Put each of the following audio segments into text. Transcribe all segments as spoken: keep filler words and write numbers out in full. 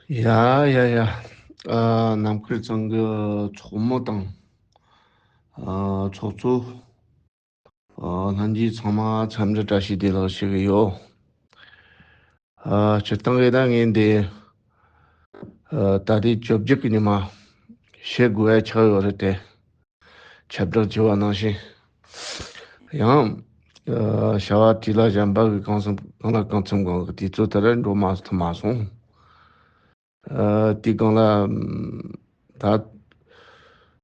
ཡ་ཡ་ཡ། ཨ། ནམ་མཁར་ཚང་གི་ཚོགས་མི་དང་། ཨ། ཚོགས་གཙོ། ཨ། ལྷན་རྒྱས་ཚང་མ་འཚམས་འདྲི་བཀྲ་ཤིས་བདེ་ལེགས་ཞུ་གི་ཡོད། ཨ། སྤྱིར་བཏང་གི་ད་ངས་འདི། ཨ། ད་ལྟའི་བཅོ་བརྒྱད་ཀྱི་ཉི་མ་བཤད་དགོས་ཡ་ཆགས་ཡོད་རེད་དེ། ཁྱབ་བསྒྲགས་བྱས་པ་ནང་བཞིན། ཡང་། ཨ། བྱ་བ་བྲིས་ལ་གཞན་པ་གི་གང་འཚམ་གང་ལ་གང་འཚམ་གང་གི་དུས་ཚོད་དེར་འགྲོ་མ་ཐུབ་མ་སོང་། ཨ། དེའི་སྒང་ལ། ད།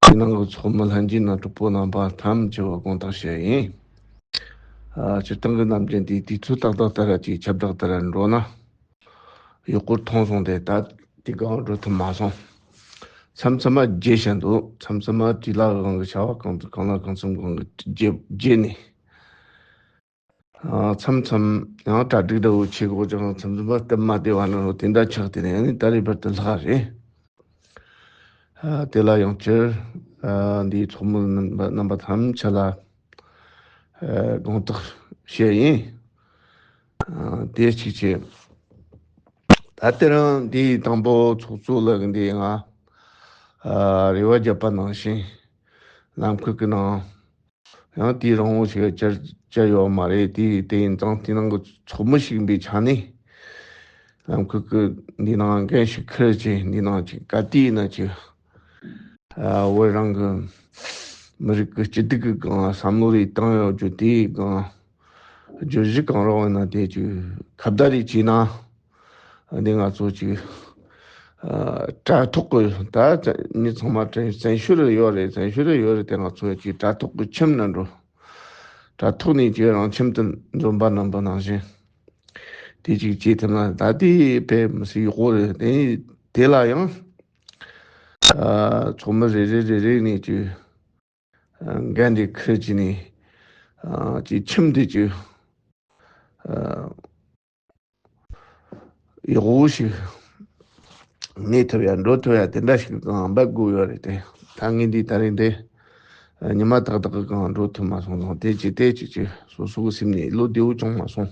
དེ་ནང་གི་ཚོགས་མི་ལྷན་རྒྱས་ནང་གྲོགས་པོ་རྣམ་པ་ཐམས་ཅད་ལ་དགོངས་དག་བཞེས་ཡིན། ཨ། སྤྱིར་བཏང་གི་ནམ་རྒྱུན་དེའི་དུས་ཚོད་ཏག་ཏག་ལྟར་གྱི་ཁྱབ་བསྒྲགས་ལྟར་འགྲོ་ན། ཡག་པོ་མཐོང་སོང་སྟེ། ད་དེ་སྒང་འགྲོ་ཐུབ་མ་སོང་། མཚམས་མཚམས་མ་བརྗེད་བཞིན་འདུག་མཚམས་མཚམས་མ་བྲིས་ལ་གང་གི་བྱ་བ་གང་དུ་གང་ལ་གང་འཚམ་གང་གི་བརྗེད་བརྗེད་ནས། ཨ། མཚམས་མཚམས་ཡང་གྲ་སྒྲིག་འདྲ་བོ་བྱེད་དགོས་ཀྱང་མཚམས་མཚམས་མ་སྟབས་མ་བདེ་བ་ནང་རོ་དེ་འདྲ་ཆགས་ཏེ་ནས་ནི་ད་རེས་བར་དུ་ལྷག་རེད། ཨ། དེ་ལ་ཡང་སྤྱིར། ཨ། འདིའི་ཚོགས་མི་རྣམ་པ་རྣམ་པ་ཐམས་ཅད་ལ། ཨ། དགོངས་དག་བཞེས་ཡིན། ཨ། དེ་གཅིག་བྱས། ད་དེ་རིང་འདིའི་དང་པོ་ཚོགས་གཙོ་ལགས་ཀྱིས་འདི་ང་། ཨ། རེ་བ་བརྒྱབ་པ་ནང་བཞིན། ལམ་ཁུག་གི་ནང་ཡང་དེའི་རང་དབང་ཞིག་བཅར་བཅར་ཡོད་མ་རེད། དེ་དེ་ཡིན་ཙང་དེ་ནང་གི་ཚོགས་མི་ཞིག་ཡིན་པའི་ཆ་ནས། ལམ་ཁུག་གི་འདི་ནང་འགན་ཞིག་འཁུར་བྱས། འདི་ནང་ཅིག་ག་དུས་ཡིན་ན་ཅིག་ཨ། བོད་རང་གི་མི་རིགས་ཀྱི་སྐྱིད་སྡུག་གི་སྒང་བསམ་བློ་རེ་བཏང་ཡོད་རྒྱུ་དེའི་སྒང་བརྗོད་གཞི་གང་རུང་ཡིན་ན་དེ་ཅིག་ཁ་བརྡ་རེ་བྱས་ན། འདི་ང་ཚོ་ཅིག་ཨ། དྲ་ཐོག་གི་ད་མི་ཚང་མ་བཙན་བཙན་བྱོལ་ཡོད་རེད། བཙན་བྱོལ་ཡོད་རེད་དེ། ང་ཚོ་ཅིག་དྲ་ཐོག་གི་ཁྱིམ་ནང་འགྲོ། དྲ་ཐོག་ནས་ཅིག་རང་ཁྱིམ་དུ་འཛོམས་པ་རྣམ་པ་ནང་བཞིན། དེ་ཅིག་བྱེད་ཐུབ་ན་ད་དེ་དཔེ་མི་སྲིད་ཡག་པོ་རེད། དེ་དེ་ལ་ཡང་། ཨ། ཚོགས་མི་རེ་རེ་རེ་རེ་ནས་ཅིག་ཨ། འགན་དེ་འཁུར་བྱས་ནས། ཨ། ཅིག་ཁྱིམ་དེ་ཅིག་ཨ། ཡག་པོ་ཞིག་གནས་ཐུབ་ཡ་འགྲོ་ཐུབ་ཡ་དེ་འདྲ་ཞིག་གང་འབད་དགོས་ཡོད་རེད་དེ། ད་ངས་འདི་ད་རིང་དེ་ཉི་མ་ཏག་ཏག་གི་གང་འགྲོ་ཐུབ་མ་སོང་ཙང་། དེ་ཅིག་དེ་ཅིག་ཅིག་སོ་སོ་གི་སེམས་ནས་བློ་བདེ་བོ་བྱུང་མ་སོང་།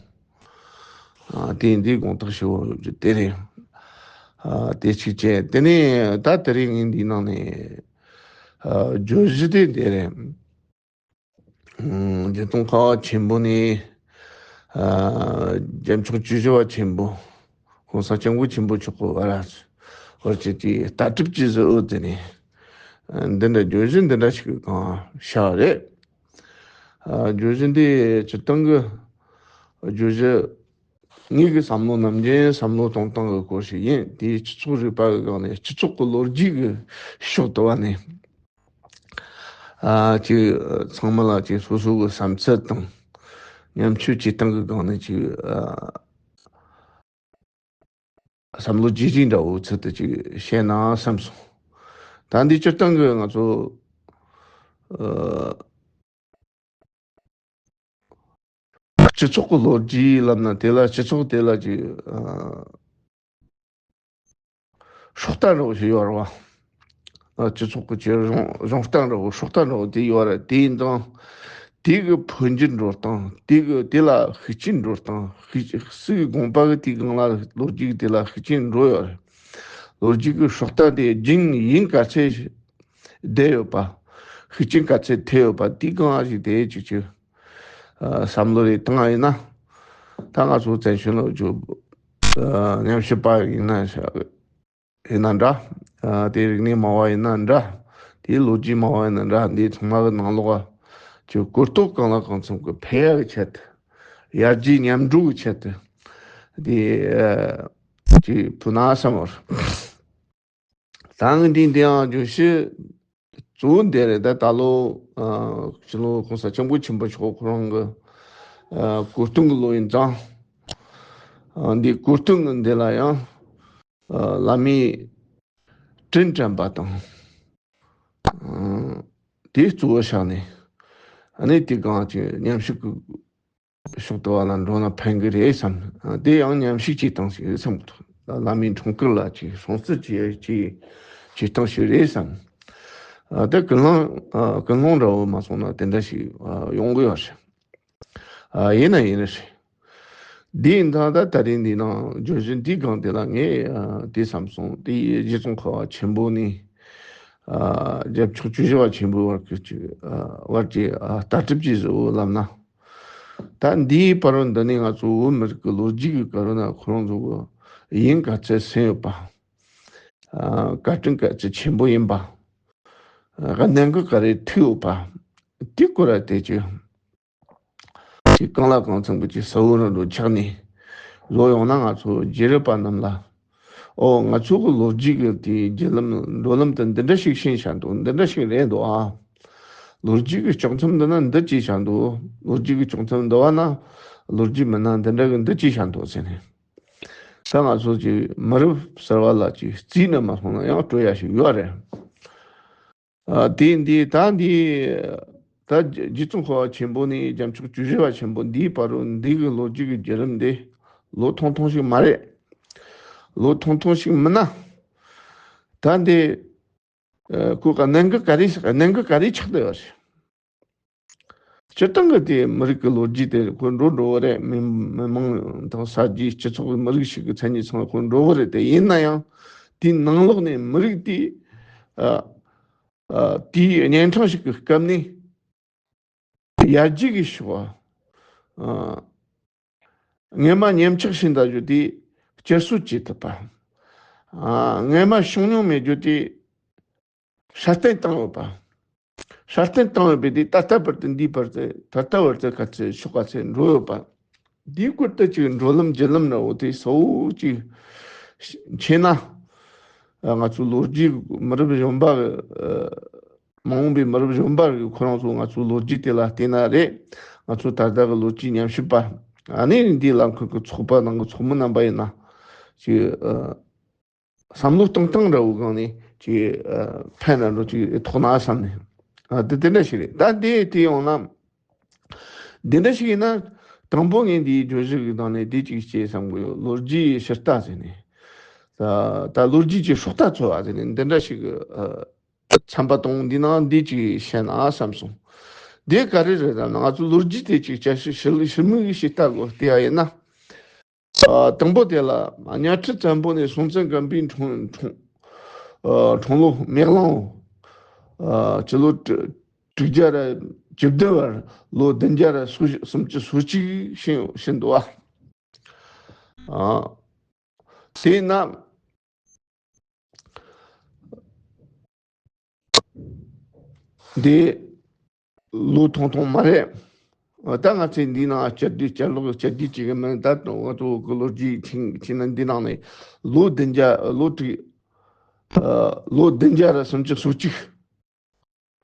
ཨ། དེ་འདི་དགོངས་དག་ཞུ་བ་ཡོད་རྒྱུ་དེ་རེད། ཨ། དེ་གཅིག་བྱས། དེ་ནས་ད་དེ་རིང་ངས་འདི་ནང་ནས། ཨ། བརྗོད་གཞི་དེ་འདི་རེད། ཨ། བདེ་སྟོང་ཁ་བ་ཆེན་པོ་ནས། ཨ། རྒྱལ་མཆོག་ཆོས་རྗེ་བ་ཆེན་པོ། གོང་ས་སྐྱབས་མགོན་ཆེན་པོ་མཆོག་གི་བར་བར་གྱི་དེ་ལྟ་གྲུབ་ཀྱི་གཟི་འོད་དེ་ནས། ཨ། འདི་འདྲ་བརྗོད་གཞི་འདི་འདྲ་ཞིག་གང་ཤར་རེད། ཨ། བརྗོད་གཞི་འདི་སྤྱིར་བཏང་གི་བརྗོད་གཞི། ངེད་ཀྱི་བསམ་བློ་ནམ་རྒྱུན་བསམ་བློ་གཏོང་སྟངས་ཀྱི་སྐོར་ཞིག་ཡིན། དེའི་སྤྱི་ཚོགས་རིག་པ་གི་སྒང་ནས། སྤྱི་ཚོགས་ཀྱི་ལོ་རྒྱུས་ཀྱི་ཕྱོགས་དུ་བ་ནས། ཨ། ཅིག་ཚང་མ་ལ་ཅིག་སོ་སོ་གི་བསམ་ཚུལ་དང་། ཉམས་ཞིབ་བྱེད་སྟངས་ཀྱི་སྒང་ནས་ཅིག་ཨ། བསམ་བློ་བརྗེ་རེས་འདྲ་བོ་ཚུལ་དུ་ཅིག་བཤད་ན་བསམ་སོང་། ད་འདི་སྤྱིར་བཏང་གི་ང་ཚོ། ཨ། སྤྱི་ཚོགས་ཀྱི་ལོ་རྒྱུས་ལབ་ན། དེ་ལ་སྤྱི་ཚོགས་དེ་ལ་ཅིག་ཨ། སྲོག་རྟ་འདྲ་བོ་ཞིག་ཡོད་རེད་བ། ཨ། སྤྱི་ཚོགས་ཀྱི་ཅིག་གཞུང་གཞུང་རྟ་འདྲ་བོ། སྲོག་རྟ་འདྲ་བོ་དེ་ཡོད་རེད། དེ་ཡིན་ཙང་དེ་གི་འཕོ་འགྱུར་འགྲོ་སྟངས། དེ་གི་དེ་ལ་ཤུགས་རྐྱེན་འགྲོ་སྟངས། ཤུགས་སུ་གི་དགོངས་པ་གི་དེའི་སྒང་ལ་ལོ་རྒྱུས་དེ་ལ་ཤུགས་རྐྱེན་འགྲོ་ཡོད་རེད། ལོ་རྒྱུས་ཀྱི་སྲོག་རྟ་དེ་རྒྱུན་ཡུན་ག་ཚད་བསྡད་ཡོད་པ། ཤུགས་རྐྱེན་ག་ཚད་ཐེབས་ཡོད་པ། དེའི་སྒང་ཞིག་དེ་ཅིག་ཅིག་ཨ། བསམ་བློ་རེ་བཏང་བ་ཡིན་ན། ད་ང་ཚོ་བཙན་བྱོལ་ལ་འབྱོར། ཨ། ཉམས་ཞིབ་པ་ཡིན་ན་ཡིན་ན་འདྲ། ཨ། དེ་རིག་གནས་སྨྲ་བ་ཡིན་ན་འདྲ། དེའི་ལོ་རྒྱུས་སྨྲ་བ་ཡིན་ན་འདྲ། འདི་ཚང་མ་གི་ནང་ལོགས་ཀྱི་གོ་རྟོགས་གང་ལ་གང་འཚམ་གི་འཕེལ་ཡག་གི་ཆེད་དུ། ཡར་རྒྱས་མཉམ་འགྲོ་གི་ཆེད་དུ། དེ་ཨ། ཅིག་ཕུལ་ན་བསམ་པ་རེད། ད་ངས་འདི་འདི་ཡང་བརྗོད་གཞི་གཙོ་བོ་འདི་རེད། ད་ད་ལོ། ཨ། སྤྱི་ནོར་གོང་ས་སྐྱབས་མགོན་ཆེན་པོ་མཆོག་ཁོ་རང་གི། ཨ། གོ་སྟོན་གྱི་ལོ་ཡིན་ཙང་། ཨ། འདི་གོ་སྟོན་གྱི་འདི་ལ་ཡང་། ཨ། བླ་མའི་དྲིན་དྲན་པ་དང་། ཨ། དེ་གཙོ་བོ་བཞག་ནས། ཨ་ནི་དེའི་སྒང་ཅིག་ཉམས་ཞིབ་ཀྱི་ཕྱོགས་དུ་བ་ལ་འགྲོ་ན་ཕན་གི་རེད་བསམ། ཨ། དེ་ཡང་ཉམས་ཞིབ་བྱེད་སྟངས་ཤིག་རེད་བསམ་གི་འདུག་བླ་མའི་འཁྲུངས་སྐར་ལ་ཅིག་སྲུང་བརྩི་བྱེད་བྱེད་བྱེད་སྟངས་ཤིག་རེད་བསམ། ཨ། དེ་ཀུན་སློང་། ཨ། ཀུན་སློང་འདྲ་བོ་མ་སོང་ན་དེ་འདྲ་ཞིག་ཨ། ཡོང་གི་ཡོད་རེད། ཨ། ཡིན་ན་ཡིན་ན་རེད། འདི་ཡིན་ད་ད་ད་རིང་འདི་ནང་བརྗོད་གཞི་འདིའི་སྒང་དེ་ལ་ངས་ཨ་དེ་བསམ་སོང་། དེ་རྗེ་ཙོང་ཁ་པ་ཆེན་པོ་ནས་ཨ་རྒྱལ་མཆོག་བཅུ་བཞི་པ་ཆེན་པོའི་བར་གྱི་ཅིག་ཨ་བར་གྱི་ཨ་ལྟ་གྲུབ་ཀྱི་བཟོ་བོ་ལབ་ན། ད་འདིའི་བར་འདི་ནས་ང་ཚོ་བོད་མི་རིགས་ཀྱི་ལོ་རྒྱུས་ཀྱི་བར་ན་ཁོ་རང་ཚོ་གི་དབྱིན་ག་ཚད་ཟིན་ཡོད་པ། ཨ་བཀའ་དྲིན་ག་ཚད་ཆེན་པོ་ཡིན་པ། ཨ་གནད་འགག་ག་རེ་ཐུག་ཡོད་པ། དེ་སྐོར་ལ་བལྟས་ཀྱི། ཅིག་གང་ལ་གང་འཚམ་གྱི་ཅིག་ས་བོན་རང་དུ་ཆགས་ནས། ལོ་ཡོང་ན་ང་ཚོ་རྗེས་རབས་པ་རྣམས་ལ། ཨོ་ང་ཚོ་གི་ལོ་རྒྱུས་ཀྱི་དེའི་བརྒྱུད་ལམ་འགྲོ་ལམ་དུ་འདི་འདྲ་ཞིག་ཕྱིན་བཞག་འདུག་འདི་འདྲ་ཞིག་རེད་འདུག་ཨ། ལོ་རྒྱུས་ཀྱི་ལྕོགས་མཚམས་འདི་ན་འདི་ཅིག་བཞག་འདུག་ལོ་རྒྱུས་ཀྱི་ལྕོགས་མཚམས་འདི་བ་ན་ལོ་རྒྱུས་མི་སྣ་འདི་འདྲ་གི་འདི་ཅིག་བཞག་འདུག་ཟེར་ནས། ད་ང་ཚོ་ཅིག་མི་རབས་གསར་བ་ལ་ཅིག་རྩིས་ནས་མ་སོང་ན་ཡང་སྤྲོ་ཡ་ཞིག་ཡོད་རེད། ཨ་དེ་འདི་ད་འདི་ད་རྗེ་ཙོང་ཁ་པ་ཆེན་པོ་ནས་རྒྱལ་མཆོག་བཅུ་བཞི་པ་ཆེན་པོ་འདིའི་བར་དུ་འདི་གི་ལོ་རྒྱུས་ཀྱི་བརྒྱུད་རིམ་འདི་ལོ་ཐུང་ཐུང་ཞིག་མ་རེད། ལོ་ཐུང་ཐུང་ཞིག་མིན་ན། ད་འདི་ཨ་ཁོ་ག་གནད་འགག་ག་རེ་གནད་འགག་ག་རེ་ཆགས་བསྡད་ཡོད་རེད། སྤྱིར་བཏང་གི་དེ་མི་རིགས་ཀྱི་ལོ་རྒྱུས་དེ་ཁོ་འགྲོ་འགྲོ་བ་རེད། མི་མི་མང་དང་ས་རྒྱུས་སྤྱི་ཚོགས་ཀྱི་མི་རིགས་ཤིག་གི་མཚན་ཉིད་ཚང་ཁོ་འགྲོ་བ་རེད། དེ་ཡིན་ན་ཡང་དེའི་ནང་ལོགས་ནས་མི་རིགས་དེ་ཨ་ཨ་དེའི་གཉན་འཕྲང་ཞིག་གི་སྐབས་ནས་ཡར་རྒྱས་ཀྱི་ཕྱོགས་ཨ་སྔོན་མ་ཉམས་ཆག་ཕྱིན་ད་རྒྱུ་དེ་བསྐྱར་གསོ་བྱེད་ཐུབ་པ། ཨ་སྔོན་མ་བྱུང་མྱོང་མེད་རྒྱུ་དེ་སྲ་བརྟན་བཏང་ཡོད་པ། སྲ་བརྟན་བཏང་ཡོད་པས་དེ་ད་ལྟ་བར་དུ་འདིའི་བར་དུ་ད་ལྟ་བར་དུ་ག་ཚད་ཕྱོགས་ག་ཚད་འགྲོ་ཡོད་པ། འདིའི་སྐོར་དུ་ཅིག་འགྲོ་ལམ་བརྒྱུད་ལམ་འདྲ་བོ་དེ་གསལ་བོ་ཅིག་མཁྱེན་ན། ང་ཚོའི་ལོ་རྒྱུས་མི་རབས་གཞོན་པ་གི་མ་འོངས་པའི་མི་རབས་གཞོན་པ་གི་ཁོ་རང་ཚོ་ང་ཚོའི་ལོ་རྒྱུས་དེ་ལ་བལྟས་ན་རེད། ང་ཚོ་ད་ལྟ་གི་ལོ་རྒྱུས་ཉམས་ཞིབ་པ་ཨ་ནི་འདིའི་ལམ་ཁུལ་གི་ཚོགས་པ་ནང་གི་ཚོགས་མི་རྣམ་པ་ཡིན་ན་ཅིག་བསམ་བློ་གཏོང་སྟངས་འདྲ་བོ་སྒང་ནས་ཅིག་ཨ་ཕན་ར་འགྲོ་ཅིག་ཐོགས་ན་བསམ་ནས། ཨ་དེ་དེ་འདྲ་ཞིག་རེད། ད་དེ་དེ་ཡོང་ན་འདི་འདྲ་ཞིག་ཡིན་ན། དང་པོ་ངས་འདིའི་བརྗོད་གཞི་གི་སྟེང་ནས་དེ་ཅིག་བྱེད་བསམ་གི་ཡོད། ལོ་རྒྱུས་ཕྱིར་ལྟ་ཟེར་ནས། ད་ད་ལོ་རྒྱུས་ཀྱི་སྲོག་རྟ་འཚོལ་བ་ཟེར་ནས་འདི་འདྲ་ཞིག་གི་ཨ་ཚན་པ་དང་འདི་ནང་འདི་ཅིག་བཤད་ན་བསམ་སོང་། དེ་ག་རེ་རེད་ལབ་ན། ང་ཚོ་ལོ་རྒྱུས་དེ་ཅིག་བསྐྱར་ཞིབ་ཞིབ་ཞིབ་མོ་ཞིག་ལྟ་དགོས་བལྟས་པ་ཡིན་ན། ཨ་དང་པོ་དེ་ལ་གཉའ་ཁྲི་བཙན་པོ་ནས་སྲོང་བཙན་སྒམ་པོའི་འཁྲུངས་འཁྲུངས་ཨ་འཁྲུངས་ལོ་མེ་གླང་ཨ་སྤྱི་ལོ་དྲུག་དྲུག་བརྒྱ་ར་བཅུ་བདུན་བར་ལོ་བདུན་བརྒྱ་ར་སུམ་ཅུ་སོ་གཅིག་ཕྱིན་ཕྱིན་འདུག་ཨ། ཨ་དེས་ན། འདི་ལོ་ཐུང་ཐུང་མ་རེད། ད་ང་ཚོས་འདི་ནང་བསྐྱར་ཟློས་བསྐྱར་ལོག་བསྐྱར་ཟློས་བྱེད་ཀྱི་མིན། ད་ང་ཚོ་གི་ལོ་རྒྱུས་ཕྱིན་ཕྱིན་ན་འདི་ནང་ནས་ལོ་བདུན་བརྒྱ་ལོ་དྲུག་ལོ་བདུན་བརྒྱ་ར་སུམ་ཅུ་སོ་གཅིག་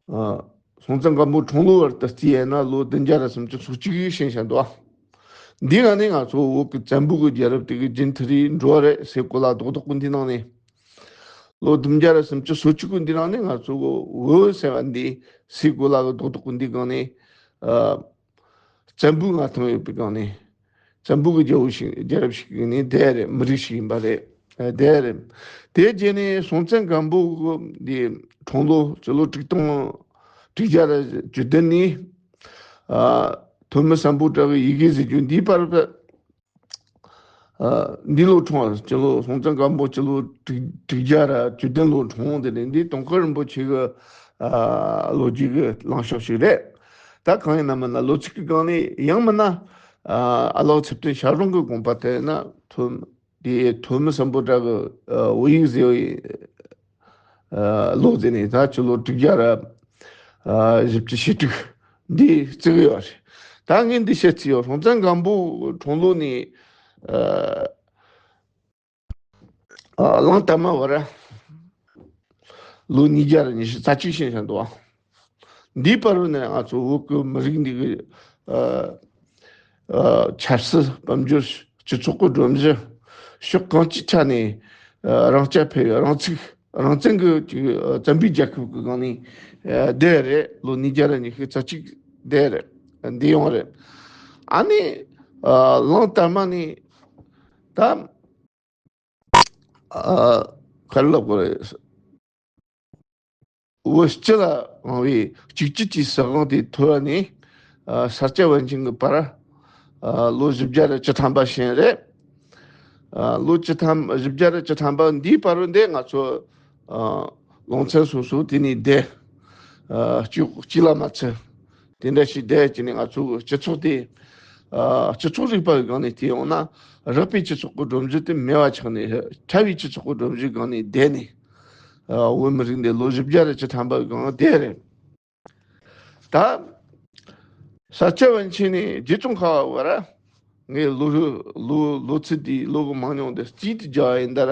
སྲོང་བཙན་སྒམ་པོ་འཁྲུངས་ལོ་བར་དུ་བརྩིས་ཡས་ན་ལོ་བདུན་བརྒྱ་ར་སུམ་ཅུ་སོ་གཅིག་ཡོད་ཕྱིན་བཞག་འདུག་འདི་ག་ནས་ང་ཚོ་བོད་ཀྱི་བཙན་པོ་གི་རྒྱལ་རབས་དེ་གི་རྒྱུན་མཐུད་རེ་འགྲོ་བ་རེད་ཟེར་གོ་ལ་རྡོག་རྡོག་གི་འདི་ནང་ནས། ལོ་བདུན་བརྒྱ་ར་སུམ་ཅུ་སོ་གཅིག་གི་འདི་ནང་ནས་ང་ཚོ་བོད་ཟེར་བ་འདི་སའི་གོ་ལ་གི་རྡོག་རྡོག་གི་འདི་སྒང་ནས་ཨ་བཙན་པོའི་མངའ་ཐང་ཡོད་པའི་སྒང་ནས། བཙན་པོ་གི་རྒྱལ་པོ་ཞིག་རྒྱལ་རབས་ཤིག་གི་ནས་བསྡད་རེད། མི་རིགས་ཤིག་ཡིན་པ་རེད། ཨ་བསྡད་རེད། དེ་རྗེས་ནས་སྲོང་བཙན་སྒམ་པོ་གི་འདི་འཁྲུངས་ལོ་སྤྱི་ལོ་དྲུག་སྟོང་དྲུག་བརྒྱ་ར་བཅུ་བདུན་ནས་ཨ་ཐོན་མི་སམ་བྷོ་ཊ་གི་ཡི་གེ་ཟེར་རྒྱུ་འདིའི་བར་དུ། ཨ་འདི་ལོ་འཁྲུངས་པ་སྤྱི་ལོ་སྲོང་བཙན་སྒམ་པོ་སྤྱི་ལོ་དྲུག་དྲུག་བརྒྱ་ར་བཅུ་བདུན་ལོ་འཁྲུངས། དེ་ནས་འདི་དུང་དཀར་རིན་པོ་ཆེ་གི་ཨ་ལོ་རྒྱུས་ཀྱི་ལངས་ཕྱོགས་ཤིག་རེད། ད་གང་ཡིན་ན་མིན་ན་ལོ་ཚིགས་ཀྱི་སྒང་ནས་ཡང་མིན་ན་ཨ་ཨ་ལགས་ཚེ་བརྟན་ཞབས་དྲུང་གི་དགོངས་པ་དེ་ན་ཐོན་དེ་ཐོན་མི་སམ་བྷོ་ཊ་གི་ཨ་བོད་ཡིག་ཟེར་བའི་ཨ་ལོ་ཟེར་ནས་ད་སྤྱི་ལོ་དྲུག་བརྒྱ་ར་ཨ་བཞི་བཅུ་ཞེ་དྲུག་འདི་བརྩི་གི་ཡོད་རེད། ད་ངས་འདི་བཤད་རྩིས་ཡོད། སྲོང་བཙན་སྒམ་པོ་འཁྲུངས་ལོ་ནས་ཨ་ཨ་གླང་དར་མ་བར་ལོ་ཉིས་བརྒྱ་ར་ཉི་ཤུ་རྩ་གཅིག་ཕྱིན་བཞག་འདུག་ཨ། འདིའི་བར་དུ་ནས་ང་ཚོ་བོད་ཀྱི་མི་རིགས་འདི་གི་ཨ་ཨ་ཆབ་སྲིད་དཔལ་འབྱོར་སྤྱི་ཚོགས་ཀྱི་སྒྲོམ་གཞི་ཕྱོགས་གང་ཅིའི་ཆ་ནས་ཨ་རང་རྐྱ་འཕེར་བའི་རང་ཚུགས་རང་བཙན་གྱི་ཅིག་ཨ་བཙན་པོའི་རྒྱལ་ཁབ་ཀྱི་སྒང་ནས་ཨ་བསྡད་རེད། ལོ་ཉིས་བརྒྱ་ར་ཉི་ཤུ་རྩ་གཅིག་བསྡད་རེད། འདི་ཡོང་རེད། ཨ་ནི་ཨ་གླང་དར་མ་ནས་ད་ཨ་ག་རེ་ལབ་དགོས་རེད། བོད་སྤྱི་ལ་དབང་བའི་གཅིག་གྱུར་གྱི་སྲིད་དབང་དེ་ཐོབ་ནས་ཨ་ས་སྐྱ་པཎ་ཆེན་གྱི་བར་ཨ་ ཨ་ལོ་བཞི་བརྒྱ་ར་བཅུ་ཐམ་པ་ཞིག་རེད། ཨ་ལོ་བཅུ་ཐམ་བཞི་བརྒྱ་ར་བཅུ་ཐམ་པ་འདིའི་བར་དུ་འདི་ང་ཚོ་ཨ་ལུང་ཚན་སོ་སོ་དེ་ནས་བསྡད། ཨ་གཅིག་གཅིག་ལ་མ་ཚད། དེ་འདྲ་ཞིག་བསྡད་ཀྱི་ནས་ང་ཚོ་སྤྱི་ཚོགས་དེ་ཨ་སྤྱི་ཚོགས་རིག་པ་གི་སྒང་ནས་བལྟས་ཡོང་ན། རགས་པའི་སྤྱི་ཚོགས་ཀྱི་སྒྲོམ་གཞི་དེ་མེད་པ་ཆགས་ནས། ཕྲ་བའི་སྤྱི་ཚོགས་ཀྱི་སྒྲོམ་གཞིའི་སྒང་ནས་བསྡད་ནས། ཨ་བོད་མི་རིགས་འདི་ལོ་བཞི་བརྒྱ་ར་བཅུ་ཐམ་པ་གི་སྒང་བསྡད་རེད། ད་ས་སྐྱ་པཎ་ཆེན་ནས་རྗེ་ཙོང་ཁ་པ་བར་ངས་ལོ་ལོ་ལོ་ཚིགས་དེའི་ལོ་གི་མང་ཉུང་དེ་རྩིས་དུ་བརྒྱབ་པ་ཡིན་ད་ར།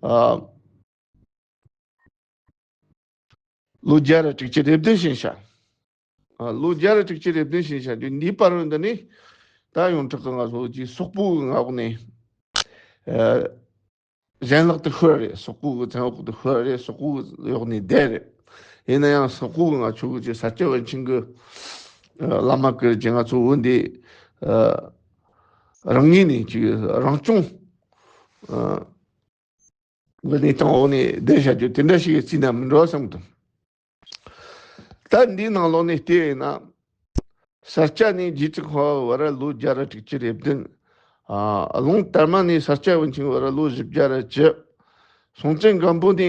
ཨ་ལོ་བརྒྱ་ར་དྲུག་ཅུ་རེ་བདུན་ཕྱིན་ཤག་ཨ་ལོ་བརྒྱ་ར་དྲུག་ཅུ་རེ་བདུན་ཕྱིན་ཤག་དུས་འདིའི་བར་དུ་འདི་ནི་ད་ཡོངས་གྲགས་ཀྱི་ང་ཚོ་གི་སོག་པོ་གི་ངག་ནས་ཨ་གཞན་ལག་ཏུ་ཤོར་རེད། སོག་པོ་གི་བཙན་འོག་ཏུ་ཤོར་རེད། སོག་པོ་གི་འོག་ནས་བསྡད་རེད། ཡིན་ན་ཡང་སོག་པོ་གི་ང་ཚོ་གི་ས་སྐྱ་པཎ་ཆེན་གི་ཨ་བླ་མ་གི་ཅིག་ང་ཚོ་བོད་འདི་ཨ་རང་ངོས་ནས་ཅིག་རང་སྐྱོང་ཨ་གི་གནས་སྟངས་འོག་ནས་བསྡད་བཞག་རྒྱུ་དེ་འདྲ་ཞིག་གི་རྩིས་ན་མི་འགྲོ་བསམ་གི་འདུག་ད་འདིའི་ནང་ལོགས་ནས་བལྟས་ཡིན་ན། ས་སྐྱ་ནས་རྗེ་ཙོང་ཁ་པ་བར་ལོ་བརྒྱ་ར་དྲུག་ཅུ་རེ་བདུན། ཨ་ལུང་དར་མ་ནས་ས་སྐྱ་པཎ་ཆེན་བར་ལོ་བཞི་བརྒྱ་ར་བཅུ། སྲོང་བཙན་སྒམ་པོ་ནས་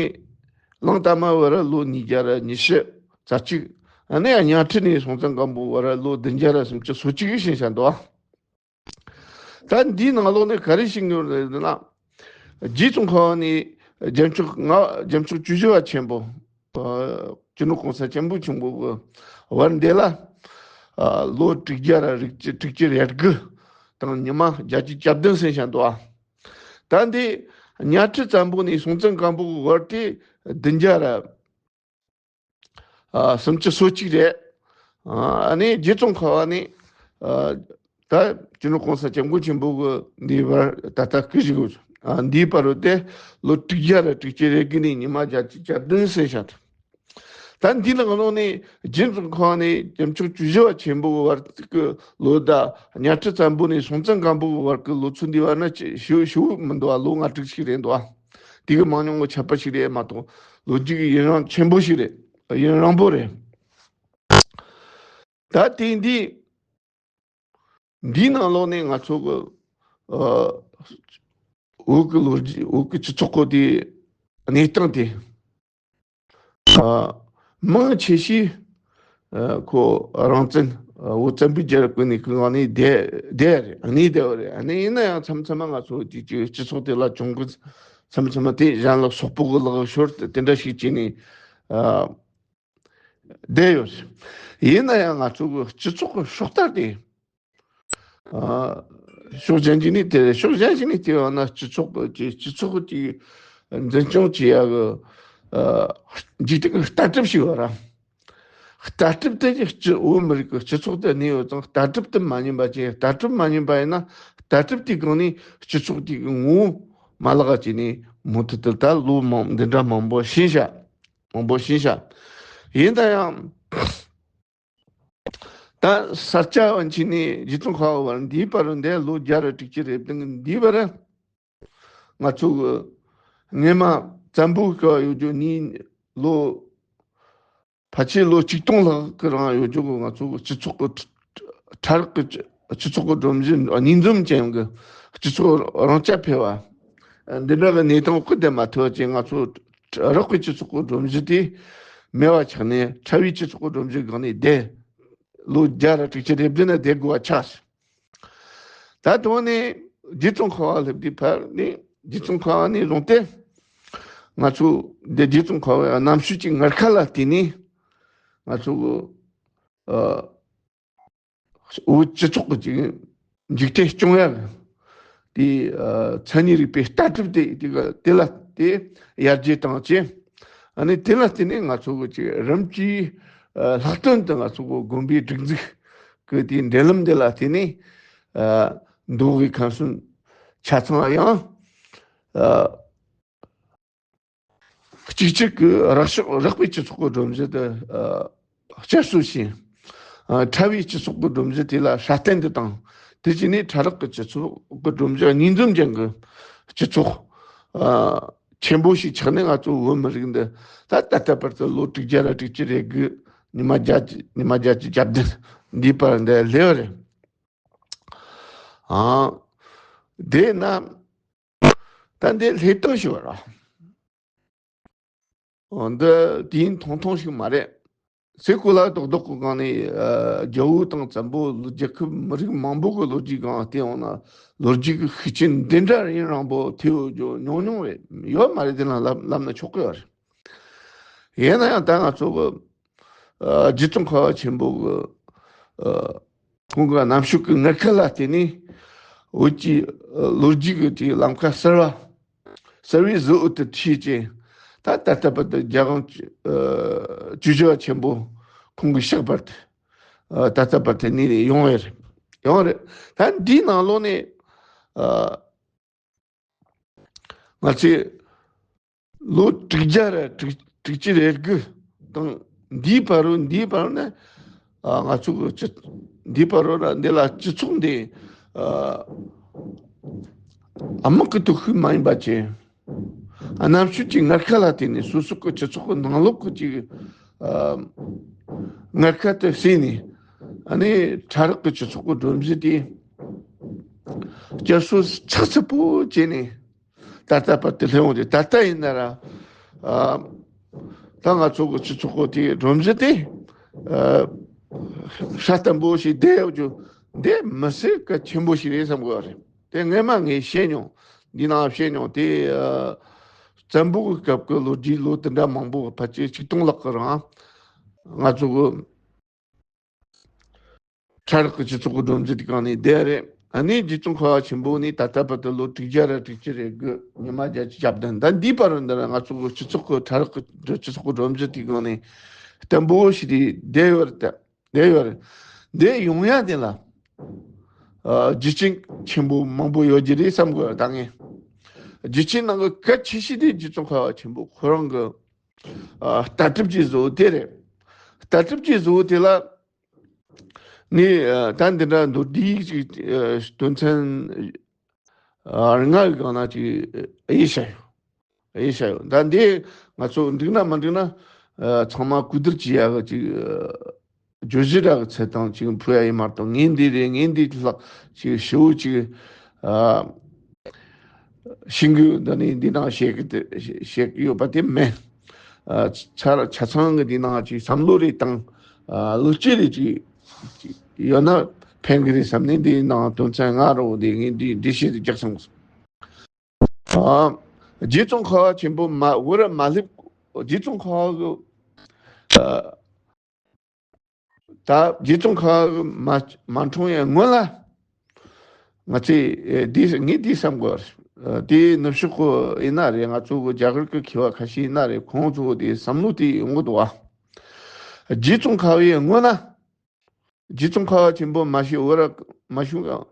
གླང་དར་མ་བར་ལོ་ཉིས་བརྒྱ་ར་ཉི་ཤུ་རྩ་གཅིག་ཨ་ནི་གཉའ་ཁྲི་ནས་སྲོང་བཙན་སྒམ་པོ་བར་ལོ་བདུན་བརྒྱ་ར་སུམ་ཅུ་སོ་གཅིག་ཕྱིན་བཞག་འདུག་ད་འདིའི་ནང་ལོགས་ནས་ག་རེ་ཞིག་ཡོད་རེད་ཟེར་ན། རྗེ་ཙོང་ཁ་པ་ནས་རྒྱལ་མཆོག་ལྔ། རྒྱལ་མཆོག་བཅུ་བཞི་པ་ཆེན་པོ། ཨ་སྤྱི་ནོར་གོང་ས་སྐྱབས་མགོན་ཆེན་པོ་གི་བར་འདི་ལ་ཨ་ལོ་དྲུག་བརྒྱ་ར་དྲུག་ཅུ་དྲུག་ཅུ་རེ་དགུ་དང་ཉི་མ་བརྒྱད་ཅུ་གྱ་བདུན་ཕྱིན་བཞག་འདུག་ད་འདི་གཉའ་ཁྲི་བཙན་པོ་ནས་སྲོང་བཙན་སྒམ་པོ་གི་བར་དེ་བདུན་བརྒྱ་ར་ཨ་སུམ་ཅུ་སོ་གཅིག་རེད། ཨ་ནི་རྗེ་ཙོང་ཁ་པ་ནི་ཨ་ད་སྤྱི་ནོར་གོང་ས་སྐྱབས་མགོན་ཆེན་པོ་གི་འདིའི་བར་ད་ལྟ་སྐུ་བཞུགས་ཨ་འདིའི་བར་དུ་དེ་ལོ་དྲུག་བརྒྱ་ར་དྲུག་ཅུ་རེ་དགུ་ནས་ཉི་མ་བརྒྱད་ཅུ་གྱ་བདུན་ཕྱིན་བཞག་ད་འདི་ལ་ངོ་ནས་རྗེ་ཙོང་ཁ་པ་ནས་རྒྱལ་མཆོག་བཅུ་བཞི་པ་ཆེན་པོ་གི་བར་གི་ལོ་དང་གཉའ་ཁྲི་བཙན་པོ་ནས་སྲོང་བཙན་སྒམ་པོ་གི་བར་གི་ལོ་ཚོད་འདིའི་བར་ན་ཞེ་པོ་ཞེ་པོ་མི་འདུག་ཨ་ལོ་ལྔ་དྲུག་ཞིག་རེད་འདུག་ཨ། དེ་གི་མང་ཉུང་གི་ཁྱད་པར་ཞིག་རེད་མ་གཏོགས། ལོ་རྒྱུས་ཀྱི་ཡུན་རིང་ཆེན་པོ་ཞིག་རེད། ཡུན་རིང་པོ་རེད། ད་དེ་འདི་འདིའི་ནང་ལོགས་ནས་ང་ཚོ་གི་ཨ་བོད་ཀྱི་ལོ་རྒྱུས། བོད་ཀྱི་སྤྱི་ཚོགས་ཀྱི་དེ་གནས་སྟངས་དེ་ཨ་མང་ཆེ་ཤོས་ཨ་ཁོ་རང་བཙན་ཨ་བོད་བཙན་པོའི་རྒྱལ་ཁབ་ནས་ཀྱི་ངང་ནས་བསྡད་བསྡད་རེད། གནས་བསྡད་པ་རེད། ཨ་ནི་ཡིན་ན་ཡང་མཚམས་མཚམས་མ་ང་ཚོ་དེ་ཅིག་སྤྱི་ཚོགས་དེ་ལ་གྱོང་གུན་མཚམས་མཚམས་མ་དེ་གཞན་ལ་སོག་པོ་གི་ལག་ཤོར་དེ་འདྲ་ཞིག་བྱས་ནས་ཨ་བསྡད་ཡོད། ཡིན་ན་ཡང་ང་ཚོ་གི་སྤྱི་ཚོགས་ཀྱི་སྲོག་རྟགས་དེ་ཨ་ཕྱོགས་གཞན་ཞིག་ནས་དེ་ཕྱོགས་གཞན་ཞིག་ནས་དེ་བ་ན་སྤྱི་ཚོགས་ཀྱི་སྤྱི་ཚོགས་ཀྱི་འཛིན་སྐྱོང་བྱེད་ཡ་གི་ཨ་འཇིག་རྟེན་གྱི་ལྟ་གྲུབ་ཞིག་ཡོད་ར། ལྟ་གྲུབ་དེ་གི་སྤྱི་བོད་མི་རིགས་ཀྱི་སྤྱི་ཚོགས་དེ་གནས་ཡོད་ཙང་ལྟ་གྲུབ་དེ་མ་ཉམས་པ་བྱས། ལྟ་གྲུབ་མ་ཉམས་པ་ཡིན་ན་ལྟ་གྲུབ་དེའི་སྒང་ནས་སྤྱི་ཚོགས་དེ་གི་ངོ་བོ་མ་བརླག་བྱས་ནས་མུ་མཐུད་དུ་ད་ལོ་མང་འདི་འདྲ་མང་པོ་ཕྱིན་ཤག་མང་པོ་ཕྱིན་ཤག་ཡིན་ད་ཡང་། ད་ས་སྐྱ་པཎ་ཆེན་ནས་རྗེ་ཙོང་ཁ་པ་བར་འདིའི་བར་འདི་ལོ་བརྒྱ་ར་དྲུག་ཅུ་རེ་བདུན་འདིའི་བར་ང་ཚོ་གི་སྔོན་མ་བཙན་པོའི་སྐབས་ཡོད་རྒྱུ་ནས་ལོ་ཕལ་ཆེར་ལོ་ཆིག་སྟོང་ལྷག་གི་རིང་ཡོད་རྒྱུ་གི་ང་ཚོ་གི་སྤྱི་ཚོགས་ཀྱི་ཕྲ་རགས་ཀྱི་སྤྱི་ཚོགས་ཀྱི་སྒྲོམ་གཞི་གཉིས་འཛོམས་ཅན་གྱི་སྤྱི་ཚོགས་རང་རྐྱ་འཕེར་བ་འདི་འདྲ་གི་གནས་སྟངས་འོག་གི་བསྡད་མ་ཐུབ་པ་བྱས། ང་ཚོ་རགས་པའི་སྤྱི་ཚོགས་ཀྱི་སྒྲོམ་གཞི་དེ་མེད་པ་ཆགས་ནས་ཕྲ་བའི་སྤྱི་ཚོགས་ཀྱི་སྒྲོམ་གཞི་སྒང་ནས་བསྡད། ལོ་བརྒྱ་ར་དྲུག་ཅུ་རེ་བདུན་ན་བསྡད་དགོས་པ་ཆགས། ད་དུང་ནས་རྗེ་ཙོང་ཁ་པ་སླེབས་དུས་བར་ནས་རྗེ་ཙོང་ཁ་པ་ནས་བཟུང་སྟེ་ང་ཚོ་འདི་རྗེ་ཙོང་ཁ་པའི་རྣམ་དཔྱོད་ཀྱི་ངར་ཁ་ལ་བརྟེན་ནས་ང་ཚོ་གི་ཨ་བོད་སྤྱི་ཚོགས་ཀྱི་ཅིག་འཇིག་རྟེན་སྐྱོང་ཡ་གི་དེ་ཨ་མཚན་ཉིད་རིག་པའི་ལྟ་གྲུབ་དེ་དེ་ག་དེ་ལ་དེ་ཡར་རྒྱས་བཏང་བྱས། ཨ་ནི་དེ་ལ་བརྟེན་ནས་ང་ཚོ་གི་ཅིག་རིམ་གྱིས་ཨ་ལྷག་དོན་དུ་ང་ཚོ་གི་དགོན་པའི་སྒྲིག་འཛུགས་ཀྱི་དེའི་འབྲེལ་ལམ་དེ་ལ་བརྟེན་ནས་ཨ་མདོ་དབུས་ཁམས་གསུམ་ཆ་ཚང་ཡང་ཨ་གཅིག་གཅིག་གི་རགས་ཕྱོགས་རགས་པའི་སྤྱི་ཚོགས་ཀྱི་སྒྲོམ་གཞི་དེ་ཨ་བསྐྱར་གསོ་བྱས། ཨ་ཕྲ་བའི་སྤྱི་ཚོགས་ཀྱི་སྒྲོམ་གཞི་དེ་ལ་སྲ་བརྟན་དུ་བཏང་། དེ་བྱས་ནས་ཕྲ་རགས་ཀྱི་སྤྱི་ཚོགས་ཀྱི་སྒྲོམ་གཞི་གཉིས་འཛོམས་ཅན་གྱི་སྤྱི་ཚོགས་ཨ་ཆེན་པོ་ཞིག་ཆགས་ནས་ང་ཚོ་བོད་མི་རིགས་འདི་ད་ད་ལྟ་བར་དུ་ལོ་དྲུག་བརྒྱ་ར་དྲུག་ཅུ་རེ་དགུ་ཉི་མ་བརྒྱད་ཅུ་ཉི་མ་བརྒྱད་ཅུ་གྱ་བདུན་འདིའི་བར་འདི་སླེབས་པ་རེད། ཨང་། དེས་ན་ད་འདི་ལྷེ་སྟོན་ཞིག་བར། འདི་དུས་ཡུན་ཐུང་ཐུང་ཞིག་མ་རེད། སའི་གོ་ལ་རྡོག་རྡོག་གི་སྒང་ནས་ཨ་རྒྱལ་པོ་དང་བཙན་པོ་རྒྱལ་ཁབ་མི་རིགས་མང་པོ་གི་ལོ་རྒྱུས་སྒང་བལྟས་འོང་ན། ལོ་རྒྱུས་ཀྱི་ཤུགས་རྐྱེན་འདི་འདྲ་ཡུན་རིང་པོ་ཐེབས་ཡོད་རྒྱུ་ཉུང་ཉུང་རེད། ཡོད་མ་རེད། དེ་ལ་ལབ་ལབ་ན་ཆོག་གི་ཡོད་རེད། ཡིན་ན་ཡང་ད་ང་ཚོ་གི་ཨ་རྗེ་ཙོང་ཁ་པ་ཆེན་པོ་གི་ཨ་ཁོང་གི་རྣམ་དཔྱོད་ཀྱི་ངར་ཁ་ལ་བརྟེན་ནས། བོད་ཀྱི་ཨ་ལོ་རྒྱུས་ཀྱི་དེའི་ལམ་ཁ་གསར་བ་གསར་བའི་གཟི་འོད་དུ་འཁྲིས་ཅིང་། ད་ད་ལྟ་བར་དུ་རྒྱལ་དབང་ཨ་བཅུ་བཞི་པ་ཆེན་པོ་ཁོང་གི་ཕྱག་བར་དུ་ཨ་ད་ལྟ་བར་དུ་གནས་ནས་ཡོང་བ་རེད། ཡོང་བ་རེད། ད་འདིའི་ནང་ལོགས་ནས་ཨ་ང་ཚོས་ལོ་དྲུག་བརྒྱ་ར་དྲུག་དྲུག་ཅུ་རེ་དགུ་དང་འདིའི་བར་རུ། འདིའི་བར་ནས་ཨ་ང་ཚོ་གི་སྤྱི་འདིའི་བར་རུ་ར་འདི་ལ་སྤྱི་ཚོགས་འདི་ཨ་དམག་གི་སྟོབས་ཤུགས་མ་ཡིན་པ་བྱས། རྣམ་དཔྱོད་ཀྱི་ངར་ཁ་ལ་བརྟེན་ནས་སོ་སོ་གི་སྤྱི་ཚོགས་ཀྱི་ནང་ལོགས་ཀྱི་ཅིག་ཨ་ངར་ཁ་དེ་བསྲེས་ནས། ཨ་ནི་ཕྲ་རགས་ཀྱི་སྤྱི་ཚོགས་ཀྱི་སྒྲོམ་གཞི་དེ་བསྐྱར་གསོ་ཚགས་ཚུད་པོ་བྱས་ནས། ད་ལྟ་བར་དུ་སླེབས་འོང་དུས། ད་ལྟ་ཡིན་ན་ར་ཨ་ད་ང་ཚོ་གི་སྤྱི་ཚོགས་ཀྱི་དེ་སྒྲོམ་གཞི་དེ་ཨ་སྲ་བརྟན་པོ་ཞིག་བསྡད་ཡོད་རྒྱུ་འདི་མི་སེར་གལ་ཆེན་པོ་ཞིག་རེད་བསམ་དགོས་པ་རེད། དེ་སྔས་མ་ངས་བཤད་མྱོང་། འདི་ནང་བཤད་མྱོང་། དེ་ཨ་བཙན་པོ་གི་སྐབས་ཀྱི་ལོ་རྒྱུས་ལོ་དེ་འདྲ་མང་པོ་ཕལ་ཆེར་ཆིག་སྟོང་ལྷག་གི་རིང་ང་ཚོ་གི་ཕྲ་རགས་ཀྱི་སྤྱི་ཚོགས་ཀྱི་སྒྲོམ་གཞི་དེ་གང་ནས་བསྡད་རེད། ཨ་ནི་རྗེ་ཙོང་ཁ་པ་ཆེན་པོ་ནི་ད་ལྟ་བར་དུ་ལོ་དྲུག་བརྒྱ་ར་དྲུག་ཅུ་རེ་དགུ། ཉི་མ་བརྒྱད་ཅུ་གྱ་བདུན། ད་འདིའི་བར་རུ་འདི་ལ་ང་ཚོ་གི་སྤྱི་ཚོགས་ཀྱི་ཕྲ་རགས་ཀྱི་སྤྱི་ཚོགས་ཀྱི་སྒྲོམ་གཞི་དེ་གང་ནས་བརྟན་པོ་ཞིག་རེད་བསྡད་ཡོད་རེད། བསྡད་ཡོད་རེད། འདི་ཡོང་ཡ་དེ་ལ་ཨ་རྒྱུ་རྐྱེན་ཆེན་པོ་མང་པོ་ཡོད་ཀྱི་རེད་བསམ་དགོས། ད་ངས་རྒྱུ་རྐྱེན་ནང་གི་གལ་ཆེ་ཤོས་དེ་རྗེ་ཙོང་ཁ་པ་ཆེན་པོ་ཁོ་རང་གི་ཨ་ལྟ་གྲུབ་ཀྱི་བཟོ་བོ་དེ་རེད། ལྟ་གྲུབ་ཀྱི་བཟོ་བོ་དེ་ལ་ནི་ཨ་ད་འདི་འདྲ་མདོར་བསྡུས་ཅིག་ཨ་དོན་ཚན་ཨ་ལྔ་གི་སྒང་ན་ཅིག་དབྱེ་བྱས་ཡོད། དབྱེ་བྱས་ཡོད། ད་འདི་ང་ཚོ་འགྲིག་ན་མ་འགྲིག་ན་ཨ་ཚང་མ་གོ་བསྡུར་བྱེད་ཡག་གི་ཅིག་ཨ་བརྗོད་གཞི་འདྲ་གི་ཚད་དང་ཅིག་ཕུལ་ཡ་ཡིན་མ་གཏོགས། ངས་འདི་རེད། ངས་འདི་ལྷག་ཅིག་ཞེ་པོ་ཅིག་ཨ་ཤེས་དགོས། འདི་ནི་འདི་ནང་བཤད་ཀྱི་དེ་བཤད་ཀྱི་ཡོད་པ་དེ་མིན། ཨ་ཆ་ཆ་ཚང་གི་འདི་ནང་ཅིག་བསམ་བློ་རེ་བཏང་། ཨ་བློ་སྐྱེད་རེ་ཅིག་ཅིག་ཡོད་ན་ཕན་གི་རེད་བསམ་ནས། འདི་ནང་དོན་ཚན་ལྔ་རོ་འདི་ངས་འདི་འདི་བཤད་དེ་རྒྱག་སོང་། ཨ་རྗེ་ཙོང་ཁ་པ་ཆེན་པོ་མ་བོད་ར་མ་སླེབས། རྗེ་ཙོང་ཁ་པ་གི་ཨ་ད་རྗེ་ཙོང་ཁ་པ་མ་མ་འཁྲུངས་ཡ་སྔོན་ལ། ང་ཚོས་ཨེ་འདི་ངས་འདི་བསམ་དགོས། ཨ་དེ་ནུབ་ཕྱོགས་ཀྱི་ཡིན་ན་རེད། ང་ཚོ་གི་རྒྱ་གར་གྱི་མཁས་པ་ཁ་ཤས་ཡིན་ན་རེད། ཁོང་ཚོ་དེ་བསམ་བློ་དེ་ཡོང་གི་འདུག་བ། རྗེ་ཙོང་ཁ་པའི་སྔོན་ལ། རྗེ་ཙོང་ཁ་པ་ཆེན་པོ་མ་བྱོན་བར་མ་བྱོན།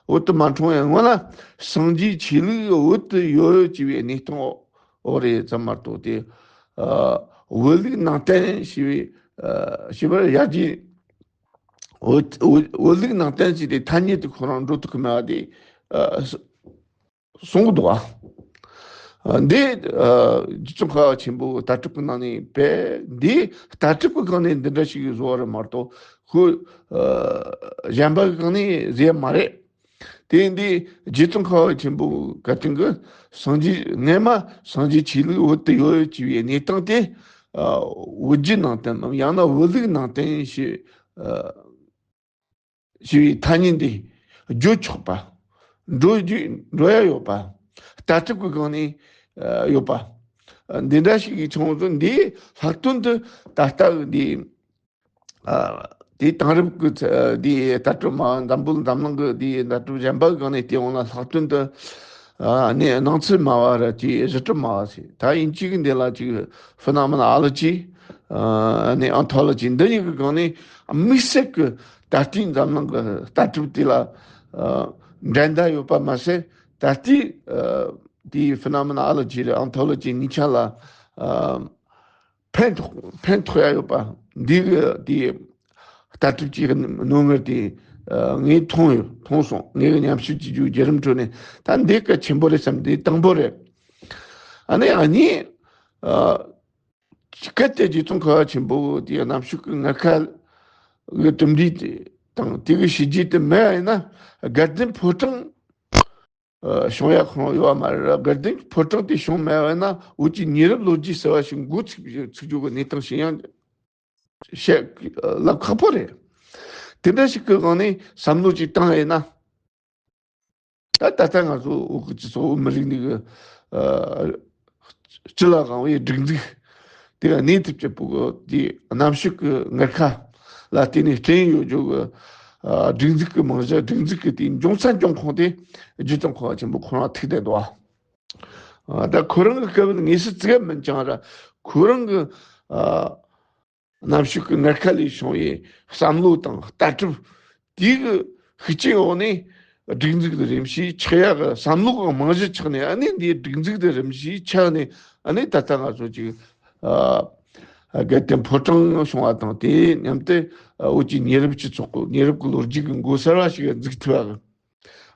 བོད་དུ་མ་འཁྲུངས་ཡ་སྔོན་ལ། སངས་རྒྱས་ཆོས་ལུགས་བོད་དུ་ཡོད་ཡོད་ཅེས་པའི་གནས་སྟངས་འོ་རེད་ཙམ་མ་གཏོགས། དེ་ཨ་བོད་ལུགས་ནང་བསྟན་ཞེས་པའི་ཨ་ཞེས་པར་ཡར་རྒྱས། བོད་བོད་བོད་ལུགས་ནང་བསྟན་ཞེས་དེ་ཐ་སྙད་དུ་ཁོ་རང་འགྲོ་ཐུབ་ཀྱི་མེད་པ་དེ་ཨ་གསུང་གི་འདུག་བ། ཨ་འདི་ཨ་རྗེ་ཙོང་ཁ་པ་ཆེན་པོའི་ལྟ་གྲུབ་ཀྱི་ནང་ནས་བས། འདི་ལྟ་གྲུབ་ཀྱི་སྒང་ནས་འདི་འདྲ་ཞིག་བཟོ་བ་རེད་མ་གཏོགས། ཁོ་ཨ་གཞན་པ་གི་སྒང་ནས་བཟོས་མ་རེད། དེ་འདི་རྗེ་ཙོང་ཁ་པ་ཆེན་པོའི་བཀའ་དྲིན་གྱིས། སངས་རྒྱས་སྔས་མ་སངས་རྒྱས་ཆོས་ལུགས་བོད་དུ་ཡོད་ཡོད་ཅེས་པའི་གནས་སྟངས་དེ། ཨ་བོད་བརྒྱུད་ནང་བསྟན་ནམ་ཡང་ན་བོད་ལུགས་ནང་བསྟན་ཞེས་ཨ་ཞེས་པའི་ཐ་སྙད་འདི་བརྗོད་ཆོག་པ། འགྲོ་རྒྱུ་འགྲོ་ཡ་ཡོད་པ། ལྟ་གྲུབ་ཀྱི་སྒང་ནས་ཨ་ཡོད་པ། ཨ་འདི་འདྲ་ཞིག་གི་བྱུང་ཚུལ་འདི་ལྷག་དོན་དུ་ད་ལྟ་གི་འདི་ཨ་དེ་དེང་རབས་ཀྱི་ཚ་འདི་ལྟ་གྲུབ་མ། འཛམ་བུ་འཛམ་གླིང་གི་འདི་ལྟ་གྲུབ་གཞན་པ་གི་སྒང་ནས་བལྟས་འོང་ན། ལྷག་དོན་དུ་ཨ་ནི་སྣང་ཚུལ་སྨྲ་བ་ར་དེ་གཞི་གྲུབ་སྨྲ་བ་ཟེར། ད་དབྱིན་ཇི་གི་འདི་ལ་ཅིག་ཕེ་ནོ་མེ་ནོ་ལོ་ཇི། ཨ་ནི་ཨོན་ཐོ་ལོ་ཇི། འདི་གཉིས་ཀྱི་སྒང་ནས་དམིགས་བསལ་གྱི་ད་ལྟའི་འཛམ་གླིང་གི་ལྟ་གྲུབ་དེ་ལ་ཨ་འགྲན་ཟླ་ཡོད་པ་མ་ཟད། ད་ལྟའི་ཨ་དེའི་ཕེ་ནོ་མེ་ནོ་ལོ་ཇི་རེད། ཨོན་ཐོ་ལོ་ཇི་གཉིས་ཆ་ལ་ཨ་ཕན་ཐོགས་ཕན་ཐོགས་ཡ་ཡོད་པ། འདི་གི་དེའི་ལྟ་གྲུབ་ཀྱི་རྣོ་ངར་དེ་ཨ་ངས་མཐོང་ཡོད། མཐོང་སོང་། ངའི་ཉམས་ཞིབ་བྱེད་རྒྱུའི་བརྒྱུད་རིམ་ཁྲོད་ནས། ད་འདི་གལ་ཆེན་པོ་རེད་བསམ། འདི་དང་པོ་རེད། ཨ་ནི་ཨ་ནི་ཨ་གལ་ཏེ་རྗེ་ཙོང་ཁ་པ་ཆེན་པོ་དེའི་རྣམ་དཔྱོད་ཀྱི་ངར་ཁ་གི་གྲུབ་འབྲས་དེ་ དང་དེ་གི་བྱས་རྗེས་དེ་མེད་པ་ཡིན་ན། དགའ་ལྡན་ཕོ་བྲང་ཨ་བྱུང་ཡ་ཁོ་རང་ཡོད་པ་མ་རེད། དགའ་ལྡན་ཕོ་བྲང་དེ་བྱུང་མེད་པ་ཡིན་ན། བོད་ཀྱི་ཉེ་རབས་ལོ་རྒྱུས་ཟེར་བ་ཞིག་འགོ་ཚུགས་ཚུགས་རྒྱུ་གི་གནས་སྟངས་ཤིག་ཡང་བཤད་ལབ་ཁག་པོ་རེད། དེ་འདྲ་ཞིག་གི་སྒང་ནས་བསམ་བློ་ཅིག་བཏང་ཡིན་ན། ད་ད་ལྟ་ང་ཚོ་བོད་ཀྱི་སྤྱི་ཚོགས་མི་རིགས་འདི་གི་ཨ་སྤྱི་ལ་དབང་བའི་སྒྲིག་འཛུགས་དེ་ག་གནས་ཐུབ་ཀྱི་བོད་ཀྱི་དེ་གནམ་གཤིས་ཀྱི་ངར་ཁ་ལ་བརྟེན་ནས་སྐྲུན་ཡོད་རྒྱུ་གི་ཨ་སྒྲིག་འཛུགས་ཀྱི་རྨང་གཞི། སྒྲིག་འཛུགས་ཀྱི་དེ་འབྱུང་ས་འབྱུང་ཁུངས་དེ་རྗེ་ཙོང་ཁ་པ་ཆེན་པོ་ཁོ་རང་ཐུག་བསྡད་འདུག་ཨ་ད་ཁོ་རང་གི་སྐབས་ངེས་སུ་ཙི་ག་མིན་ཀྱང་ར། ཁོ་རང་གི་ཨ་གནམ་གཤིས་ཀྱི་ངར་ཁ་ལས་བྱུང་བའི་བསམ་བློ་དང་ལྟ་གྲུབ་དེའི་གི་ཤུགས་རྐྱེན་འོག་ནས། སྒྲིག་འཛུགས་ཀྱི་རིམ་བཞིན་ཆགས་ཡག་གི་བསམ་བློ་གི་རྨང་གཞི་ཆགས་ནས། ཨ་ནི་འདིའི་སྒྲིག་འཛུགས་དེ་རིམ་བཞིན་ཆགས་ནས། ཨ་ནི་ད་ལྟ་ང་ཚོ་ཅིག་ཨ་དགའ་ལྡན་ཕོ་བྲང་བྱུང་བ་དང་། དེ་མཉམ་དུ་ཨ་བོད་ཀྱི་ཉེ་རབས་སྤྱི་ཚོགས་ཀྱི་ཉེ་རབས་ཀྱི་ལོ་རྒྱུས་ཀྱི་འགོ་གསར་བ་ཞིག་འཛུགས་ཐུབ་པ་གི་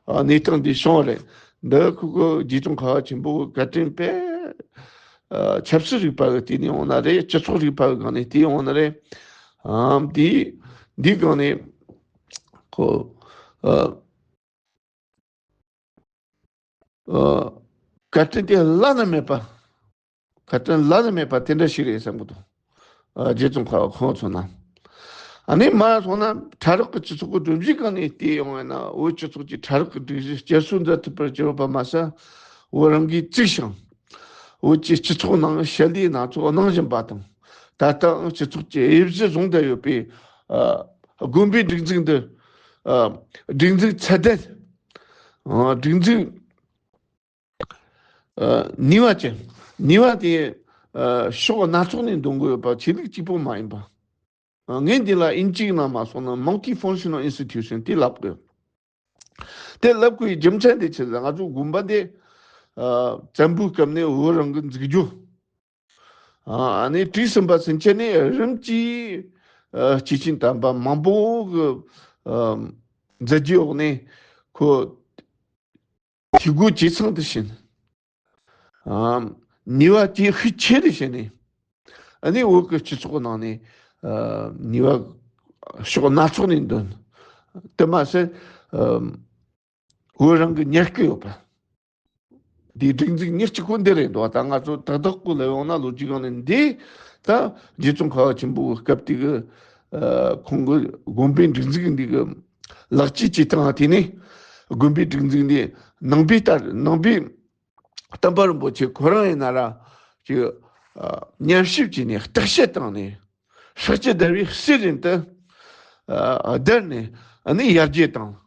ཨ་གནས་སྟངས་འདི་བྱུང་བ་རེད། འདི་ཁོ་ཁོ་རྗེ་ཙོང་ཁ་པ་ཆེན་པོ་བཀའ་དྲིན་པས། ཨ་ཆབ་སྲིད་རིག་པ་གི་སྟེང་ནས་ཡོང་ན་རེད། སྤྱི་ཚོགས་རིག་པ་གི་སྒང་ནས་བལྟས་ཡོང་ན་རེད། ཨ་འདི་འདིའི་སྒང་ནས་ཁོ་ཨ་ཨ་བཀའ་དྲིན་དེ་བླ་ན་མེད་པ། བཀའ་དྲིན་བླ་ན་མེད་པ་དེ་འདྲ་ཞིག་རེད་བསམ་གི་འདུག་ཨ་རྗེ་ཙོང་ཁ་པ་ཁོང་ཚོ་ན། ཨ་ནི་མར་སོང་ན་ཕྲ་རགས་ཀྱི་སྤྱི་ཚོགས་ཀྱི་སྒྲོམ་གཞིའི་སྒང་ནས་བལྟས་ཡོང་བ་ན། བོད་སྤྱི་ཚོགས་ཀྱི་ཕྲ་རགས་ཀྱི་སྒྲིག་གཞི་བསྐྱར་གསོ་མཛད་ཐུབ་པར་གྱུར་པ་མ་ཟད། བོད་རང་གིས་བཙུགས་ཤིང་བོད་ཀྱི་སྤྱི་ཚོགས་ནང་བཤད་ལས་སྣ་ཚོགས་གནང་བཞིན་པ་དང་། ད་ལྟའང་སྤྱི་ཚོགས་ཀྱི་དབྱེ་གཞི་བཟུང་བསྡད་ཡོད་པའི་ཨ་དགོན་པའི་སྒྲིག་འཛུགས་འདི། ཨ་སྒྲིག་འཛུགས་ཚད་ལྡན། ཨ་སྒྲིག་འཛུགས་ཨ་ནུས་པ་ཅན། ནུས་པ་དེ་ཨ་ཕྱོགས་སྣ་ཚོགས་ནས་འདོན་དགོས་ཡོད་པ། ཆོས་ལུགས་གཅིག་པོ་མ་ཡིན་པ། ཨ་ངས་འདི་ལ་དབྱིན་ཇིའི་ནང་མར་སོང་ན་multifunctional institution དེ་ལབ་དགོས། དེ་ལབ་དགོས་པའི་རྒྱུ་མཚན་དེ་ཆི་ཟེར་ན། ང་ཚོ་དགོན་པ་འདི་ཨ་བཙན་པོའི་སྐབས་ནས་བོད་རང་གི་འཛུགས་རྒྱུ། ཨ་ནི་བྲིས་ཟིན་པ་ཚུན་ཆད་ནས་རིམ་གྱིས་ཨ་སྐྱེས་ཆེན་དམ་པ་མང་པོ་གི་ཨ་མཛད་རྗེས་འོག་ནས་ཁོ་འཐུས་སྒོ་ཇེ་ཚང་དུ་ཕྱིན། ཨ་ནུས་པ་ཇེ་ཤུགས་ཆེ་རུ་ཕྱིན་ནས། ཨ་ནི་བོད་ཀྱི་སྤྱི་ཚོགས་ནང་ནས་ཨ་ནུས་པ་ཕྱོགས་སྣ་ཚོགས་ནས་འདོན། དེ་མ་ཟད་ཨ་བོད་རང་གི་ཉེར་སྐྱོ་ཡོད་པ། འདིའི་སྒྲིག་འཛུགས་ཉེར་གཅིག་པོ་འདི་རེད་འདུག་ད་ང་ཚོ་ཏག་ཏག་པོ་ལ་ཡོང་ན་ལོ་རྒྱུས་སྒང་ནས་འདི། ད་རྗེ་ཙོང་ཁ་པ་ཆེན་པོའི་སྐབས་དེ་གི་ཨ་ཁོང་གི་དགོན་པའི་སྒྲིག་འཛུགས་འདི་གི་ལེགས་བཅོས་བྱེད་སྟངས་དེ་ནས། དགོན་པའི་སྒྲིག་འཛུགས་འདི་ནང་པའི་ལྟར། ནང་པའི་སྟོན་པ་རིན་པོ་ཆེ་ཁོ་རང་ཡིན་ན་ར་ཅིག་ཨ་ཉམས་ཞིབ་བྱས་ནས་བརྟག་དཔྱད་བཏང་ནས། ཧྲག་བཅད་བརྡར་བའི་གསེར་བཞིན་དུ་ཨ་བརྡར་ནས། ཨ་ནི་ཡར་རྒྱས་བཏང་།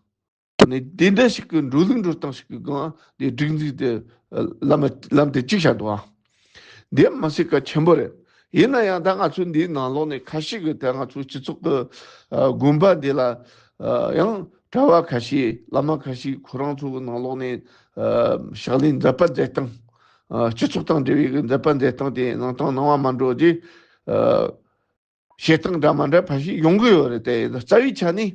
ནི་དེ་འདྲ་ཞིག་གི་འགྲོ་ལུགས་འགྲོ་སྟངས་ཤིག་གི་སྒང་དེ་སྒྲིག་འཛུགས་དེ་ལམ་ལམ་དེ་གཅིག་བཞག་འདུག་ཨ། འདི་མ་སྲིད་གལ་ཆེན་པོ་རེད། ཡིན་ན་ཡང་ད་ང་ཚོ་འདིའི་ནང་ལོགས་ནས་ཁ་ཤས་ཀྱིས། ད་ང་ཚོའི་སྤྱི་ཚོགས་ཀྱི་ཨ་དགོན་པ་འདི་ལ་ཨ་ཡང་གྲྭ་བ་ཁ་ཤས། བླ་མ་ཁ་ཤས་ཁོ་རང་ཚོ་གི་ནང་ལོགས་ནས་ཨ་ཕྱག་ལས་མཛད་པ་མཛད་སྟངས། ཨ་སྤྱི་ཚོགས་དང་འབྲེལ་བའི་གི་མཛད་པ་མཛད་སྟངས་དེ་གནང་སྟངས་གནང་བ་མ་འགྲོ་རྗེས། ཨ་བྱེད་སྟངས་འདྲ་མ་འདྲ་ཕལ་ཆེར་ཡོང་གི་ཡོད་རེད་དེ། རྩ་བའི་ཆ་ནས་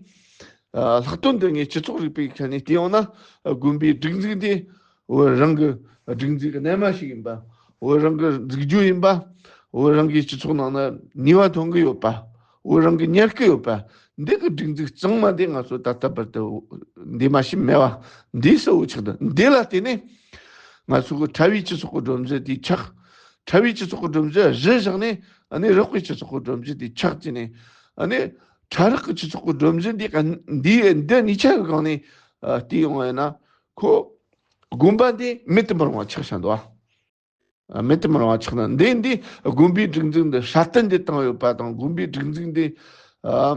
ཨ་ལྷག་དོན་དུ་ངས་སྤྱི་ཚོགས་རིག་པའི་ཆ་ནས་བལྟས་ཡོང་ན། ཨ་དགོན་པའི་སྒྲིག་འཛུགས་འདི་བོད་རང་གི་སྒྲིག་འཛུགས་རྣལ་མ་ཞིག་ཡིན་པ། བོད་རང་གི་འཛུགས་རྒྱུ་ཡིན་པ། བོད་རང་གི་སྤྱི་ཚོགས་ནང་ན་ནུས་པ་ཐོན་གི་ཡོད་པ། བོད་རང་གི་ཉར་གི་ཡོད་པ། འདི་གི་སྒྲིག་འཛུགས་གཙང་མ་འདི་ང་ཚོ་ད་ལྟ་བར་དུ་འདི་མ་ཤེས་མེད་པ། འདི་གསལ་བོ་ཆགས་འདུག་འདི་ལ་བརྟེན་ནས་ང་ཚོ་གི་ཕྲ་བའི་སྤྱི་ཚོགས་ཀྱི་སྒྲོམ་གཞི་དེ་ཆགས། ཕྲ་བའི་སྤྱི་ཚོགས་ཀྱི་སྒྲོམ་གཞི་གཞི་བཞག་ནས། ཨ་ནི་རགས་པའི་སྤྱི་ཚོགས་ཀྱི་སྒྲོམ་གཞི་དེ་ཆགས་བྱས་ནས། ཨ་ནི་ཕྲ་རགས་ཀྱི་སྤྱི་ཚོགས་ཀྱི་སྒྲོམ་གཞི་འདི་ག་འདི་འདི་གཉིས་ཆ་གི་སྒང་ནས་ཨ་བལྟས་ཡོང་བ་ཡིན་ན། ཁོ་དགོན་པ་འདི་མེད་དུ་མི་རུང་བ་ཆགས་བཞག་འདུག་ཨ། མེད་དུ་མི་རུང་བ་ཆགས་ན། འདི་འདི་དགོན་པའི་སྒྲིག་འཛུགས་འདི་སྲ་བརྟན་འདི་བཏང་ཡོད་པ་དང་། དགོན་པའི་སྒྲིག་འཛུགས་འདི་ཨ་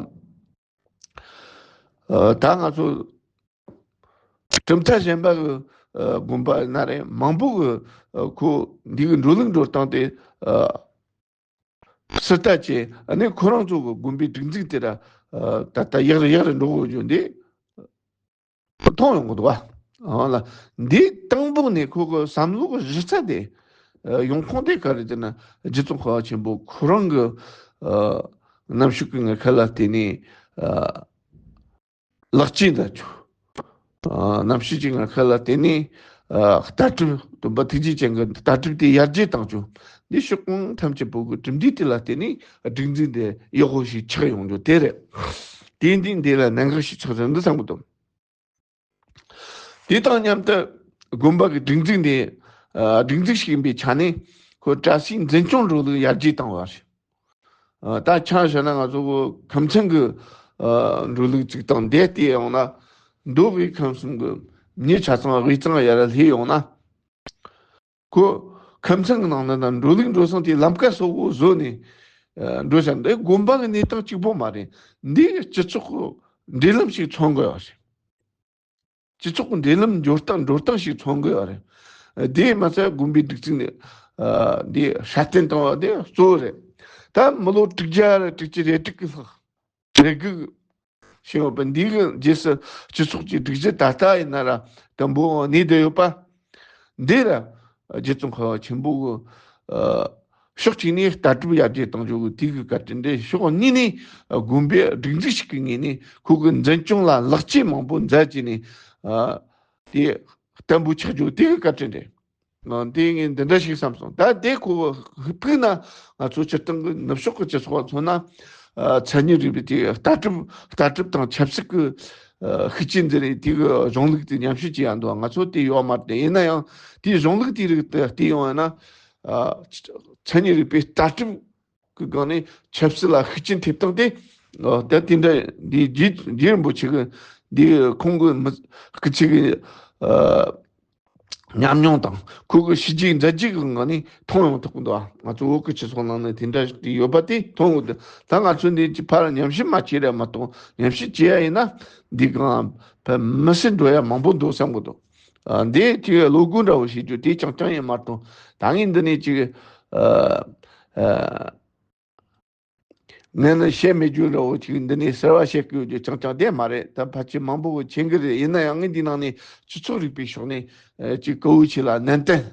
ཨ་ད་ང་ཚོ་གྲུབ་མཐའ་གཞན་པ་གི་ཨ་དགོན་པ་ཡིན་ན་རེད། མང་པོ་གི་ཨ་ཁོ་འདི་གི་འགྲོ་ལུགས་འགྲོ་སྟངས་དེ་ཨ་ཕྱིར་ལྟ་བྱས། ཨ་ནི་ཁོ་རང་ཚོ་གི་དགོན་པའི་སྒྲིག་འཛུགས་དེ་ར་ཨ་ད་ལྟ་ཡག་རུ་ཡག་རུ་འགྲོ་གི་ཡོད་རྒྱུ་འདི་མཐོང་ཡོང་གི་འདུག་བ། ཨ་ལ། འདི་དང་པོ་ནས་ཁོ་གི་བསམ་བློ་གི་གཞི་རྩ་དེ་ཨ་ཡོང་ཁུངས་དེ་ག་རེ་ཟེར་ན། རྗེ་ཙོང་ཁ་པ་ཆེན་པོ་ཁོ་རང་གི་ཨ་གནམ་གཤིས་ཀྱི་ངར་ཁ་ལ་བརྟེན་ནས་ཨ་ལེགས་བཅོས་མཛད་རྒྱུ། ཨ་གནམ་གཤིས་ཀྱི་ངར་ཁ་ལ་བརྟེན་ནས་ཨ་ལྟ་གྲུབ། སྟོན་པ་ཐུགས་རྗེ་ཅན་གྱི་ལྟ་གྲུབ་དེ་ཡར་རྒྱས་བཏང་རྒྱུ། འདི་ཕྱོགས་གང་ཐམས་ཅད་པོ་གི་གྲུབ་འབྲས་དེ་ལ་བརྟེན་ནས་སྒྲིག་འཛུགས་དེ་ཡག་པོ་ཞིག་ཆགས་ཡོང་རྒྱུ་དེ་རེད། དེ་འདི་འདི་ལ་གནད་འགག་ཞིག་ཆགས་ཟིན་འདུག་བསམ་གི་འདུག་དེ་དང་མཉམ་དུ་དགོན་པ་གི་སྒྲིག་འཛུགས་འདི་ཨ་སྒྲིག་འཛུགས་ཤིག་ཡིན་པའི་ཆ་ནས་ཁོ་བཀྲ་ཤིས་འཛིན་སྐྱོང་འགྲོ་ལུགས་ཡར་རྒྱས་བཏང་བ་རེད། ཨ་ད་ཆ་བཞག་ན་ང་ཚོ་གི་ཁམས་ཚན་གི་ཨ་འགྲོ་ལུགས་ཅིག་དང་འདས་དེ་ཡོང་ན་མདོ་དབུས་ཁམས་གསུམ་གི་མི་ཆ་ཚང་དབུས་གཙང་ཡར་སླེབས་ཡོང་ན། ཁོ་ཁམས་ཚན་གི་ནང་ན་ན་འགྲོ་ལུགས་འགྲོ་སོང་དེ་ལམ་ཀ་སོགས་པོ་བཟོས་ནས་ཨ་འགྲོ་བཞག་འདི་དགོན་པ་གི་གནས་སྟངས་གཅིག་པོ་མ་རེད། འདི་སྤྱི་ཚོགས་གི་འབྲེལ་ལམ་ཞིག་མཚོན་དགོས་པ་རེད། སྤྱི་ཚོགས་ཀྱི་འབྲེལ་ལམ་འབྱོར་སྟངས་འགྲོ་སྟངས་ཤིག་མཚོན་དགོས་པ་རེད། དེ་མ་ཚད་དགོན་པའི་སྒྲིག་འཛུགས་ནས་ཨ་འདི་སྲ་བརྟན་བཏང་བ་དེ་གཙོ་བོ་རེད། ད་མི་ལོ་དྲུག་བརྒྱ་ར་དྲུག་ཅུ་རེ་དྲུག་གི་ལྷག་རེ་དགུ་ཞེས་པ་འདི་གི་རྗེས་སུ་སྤྱི་ཚོགས་ཀྱི་སྒྲིག་གཞི་ད་ལྟ་ཡིན་ན་ར་དང་པོ་གནས་བསྡད་ཡོད་པ། འདི་ར་རྗེ་ཙོང་ཁ་པ་ཆེན་པོ་གི་ཨ་ཕྱོགས་གཅིག་ནས་ལྟ་གྲུབ་ཡར་རྒྱས་གཏང་རྒྱུ་གི་དེ་གི་བཀའ་དྲིན་རེད། ཕྱོགས་གཉིས་ནས་དགོན་པའི་སྒྲིག་འཛུགས་ཤིག་གི་ངོས་ནས་ཁོ་གི་འཛིན་སྐྱོང་ལ་ལེགས་སྐྱེས་མང་པོ་མཛད་ཀྱི་ནས་ཨ་དེ་བརྟན་པོ་ཆགས་རྒྱུ་དེ་གི་བཀའ་དྲིན་རེད། ཨ་དེ་ངས་འདི་འདྲ་ཞིག་བསམ་སོང་། ད་དེ་ཁོ་ཕུགས་ན་ང་ཚོ་སྤྱིར་བཏང་གི་ནུབ་ཕྱོགས་ཀྱི་སྤྱི་ཚོགས་ལ་མཚོན་ན་ཨ་མཚན་ཉིད་རིག་པའི་དེ་ལྟ་གྲུབ་ལྟ་གྲུབ་དང་ཆབ་སྲིད་ཀྱི་ཨ་ཤུགས་རྐྱེན་འཛིན་རེས་དེ་གི་གཞུང་ལུགས་དེ་ཉམས་ཞིབ་བྱེད་ཡ་འདུག་ང་ཚོ་དེ་ཡོད་མ་རེད། ཡིན་ན་ཡང་དེའི་གཞུང་ལུགས་དེའི་རིགས་དེ་བལྟས་ཡོང་བ་ན། ཨ་མཚན་ཉིད་རིག་པའི་ལྟ་གྲུབ་ཀྱི་སྒང་ནས་ཆབ་སྲིད་ལ་ཤུགས་རྐྱེན་ཐེབས་སྟངས་དེ། ཨ་ད་དེ་འདྲ་འདི་རྗེ་རྗེ་རིན་པོ་ཆེ་གི་འདི་ཁོང་གི་མི་སྐུ་ཚེ་གི་ཨ་ཉམས་མྱོང་དང་ཁོ་གི་ཞི་རྒྱས་མཛད་རྗེས་ཀྱི་སྒང་ནས་མཐོང་ཡོང་ཐུབ་ཀྱི་འདུག་ཨ་ང་ཚོ་བོད་ཀྱི་སྤྱི་ཚོགས་ནང་ནས་དེ་འདྲ་ཞིག་ཡོད་པ་དེ་མཐོང་གི་འདུག་ད་ང་ཚོ་འདི་ཕར་ཉམས་ཞིབ་མ་བྱས་ར་མ་གཏོགས་ཉམས་ཞིབ་བྱེད་ཡ་ཡིན་ན་འདི་གང་བས་མི་སེར་འགྲོ་ཡ་མང་པོ་འདུག་བསམ་གི་འདུག་ཨ་འདི་ཅིག་བློ་སྒོ་འདྲ་བོ་ཞིག་རྒྱུ་དེ་རྐྱང་རྐྱང་ཡིན་མ་གཏོགས་ད་ངས་འདི་ནས་ཅིག་ཨ་ཨ་ངས་ནི་བཤད་མེད་རྒྱུ་འདྲ་བོ་ཅིག་འདི་ནས་གསར་བ་བཤད་དགོས་རྒྱུ་རྐྱང་རྐྱང་དེ་མ་རེད། ད་ཕལ་ཆེར་མང་པོ་གི་མཁྱེན་གི་རེད། ཡིན་ན་ཡང་ངས་འདི་ནང་ནས་སྤྱི་ཚོགས་རིག་པའི་ཕྱོགས་ནས་ཨ་ཅིག་གོ་བོ་ཆེ་ལ་ནན་ཏན་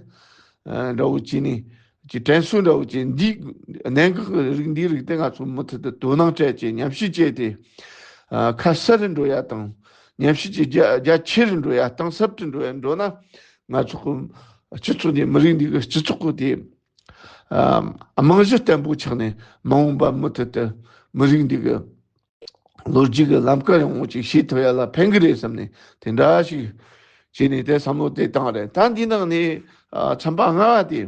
ཨ་འདྲ་བོ་བྱས་ནས་ཅིག་དྲན་གསོ་འདྲ་བོ་བྱས། འདིའི་གནད་འགག་གི་རིགས་འདིའི་རིགས་དེ་ང་ཚོ་མུ་མཐུད་དུ་དོ་སྣང་སྤྲད་བྱས་ཉམས་ཞིབ་བྱས་ཏེ་ཨ་ཁ་གསལ་རུ་འགྲོ་ཡ་དང་། ཉམས་ཞིབ་ཀྱི་རྒྱ་རྒྱ་ཆེ་རུ་འགྲོ་ཡ་གཏིང་ཟབ་ཏུ་འགྲོ་ཡ་འགྲོ་ན་ང་ཚོ་གི་སྤྱི་ཚོགས་ནས་མི་རིགས་འདི་གི་སྤྱི་ཚོགས་གི་དེ་ཨ་རྨང་གཞི་བརྟན་པོ་ཆགས་ནས་མ་འོངས་པ་མུ་མཐུད་དུ་མི་རིགས་འདི་གི་ལོ་རྒྱུས་ཀྱི་ལམ་ཀ་ཡོང་བ་ཅིག་ཤེས་ཐུབ་ཡ་ལ་ཕན་གི་རེད་བསམ་ནས་དེ་འདྲ་ཞིག་བྱས་ནས་དེ་བསམ་བློ་དེ་བཏང་རེད། ད་འདི་ནང་ནས་ཨ་ཚན་པ་ལྔ་བ་དེ།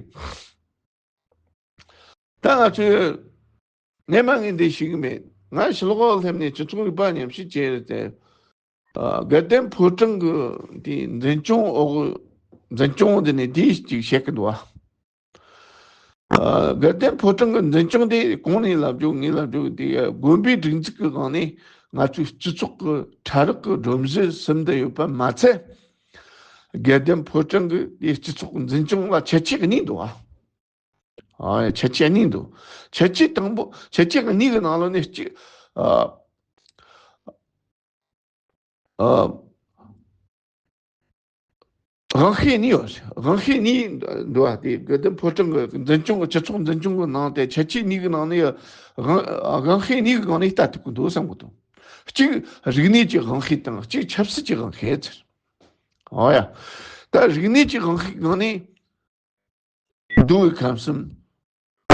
ད་ང་ཚོས་སྔས་མ་ངས་འདི་ཤེས་གི་མེད། ང་ཕྱི་ལོགས་སླེབས་ནས་སྤྱི་ཚོགས་རིག་པ་ཉམས་ཞིབ་བྱས་ཏེ། ཨ་དགའ་ལྡན་ཕོ་བྲང་གི་དེ་འཛིན་སྐྱོང་འོག་འཛིན་སྐྱོང་འདི་ནས་དེ་ཅིག་བཤད་གི་འདུག་ཨ། ཨ་དགའ་ལྡན་ཕོ་བྲང་གི་འཛིན་སྐྱོང་དེ་གོང་ནས་ལབ་རྒྱུ་ངས་ལབ་རྒྱུ་དེ་དགོན་པའི་སྒྲིག་འཛུགས་ཀྱི་སྒང་ནས་ང་ཚོའི་སྤྱི་ཚོགས་ཀྱི་ཕྲ་རགས་ཀྱི་སྒྲོམ་གཞི་ཟིན་བསྡད་ཡོད་པ་མ་ཚད། དགའ་ལྡན་ཕོ་བྲང་གི་དེ་སྤྱི་ཚོགས་འཛིན་སྐྱོང་ལ་ཁྱད་ཆོས་གཉིས་འདུག་ཨ། ཨ་ཁྱད་ཆོས་གཉིས་འདུག་ཁྱད་ཆོས་དང་པོ་ཁྱད་ཆོས་གཉིས་ཀྱི་ནང་ལོགས་ནས་གཅིག་ཨ་ཨ་དབང་ཤེད་གཉིས་ཡོད། དབང་ཤེད་གཉིས་འདུག་ཨ། དེ་དགའ་ལྡན་ཕོ་བྲང་གི་འཛིན་སྐྱོང་གི་སྤྱི་ཚོགས་འཛིན་སྐྱོང་གི་ནང་དེ་ཁྱད་ཆོས་གཉིས་ཀྱི་ནང་ནས་དབང་དབང་ཤེད་གཉིས་ཀྱི་སྒང་ནས་ལྟ་ཐུབ་ཀྱི་འདུག་བསམ་གྱི་འདུག་གཅིག་རིག་གནས་ཀྱི་དབང་ཤེད་དང་གཅིག་ཆབ་སྲིད་ཀྱི་དབང་ཤེད་ཟེར། ཨོ་ཡ། ད་རིག་གནས་ཀྱི་དབང་ཤེད་སྒང་ནས། མདོ་དབུས་ཁམས་གསུམ་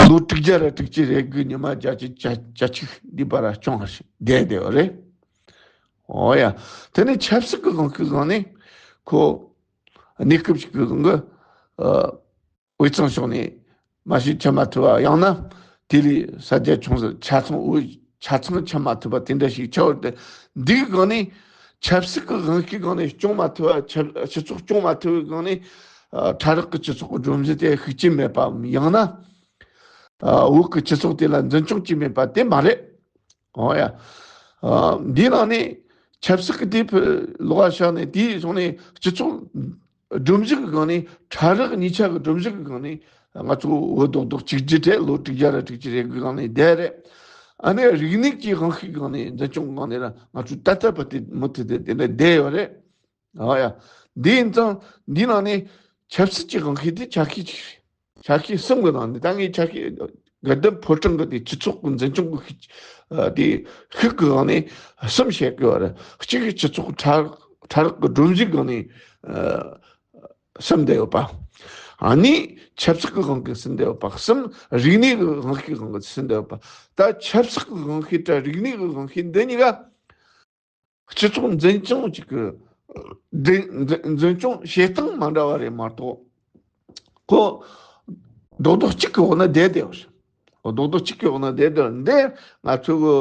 ལོ་དྲུག་བརྒྱ་ར་དྲུག་ཅུ་རེ་དགུ་ཉི་མ་བརྒྱད་ཅུ་གྱ་གྱ་གཅིག་འདི་བར་སྐྱོང་བར་བསྡད་བསྡད་པ་རེད། འོ་ཡ། དེ་ནས་ཆབ་སྲིད་ཀྱི་དབང་ཤེད་སྒང་ནས་ཁོ་གནས་སྐབས་ཤིག་གི་སྒང་གི་ཨ་དབུས་གཙང་ཕྱོགས་ནས་མ་ཤི་ཆ་མ་ཐུབ་པ། ཡང་ན་དེ་ལས་ས་རྒྱ་ཆུང་ས་ཆ་ཚང་དབུས་ཆ་ཚང་ཆ་མ་ཐུབ་པ་དེ་འདྲ་ཞིག་ཆགས་པ་རེད། འདིའི་སྒང་ནས་ཆབ་སྲིད་ཀྱི་དབང་ཤེད་སྒང་ནས་སྐྱོང་མ་ཐུབ་པ། ཆབ་སྤྱི་ཚོགས་སྐྱོང་མ་ཐུབ་པའི་སྒང་ནས་ཨ་ཕྲ་རགས་ཀྱི་སྤྱི་ཚོགས་ཀྱི་སྒྲོམ་གཞི་དེ་ཤུགས་རྐྱེན་མེད་པའམ། ཡང་ན་ཨ་བོད་ཀྱི་སྤྱི་ཚོགས་དེ་ལ་འཛིན་སྐྱོང་བྱེད་མེད་པ་དེ་མ་རེད། འོ་ཡ། ཨ་འདིའི་ནང་ནས་ཆབ་སྲིད་ཀྱི་དེ་ཕུ་ལོགས་ལ་བཞག་ནས་དེའི་སོང་ནས་སྤྱི་ཚོགས་སྒྲོམ་གཞི་གི་སྒང་ནས། ཕྲ་རགས་གཉིས་ཆ་གི་སྒྲོམ་གཞི་གི་སྒང་ནས་ང་ཚོ་འུ་རྡོག་རྡོག་གཅིག་སྒྲིལ་རེད། ལོ་དྲུག་བརྒྱ་ར་དྲུག་ཅུ་རེ་དགུའི་སྒང་ནས་བསྡད་རེད། ཨ་ནི་རིག་གནས་ཀྱི་དབང་ཤེད་སྒང་ནས་འཛིན་སྐྱོང་སྒང་ནས་ར་ང་ཚོ་ད་ལྟ་བར་དུ་མུ་མཐུད་དེ་དེ་འདྲ་བསྡད་ཡོད་རེད། ཨ་ཡ། འདི་ཡིན་ཙང་འདི་ནང་ནས་ཆབ་སྲིད་ཀྱི་དབང་ཤེད་དེ་ཆ་ཤས་གཅིག་རེད། ཆ་ཤས་གསུམ་གྱི་ནང་ནས། ད་ངས་ཆ་ཤས་དགའ་ལྡན་ཕོ་བྲང་གི་དེ་སྤྱི་ཚོགས་ཀྱི་འཛིན་སྐྱོང་གི་ཤུགས་ཨ་དེ་ཤུགས་ཀྱི་སྒང་ནས་གསུམ་བཤད་དགོས་པ་རེད། གཅིག་གི་སྤྱི་ཚོགས་ཕྲ་ཕྲ་རགས་ཀྱི་སྒྲོམ་གཞིའི་སྒང་ནས་ཨ་ཟིན་བསྡད་ཡོད་པ། ཨ་ནི་ཆབ་སྲིད་ཀྱི་དབང་གིས་ཟིན་བསྡད་ཡོད་པ། གསུམ་རིག་གནས་ཀྱི་དབང་ཤེད་སྒང་གིས་ཟིན་བསྡད་ཡོད་པ། ད་ཆབ་སྲིད་ཀྱི་དབང་ཤེད་དང་རིག་གནས་ཀྱི་དབང་ཤེད་འདི་གཉིས་ཀ་ སྤྱི་ཚོགས་འཛིན་སྐྱོང་ཅིག་གི་འཛིན་འཛིན་འཛིན་སྐྱོང་བྱེད་སྟངས་མ་འདྲ་བ་རེད་མ་གཏོགས། ཁོ་རྡོག་རྡོག་གཅིག་གི་འོག་ན་བསྡད་བསྡད་པ་རེད། རྡོག་རྡོག་གཅིག་གི་འོག་ན་བསྡད་བསྡད་པ་འདི་ང་ཚོ་གི་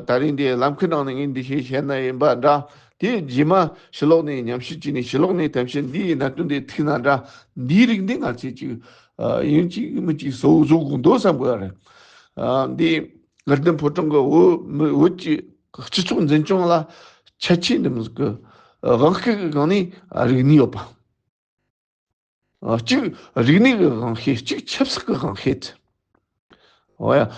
ད་རིང་འདི་ལམ་ཁའི་ནང་ནས་ངས་འདི་བཤད་བཤད་ན་ཡིན་པ་འདྲ། དེ་རྗེས་མ་ཕྱི་ལོགས་ནས་ཉམས་ཞིབ་བྱས་ནས་ཕྱི་ལོགས་ནས་ཐམས་ཅད་འདིའི་གནད་དོན་འདི་ཐུག་ན་འདྲ། འདིའི་རིགས་འདི་ང་ཚོས་ཅིག་ཡིན་གཅིག་མིན་གཅིག་གསལ་བོ་བཟོ་དགོས་འདུག་བསམ་དགོས་པ་རེད། འདི་དགའ་ལྡན་ཕོ་བྲང་གི་བོད་མི་བོད་ཀྱི་སྤྱི་ཚོགས་འཛིན་སྐྱོང་ལ་ཁྱད་ཆོས་འདི་མོ་ཟིག་གི་དབང་ཤེད་ཀྱི་སྒང་ནས་རིག་གནས་ཡོད་པ། གཅིག་རིག་གནས་ཀྱི་དབང་ཤེད། གཅིག་ཆབ་སྲིད་ཀྱི་དབང་ཤེད། འོ་ཡ།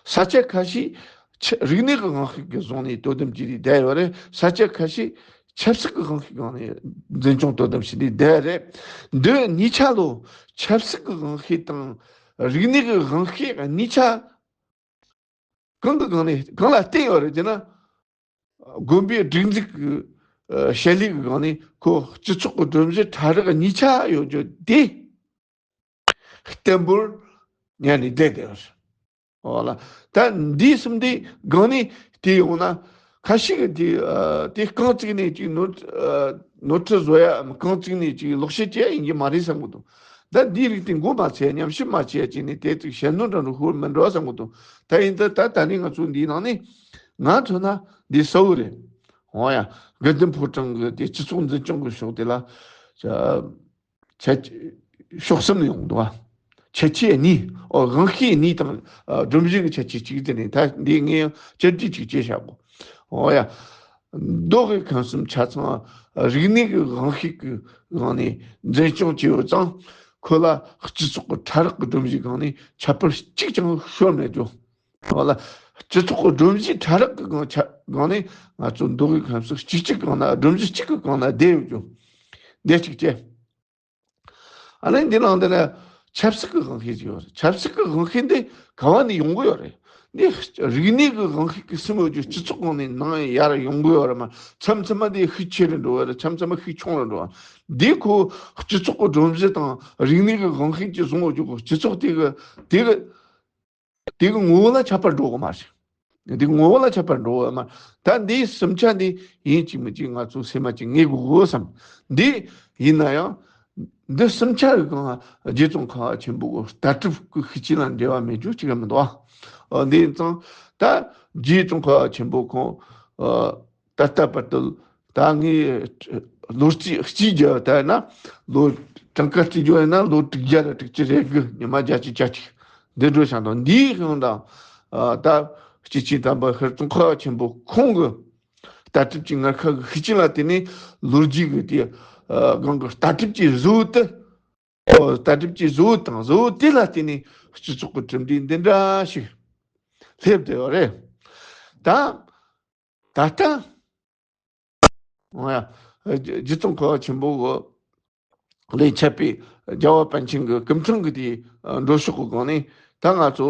ས་ཆ་ཁ་ཤས་ཆ་རིག་གནས་ཀྱི་དབང་ཤེད་ཀྱི་བཟུང་ནས་དོ་དམ་བྱས་ནས་བསྡད་ཡོད་རེད། ས་ཆ་ཁ་ཤས་ཆབ་སྲིད་ཀྱི་དབང་ཤེད་སྒང་ནས་འཛིན་སྐྱོང་དོ་དམ་བྱས་ནས་བསྡད་རེད། འདི་གཉིས་ཆ་ལོ། ཆབ་སྲིད་ཀྱི་དབང་ཤེད་དང་རིག་གནས་ཀྱི་དབང་ཤེད་གཉིས་ཆ་གང་གི་སྒང་ནས་གང་ལ་བརྟེན་ཡོད་རེད་ཅེ་ན། དགོན་པའི་སྒྲིག་འཛུགས་ཀྱི་ཨ་བྱེད་ལས་ཀྱི་སྒང་ནས་ཁོ་སྤྱི་ཚོགས་ཀྱི་སྒྲོམ་གཞི་ཕྲ་རགས་གཉིས་ཆ་ཡོད་རྒྱུ་དེ་བརྟན་པོར་ཉར་ནས་བསྡད་བསྡད་པ་རེད། འོ་ལ། ད་འདི་གསུམ་དེ་སྒང་ནས་བལྟས་ཡོང་ན། ཁ་ཤས་ཀྱིས་དེ་ཨ་དེ་རྐང་བཙུགས་ནས་ཅིག་ནོར་ཨ་ནོར་འཁྲུལ་བཟོ་ཡ། རྐང་བཙུགས་ནས་ཅིག་ལོག་བཤད་བྱེད་ཡ་ཡིན་གྱི་མ་རེད་བསམ་གྱི་འདུག་ད་འདིའི་རིགས་དེ་མགོ་མ་ཚོས་ཡ། ཉམས་ཞིབ་མ་བྱས་ཡ་བྱས་ནས་དེ་ཅིག་ཞལ་ནོར་འདྲ་འགྲོ་ཤོར་མི་འགྲོ་བསམ་གྱི་འདུག་ད་ཡིན་ད་ད་ད་ནི་ང་ཚོ་འདིའི་ནང་ནས་ང་མཚོན་ན་འདི་གསལ་བོ་རེད། འོ་ཡ། དགའ་ལྡན་ཕོ་བྲང་གི་དེ་སྤྱི་ཚོགས་འཛིན་སྐྱོང་གི་ཕྱོགས་དེ་ལ་ཆ་ཆ་ཕྱོགས་གསུམ་ཡོང་འདུག་ཨ། ཁྱད་ཆོས་གཉིས། ཨོ། དབང་ཤེད་གཉིས་དང་ཨ་སྒྲོམ་གཞི་གི་ཁྱད་ཆོས་གཅིག་དེ་ནི་ད་འདི་ངས་ཡང་བཅར་འདྲི་གཅིག་བྱས་བཞག་གོ། འོ་ཡ། མདོ་དབུས་ཁམས་གསུམ་ཆ་ཚང་རིག་གནས་ཀྱི་དབང་ཤེད་ཀྱི་ངང་ནས་འཛིན་སྐྱོང་བྱས་ཡོད་ཙང་། ཁོ་ལ་སྤྱི་ཚོགས་ཀྱི་ཕྲ་རགས་ཀྱི་སྒྲོམ་གཞིའི་སྒང་ནས་ཁྱད་པར་གཅིག་ཀྱང་ཤོར་མེད་རྒྱུ། འོ་ལ། སྤྱི་ཚོགས་ཀྱི་སྒྲོམ་གཞི་ཕྲ་རགས་ཀྱི་སྒང་ཆ་སྒང་ནས་ང་ཚོ་མདོ་དབུས་ཁམས་གསུམ་གཅིག་གཅིག་སྒང་ན། སྒྲོམ་གཞི་གཅིག་གི་སྒང་ན་བསྡད་ཡོད་རྒྱུ། འདི་གཅིག་བྱས། ཨ་ནི་འདི་ནང་འདི་ན་ཆབ་སྲིད་ཀྱི་དབང་ཤེད་ཅིག་ཡོད་རེད། ཆབ་སྲིད་ཀྱི་དབང་ཤེད་འདི་ག་བ་ནས་ཡོང་གི་ཡོད་རེད། འདི་རིག་གནས་ཀྱི་དབང་ཤེད་ཀྱིས་སྲིད་མོད་ཀྱི་སྤྱི་ཚོགས་ནང་ནས་ནང་ཡར་ཡོང་གི་ཡོད་རེད་མ། མཚམས་མཚམས་མ་འདི་ཤུགས་ཆེ་རུ་འགྲོ་བ་རེད། མཚམས་མཚམས་མ་ཤུགས་ཆུང་རུ་འགྲོ་བ། འདི་ཁོ་སྤྱི་ཚོགས་ཀྱི་སྒྲོམ་གཞི་དང་རིག་གནས་ཀྱི་དབང་ཤེད་ཀྱིས་བཟུང་བ་ཅིག་གོ། སྤྱི་ཚོགས་དེ་གི་དེ་གི་དེ་གི་ངོ་བོ་ལ་ཁྱད་པར་འགྲོ་གི་མ་རེད། དེ་ངོ་བོ་ལ་ཁྱད་པར་འགྲོ་གི་མ་རེད། ད་འདིའི་གསུམ་ཆ་འདི་ཡིན་གཅིག་མིན་གཅིག་ང་ཚོ་སེམས་མ་གཅིག་ངེས་དགོས་གོ་བསམ། འདི་ཡིན་ན་ཡང་འདི་གསུམ་ཆ་གི་སྒང་རྗེ་ཙོང་ཁ་བ་ཆེན་པོ་གི་ལྟ་གྲུབ་ཀྱི་ཤུགས་རྐྱེན་ལ་འབྲེལ་བ་མེད་རྒྱུ་གཅིག་ཡང་མི་འདུག་ཨ། འདི་ཡིན་ཙང་ད་རྗེ་ཙོང་ཁ་བ་ཆེན་པོ་ཁོང་ད་ལྟ་བར་དུ། ད་ངས་ལོ་རྩིས་གཅིག་བརྒྱབ་བལྟས་ན། ལོ་གྲངས་ཀ་རྩིས་རྒྱག་ཡིན་ན་ལོ་དྲུག་བརྒྱ་དང་དྲུག་ཅུ་རེ་དགུ། ཉི་མ་བརྒྱད་ཅུ་གྱ་གཅིག་འདི་འགྲོ་བཞག་འདུག་འདིའི་སྒང་དང་། ད་སྐྱེས་ཆེན་དམ་པ་ཤར་ཙོང་ཁ་བ་ཆེན་པོ་ཁོང་གི་ལྟ་གྲུབ་ཀྱི་ངར་ཁ་གི་ཤུགས་རྐྱེན་ལ་བརྟེན་ནས། ལོ་རྒྱུས་ཀྱི་དེ་སྒང་གི་ལྟ་གྲུབ་ཀྱི་བཟོ་བོ་དེ། ལྟ་གྲུབ་ཀྱི་བཟོ་བོ་དང་བཟོ་བོ་དེ་ལ་བརྟེན་ནས་སྤྱི་ཚོགས་ཀྱི་གྲུབ་འབྲས་འདི་འདྲ་ཞིག་སླེབས་བསྡད་ཡོད་རེད། ད། ད་ལྟ། འོ་ཡ། རྗེ་ཙོང་ཁ་བ་ཆེན་པོ་གི་ལས་མཆེད་པའི་རྒྱལ་བ་པཎ་ཆེན་གྱི་སྐུ་ཕྲེང་གི་དེའི་འགྲོ་ཕྱོགས་ཀྱི་སྒང་ནས། ད་ང་ཚོ་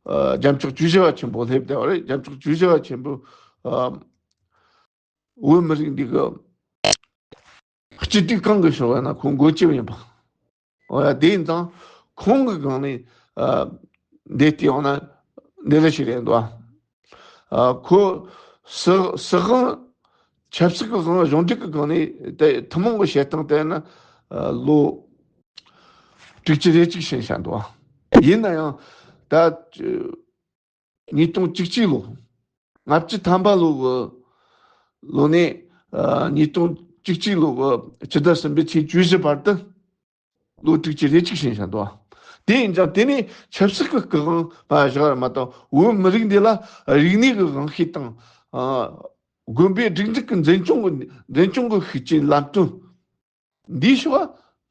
རྒྱལ་མཆོག་བཅུ་བཞི་པ་ཆེན་པོ་སླེབས་བསྡད་པ་རེད། རྒྱལ་མཆོག་བཅུ་བཞི་པ་ཆེན་པོ་བོད་མི་རིགས་འདི་གི་སྤྱི་འཐུས་གང་གི་ཕྱོགས་ཡིན་ན་ཁོང་འགོ་ཁྲིད་ཡིན་པ། འོ་ཡ། དེ་ཡིན་ཙང་ཁོང་གི་སྒང་ནས་འདས་ཏེ་ཡོང་ན་འདི་འདྲ་ཞིག་རེད་འདུག་ཨ། ཁོ་སྲིད་སྲིད་དབང་། ཆབ་སྲིད་ཀྱི་དབང་། གཞུང་འབྲེལ་གྱི་སྒང་ནས་དེ་ཐུན་མོང་གི་བཤད་སྟངས་བལྟས་ན་ལོ་དྲུག་ཅུ་རེ་གཅིག་ཕྱིན་བཞག་འདུག་ཨ། ཡིན་ན་ཡང་ད་ཉིས་སྟོང་བཅུ་གཅིག་ལོ། ལྔ་བཅུ་ཐམ་པ་ལོ་གི་ལོ་ནས་ཉིས་སྟོང་བཅུ་གཅིག་ལོ་གི་ཕྱི་ཟླ་གསུམ་པའི་ཚེས་བཅུ་བཞི་བར་དུ་ལོ་དྲུག་ཅུ་རེ་གཅིག་ཕྱིན་བཞག་འདུག་ཨ། དེ་ཡིན་ཙང་དེ་ནས་ཆབ་སྲིད་ཀྱི་སྐུ་དབང་མ་བཞག་པ་མ་གཏོགས། བོད་མི་རིགས་འདི་ལ་རིག་གནས་ཀྱི་དབང་ཤེད་དང་། དགོན་པའི་སྒྲིག་འཛུགས་ཀྱི་འཛིན་སྐྱོང་གི་འཛིན་སྐྱོང་གི་ཤུགས་རྐྱེན། ལམ་སྟོན་འདིའི་ཕྱོགས་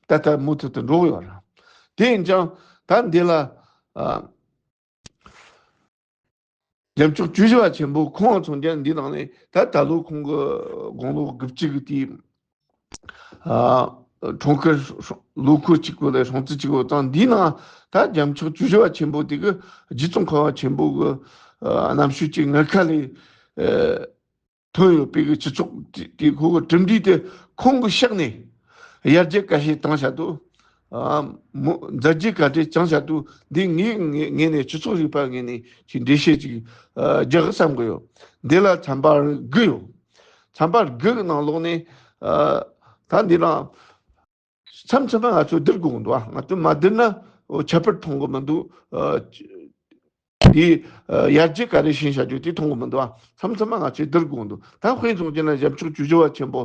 ད་ལྟ་མུ་མཐུད་དུ་འགྲོ་གི་ཡོད་རེད། དེ་ཡིན་ཙང་ད་འདི་ལ་རྒྱལ་མཆོག་བཅུ་བཞི་པ་ཆེན་པོ་ཁོང་ཚོ་འདི་ནང་ནས། ད་ད་ལོ་ཁོང་གི་དགུང་ལོ་དགུ་བཅུ་གི་དུས། ཨ། འཁྲུངས་སྐར་ལོ་འཁོར་གཅིག་པོ་ལ་སྲུང་བརྩི་གཅིག་པོ་དང་། འདིའི་ནང་ད་རྒྱལ་མཆོག་བཅུ་བཞི་པ་ཆེན་པོ་དེ་གི་རྗེ་ཙོང་ཁ་བ་ཆེན་པོ་གི་ཨ་རྣམ་དཔྱོད་ཀྱི་ངར་ཁ་ལས་ཨ་ཐོན་ཡོད་པའི་གི་སྤྱི་ཚོགས་དེ་དེ་ཁོ་གི་གྲུབ་འབྲས་དེ་ཁོང་གི་ཕྱག་ནས་ཡར་རྒྱས་ཁ་ཤས་བཏང་བཞག་འདུག་ཨ། མོ་མཛད་རྗེས་ག་འདྲས་བཅངས་བཞག་འདུག་འདི་ངའི་ངོས་ངོས་ནས། སྤྱི་ཚོགས་རིག་པ་ངོས་ནས་ཅིག་འགྲེལ་བཤད་ཅིག་ཨ་རྒྱག་བསམ་གི་ཡོད། འདི་ལ་ཚན་པ་དགུ་ཡོད། ཐམ་པ་དགུ་གི་ནང་ལོགས་ནས་ཨ་ད་འདི་རང་མཚམས་མཚམས་མ་ང་ཚོ་བསྡུར་དགོས་འདུག་ང་ཚོ་མ་བསྡུར་ན་འོ་ཁྱད་པར་མཐོང་གི་མི་འདུག་ཨ་དེ་ཡར་རྒྱས་ག་རེ་ཕྱིན་བྱ་རྒྱུ་དེ་མཐོང་གི་མི་འདུག་མཚམས་མཚམས་མ་ང་ཚོས་བསྡུར་དགོས་འདུག་ད་དཔེ་མཚོན་བྱས་ན་རྒྱལ་མཆོག་ཇོ་བོ་ཆེན་པོ།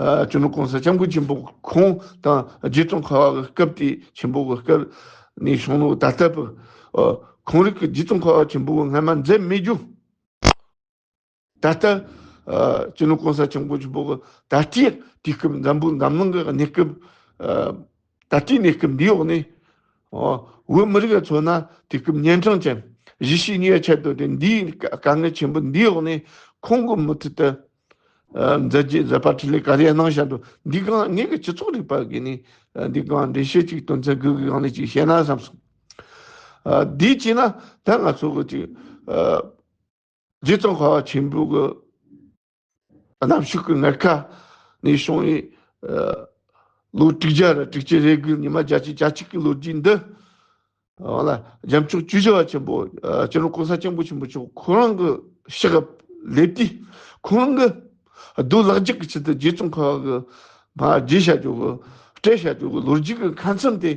ཨ་སྤྱི་ནོར་གོང་ས་སྐྱབས་མགོན་ཆེན་པོ་ཁོང་དང་རྗེ་ཙོང་ཁ་པ་གི་སྐབས་དེ་ཆེན་པོ་གི་སྐབས་ནས་བྱུང་ནོ་ད་ལྟ་བུ། ཨ་ཁོང་རིགས་ཀྱི་རྗེ་ཙོང་ཁ་པ་ཆེན་པོ་གི་སྔ་མ་མཛད་མེད་རྒྱུ། ད་ལྟ་ཨ་སྤྱི་ནོར་གོང་ས་སྐྱབས་མགོན་ཆེན་པོ་གི་ད་ལྟའི་དུས་སྐབས་འཛམ་བུ་འཛམ་གླིང་གི་གནས་སྐབས། ཨ་ད་ལྟའི་གནས་སྐབས་འདིའི་འོག་ནས། ཨོ་བོད་མི་རིགས་ལ་མཚོན་ན་དུས་སྐབས་གཉན་འཕྲང་ཅན། གཞིས་བྱེས་གཉིས་ཆར་དུ་དེ་འདིའི་དཀའ་ངལ་ཆེན་པོ་འདིའི་འོག་ནས་ཁོང་གི་མུ་མཐུད་དུ་ཨ་མཛད་རྗེས་མཛད་པ་འཕྲིན་ལས་ག་རེ་གནང་བཞག་འདུག་འདི་གང་ངེད་ཀྱི་སྤྱི་ཚོགས་རིག་པ་གི་ནས་ཨ་འདི་གང་འགྲེལ་བཤད་ཅིག་དོན་ཚན་དགུ་གི་སྒང་ནས་ཅིག་བཤད་ན་བསམ་སོང་། ཨ་འདི་བྱས་ན་ད་ང་ཚོ་གི་ཅིག་ཨ་རྗེ་ཙོང་ཁ་པ་ཆེན་པོ་གི་གནམ་ཕྱོགས་ཀྱི་ངར་ཁ་ནས་བྱུང་བའི་ཨ་ལོ་དྲུག་བརྒྱ་ར་དྲུག་ཅུ་རེ་དགུ་ཉི་མ་བརྒྱད་ཅུ་གྱ་གཅིག་གི་ལོ་རྒྱུས་འདི། འོ་ལ་རྒྱལ་མཆོག་ཇོ་བོ་ཆེན་པོ་ཨ་སྤྱི་ནོར་གོང་ས་སྐྱབས་མགོན་ཆེན་པོ་མཆོག་ཁོ་རང་གི་ཕྱག་ལས་དུས་ཁོ་རང་གི་རྡོ་ལག་བརྒྱུད་ཀྱི་ཆེད་དུ་རྗེ་ཙོང་ཁ་པ་གི་མ་རྗེས་བྱ་རྒྱུ་གི་སྤྲད་བྱ་རྒྱུ་གི་ལོ་རྒྱུས་ཀྱི་ཁ་མཚམས་དེ་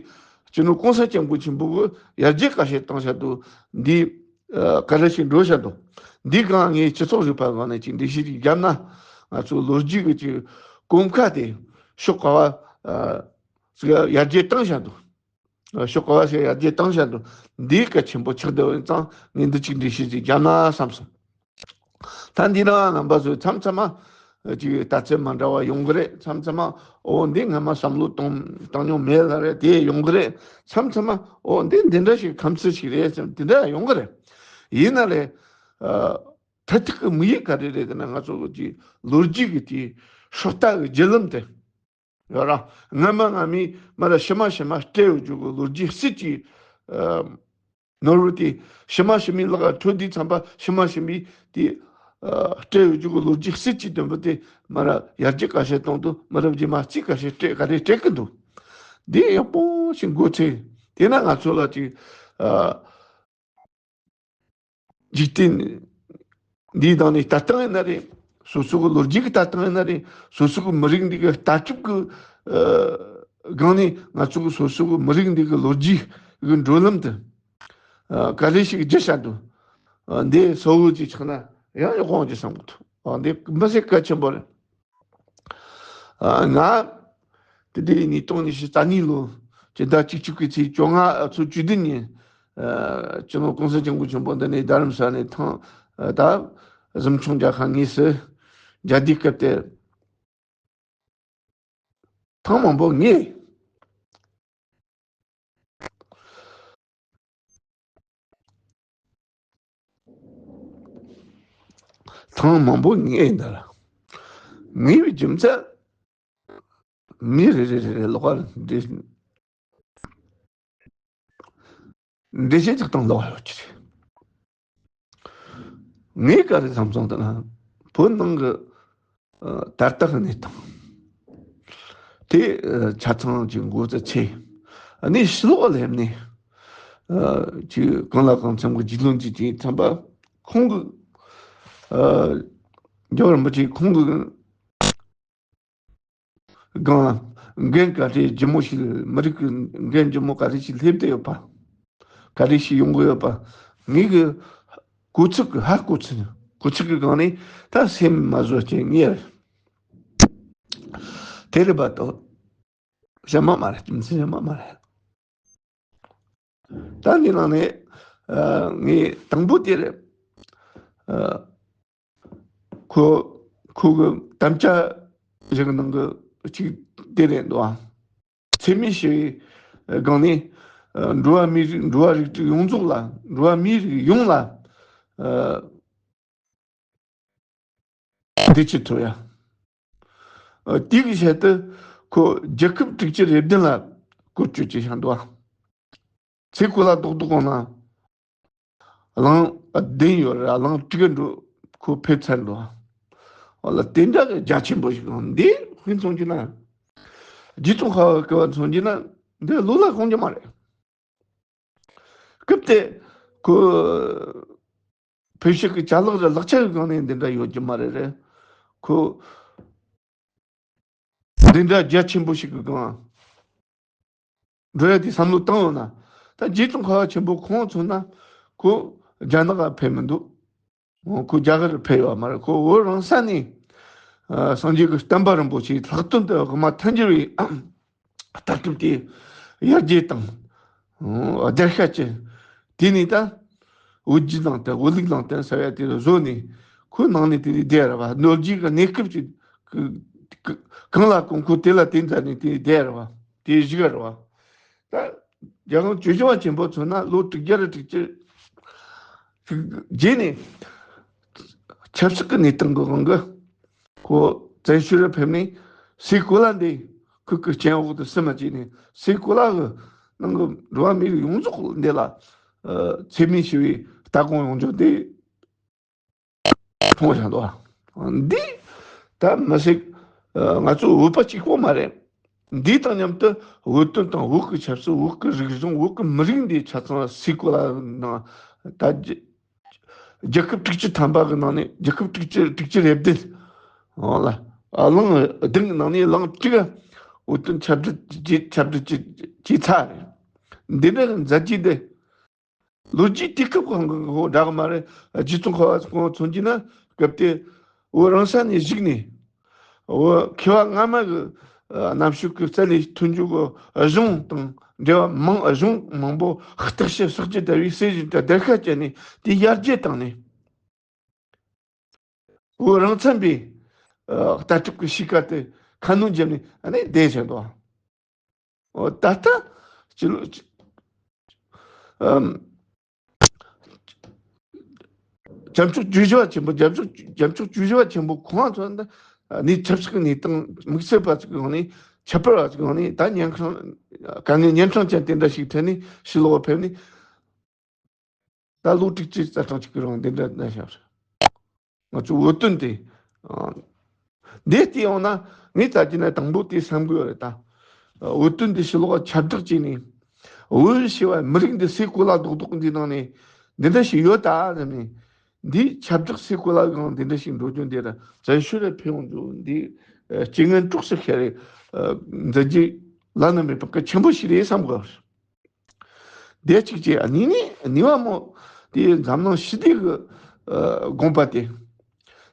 སྤྱི་ནོར་གོང་ས་སྐྱབས་མགོན་ཆེན་པོ་གི་ཡར་རྒྱས་ག་ཤེད་བཏང་བྱ་དུ་འདི་ཨ་ག་རེ་ཞིག་འགྲོ་བྱ་དུ་འདི་གང་ངས་སྤྱི་ཚོགས་རིག་པ་གང་ནས་ཅིག་འགྲེལ་བཤད་ཅིག་བརྒྱབ་ན་ང་ཚོ་ལོ་རྒྱུས་ཀྱི་ཅིག་གོམ་ཁ་དེ་ཕྱོགས་ག་བ་ཨ་ཅིག་ཡར་རྒྱས་བཏང་བྱ་དུ། ཕྱོགས་ག་བ་ཞིག་ཡར་རྒྱས་བཏང་བཞག་འདུག་འདིའི་སྐད་ཆེན་པོ་ཆགས་བསྡད་པ་ཡིན་ཙང་ངས་འདི་གཅིག་འགྲེལ་བཤད་ཅིག་བརྒྱབ་ན་བསམ་སོང་། ད་འདི་རང་རྣམ་པ་ཚོས་མཚམས་མཚམས་མ་ཅིག་ལྟ་ཚུལ་མ་འདྲ་བ་ཡོང་གི་རེད། མཚམས་མཚམས་མ་འོ་འདི་སྔ་མ་བསམ་བློ་གཏོང་བཏང་མྱོང་མེད་ལ་རེད་དེ་ཡོང་གི་རེད། མཚམས་མཚམས་མ་འོ་འདི་འདི་འདྲ་ཞིག་ཁམས་ཚུལ་ཞིག་རེད་ཟེར་འདི་འདྲ་ཡོང་གི་རེད། ཡིན་ན་ལས་མཐའ་ཐུག་གི་དམིགས་ཡུལ་ག་རེ་རེད་ཟེར་ན་ང་ཚོ་གི་ལོ་རྒྱུས་ཀྱི་དེའི་སྲོག་རྟ་གི་བརྒྱུད་ལམ་དེ། ཡོད་ར། སྔ་མ་སྔ་མའི་མ་ར་ཕྱི་མ་ཕྱི་མ་སྤྲད་ཡོད་རྒྱུ་གི་ལོ་རྒྱུས་སྲིད་ཀྱི་ཨ་ནོར་བུ་དེ་ཕྱི་མ་ཕྱི་མའི་ལག་ལ་འཕྲོད་དུས་ཙམ་པ་ཕྱི་མ་ཕྱི་མའི་དེ་ཨ་སྤྲད་ཡོད་རྒྱུ་གི་ལོ་རྒྱུས་སྲིད་ཀྱི་དོན་པོ་དེ་མ་ར་ཡར་རྒྱས་ག་ཤེད་གཏོང་དུ་མ་ར་རྗེས་མ་རྩིས་ག་ཤེད་སྤྲད་ག་རེ་སྤྲད་གི་འདུག་འདི་ཡག་པོ་ཞིག་མགོ་ཚོས་དེ་ན་ང་ཚོ་ལ་ཅིག་ཨ། འཇིག་རྟེན་འདིའི་སྟེང་ནས་ལྟ་སྟངས་ཡིན་ན་རེད། སོ་སོ་གི་ལོ་རྒྱུས་ཀྱི་ལྟ་སྟངས་ཡིན་ན་རེད། སོ་སོ་གི་མི་རིགས་འདི་གི་ལྟ་གྲུབ་ཀྱི་ཨ་སྒང་ནས་ང་ཚོ་གི་སོ་སོ་གི་མི་རིགས་འདི་གི་ལོ་རྒྱུས་ཀྱི་འགྲོ་ལམ་དེ་ཨ་ག་རེ་ཞིག་བརྗོད་བྱ་འདུག་ཨ་འདི་གསལ་བོ་ཅིག་ཆགས་ན་ཡང་ཡག་པོ་འོང་རྒྱུ་བསམ་གི་འདུག་ཨ་འདི་མི་སེར་གལ་ཆེན་པོ་རེད། ཨ་ང་དེ་དུས་ཉིས་སྟོང་ཉི་ཤུ་རྩ་གཉིས་ལོ་སྤྱི་ཟླ་བཅུ་གཅིག་པའི་ཚེས་བཅོ་ལྔ་ཨ་ཚོ་བཅུ་བདུན་ཉིན་ཨ་སྤྱི་ནོར་གོང་ས་སྐྱབས་མགོན་ཆེན་པོ་འདི་ནས་རྡ་རམ་ས་ནས་ཐང་ཨ་ད་གཟིམ་ཆུང་རྒྱལ་ཁབ་དངོས་སུ་མཇལ་དུས་སྐབས་དེར་ཐེངས་མང་པོ་ངས། ཐེངས་མང་པོ་ངས་འདི་ལ་ངེས་པའི་རྒྱུ་མཚན་མི་རེ་རེ་རེ་རེ་ལོག་པར་འདྲི་འདྲི་བཤད་ཅིག་བཏང་ལོག་ཡོད་ཀྱི་རེད། ངས་ག་རེ་བསམ་སོང་ལྟ་ན་བོད་ནང་གི་ཨ་ད་ལྟ་གི་གནས་སྟངས་དེ་ཨ་ཆ་ཚང་གི་འགོ་ཚུགས་ཚེ་ཨ་ནི་ཕྱི་ལོགས་སླེབས་ནས་ཨ་ཅིག་གང་ལ་གང་འཚམ་གི་རྒྱུས་ལོན་གྱི་དེ་ཐམ་པ་ཁོང་གི་ཨ་རྒྱལ་བ་རིན་པོ་ཆེ་ཁོང་གི་སྒང་འགན་ག་རེ་ལྗིད་མོ་ཞིག་མི་རིགས་ཀྱི་འགན་ལྗིད་མོ་ག་རེ་ཞིག་སླེབས་བསྡད་ཡོད་པ། ག་རེ་ཞིག་ཡོང་གི་ཡོད་པ། ངེད་ཀྱི་གོ་ཚུལ་གྱི་ཧ་གོ་ཚུལ་གོ་ཚུལ་གྱི་སྒང་ནས་ད་སེམས་མ་བཟོད་ཀྱི་ངེས་རེད། དེ་རེད་པ་ཏོ། གཞན་མ་མ་རེད། རྒྱུ་མཚན་གཞན་མ་མ་རེད། ད་འདི་ནང་ནས་ཨ་ངས་དང་པོ་དེ་རེད། ཨ་ཁོ་ཁོ་གི་དམ་བཅའ་ཞིག་ནང་གི་གཅིག་དེ་རེད་འདུག་ཨ། འཚེ་མེད་ཞི་བའི་སྒང་ནས་ཨ་འགྲོ་བ་མིའི་རིགས་འགྲོ་བ་རིགས་དྲུག་ཡོངས་རྫོགས་ལ་འགྲོ་བ་མིའི་རིགས་ཡོངས་ལ་ཨ་བདེ་སྐྱིད་ཐོབ་ཡ། ཨ་དེ་གི་ཆེད་དུ་ཁོ་རྒྱལ་ཁབ་དྲུག་ཅུ་རེ་བདུན་ལ་བཀོལ་སྤྱོད་བྱས་བཞག་འདུག་ཨ། ཚེ་ཁོ་ལ་རྡོག་རྡོག་གོང་ན་གླང་བདུན་ཡོད་རེད། གླང་དྲུག་འགྲོ་ཁོ་ཕེབས་ཚར་འདུག་ཨ། ཨོ་ལ་དེ་འདྲ་གི་རྒྱ་ཆེན་པོ་ཞིག་གང་འདི་དཔེ་མཚོན་གྱི་ན་རྗེ་ཙོང་ཁ་པ་སྐབས་མཚོན་གྱི་ན་འདི་ལོ་ལ་གོང་རྒྱུ་མ་རེད། སྐབས་དེ་ཁོ་བོད་ཕྱི་གི་ཅ་ལག་རེ་ལག་ཆ་གི་སྒང་ནས་འདི་འདྲ་ཡོད་རྒྱུ་མ་རེད་རེད། ཁོ་འདི་འདྲ་རྒྱ་ཆེན་པོ་ཞིག་གི་སྒང་འགྲོ་ཡ་དེ་བསམ་བློ་བཏང་ཡོང་ན། ད་རྗེ་ཙོང་ཁ་པ་ཆེན་པོ་ཁོང་མཚོན་ན་ཁོ་རྒྱ་ནག་ལ་ཕེབས་མི་འདུག་ཁོ་རྒྱ་གར་ཕེབས་ཡོད་མ་རེད། ཁོ་བོད་རང་ས་ནས་ཨ་སངས་རྒྱས་ཀྱི་བསྟན་པ་རིན་པོ་ཆེ་ལྷག་དོན་དུ་དབུ་མ་ཐལ་འགྱུར་བའི་ལྟ་གྲུབ་དེ་ཡར་རྒྱས་དང་བརྡར་ཤ་བཅད། དེ་ནས་ད་བོད་བརྒྱུད་ནང་བསྟན་བོད་ལུགས་ནང་བསྟན་ཟེར་ཡ་དེ་བཟོ་ནས་ཁོའི་ནང་ནས་དེ་ནས་བསྡད་ར་བ། ནོར་རྒྱུས་ཀྱི་གནས་སྐབས་ཀྱི་གང་ལ་གང་ཁོ་དེ་ལ་དེ་མཛད་ནས་དེ་བསྡད་ར་བ། དེ་བཞུགས་ར་བ། ད་རྒྱལ་དབང་བཅུ་བཞི་པ་ཆེན་པོ་མཚོན་ན་ལོ་དྲུག་བརྒྱ་ར་དྲུག་ཅུ་རྗེས་ནས་ཆབ་སྲིད་ཀྱི་གནས་སྟངས་ཀྱི་དབང་གིས་ཁོ་བཙན་བྱོལ་རུ་ཕེབས་ནས་སའི་གོ་ལ་འདི་ཁོ་གི་སྤྱན་འོག་ཏུ་བསུ་མ་བྱས་ནས་སའི་གོ་ལ་གི་ནང་གི་འགྲོ་བ་མི་རིགས་ཡོངས་རྫོགས་འདི་ལ་ཨ་ཚད་མེད་ཞི་བའི་ལྟ་སྒོམ་ཡོང་རྒྱུ་འདི་མཐོང་བཞག་འདུག་འདི་ད་མི་སྲིད། ཨ་ང་ཚོ་བོད་པ་གཅིག་པོ་མ་རེད། འདི་དང་མཉམ་དུ་བོད་དོན་དང་བོད་ཀྱི་ཆབ་སྲིད། བོད་ཀྱི་རིག་གཞུང་། བོད་ཀྱི་མི་རིགས་འདི་ཆ་ཚང་སའི་གོ་ལ་ནང་ད་རྒྱལ་རྒྱལ་ཁབ་དྲུག་ཅུ་ཐམ་པ་གི་ནང་ནས་རྒྱལ་ཁབ་དྲུག་ཅུ་དྲུག་ཅུ་རེ་བདུན། འོ་ལ། ཨ་གླིང་བདུན་གི་ནང་ནས་གླིང་དྲུག་བོད་དོན་ཁྱབ་བསྒྲགས་བྱས། ཁྱབ་བསྒྲགས་བྱས་བྱས་ཚར་རེད། འདི་འདྲ་གི་མཛད་རྗེས་འདི། ལོ་རྒྱུས་དུས་སྐབས་གང་གི་འདྲ་གི་མ་རེད། རྗེ་ཙོང་ཁ་པ་ཁོང་མཚོན་གྱི་ན་སྐབས་དེ་བོད་རང་ས་ནས་བཞུགས་ནས་བོད་མཁས་པ་སྔ་མ་གི་ཨ་རྣམ་དཔྱོད་ཀྱི་རྩལ་ལས་ཐོན་རྒྱུ་གི་གཞུང་དང་འབྲེལ་བ་མང་གཞུང་མང་པོ་བརྟག་དཔྱད་བསགས་ཀྱི་བསྡད་པའི་གསེར་བཞིན་དུ་བརྡར་ཤ་བཅད་ནས་དེ་ཡར་རྒྱས་བཏང་ནས། བོད་རང་བཙན་པའི་ཨ་ལྟ་གྲུབ་ཀྱི་གཤིས་ཀ་དེ་ཁ་སྣོན་བརྒྱབ་ནས་ཨ་ནི་བསྡད་བཞག་འདུག་འོ་ད་ལྟ་སྤྱི་ལོ་ཨམ་རྒྱལ་མཆོག་བཅུ་བཞི་པ་ཆེན་པོ། རྒྱལ་མཆོག་རྒྱལ་མཆོག་བཅུ་བཞི་པ་ཆེན་པོ་ཁོང་ཚོ་འདི་ནི་ཆབ་སྲིད་ཀྱི་གནས་སྟངས་དམིགས་བསལ་བ་ཅིག་ཡོང་ནས། ཁྱད་པར་བ་ཅིག་ཡོང་ནས། ད་ཉན་ཁང་དཀའ་ངལ་ཉན་ཁང་ཅན་དེ་འདྲ་ཞིག་ཐོན་ནས་ཕྱི་ལོགས་ཕེབས་ནས། ད་ལོ་དྲུག་ཅུ་རྩ་གྲངས་ཅིག་གི་རིང་འདི་འདྲ་གནས་བཞག་རེད། ང་ཚོ་བོད་དོན་དེ་ཨ་འདི་བལྟས་ཡོང་ན་ངས་ད་གིན་ནས་དང་པོ་དེ་བསམ་གི་ཡོད་རེད། ད་བོད་དོན་འདི་ཕྱི་ལོགས་ཁྱབ་བསྒྲགས་བྱས་ནས། བོད་ཞེས་པ་མི་རིགས་འདི་སའི་གོ་ལ་རྡོག་རྡོག་འདི་ནང་ནས་འདི་འདྲ་ཞིག་ཡོད་ད་ཟེར་ནས། འདི་ཁྱབ་བསྒྲགས་སའི་གོ་ལ་གང་འདི་འདྲ་ཞིག་འགྲོ་རྒྱུ་འདི་ར་བཙན་བྱོལ་ལ་ཕེབས་ཡོང་རྒྱུ་འདི་ཨ་རྐྱེན་ངན་གྲོགས་སུ་ཤར་རེ་ཨ་མཛད་རྗེས་བླ་ན་མེད་པ་གལ་ཆེན་པོ་ཞིག་རེད་བསམ་གི་ཡོད་རེད། དེ་གཅིག་བྱས། ཨ་གཉིས་ནས་གཉིས་པ་མོ་དེ་འཛམ་གླིང་ཞི་བདེ་གི་ཨ་དགོངས་པ་དེ།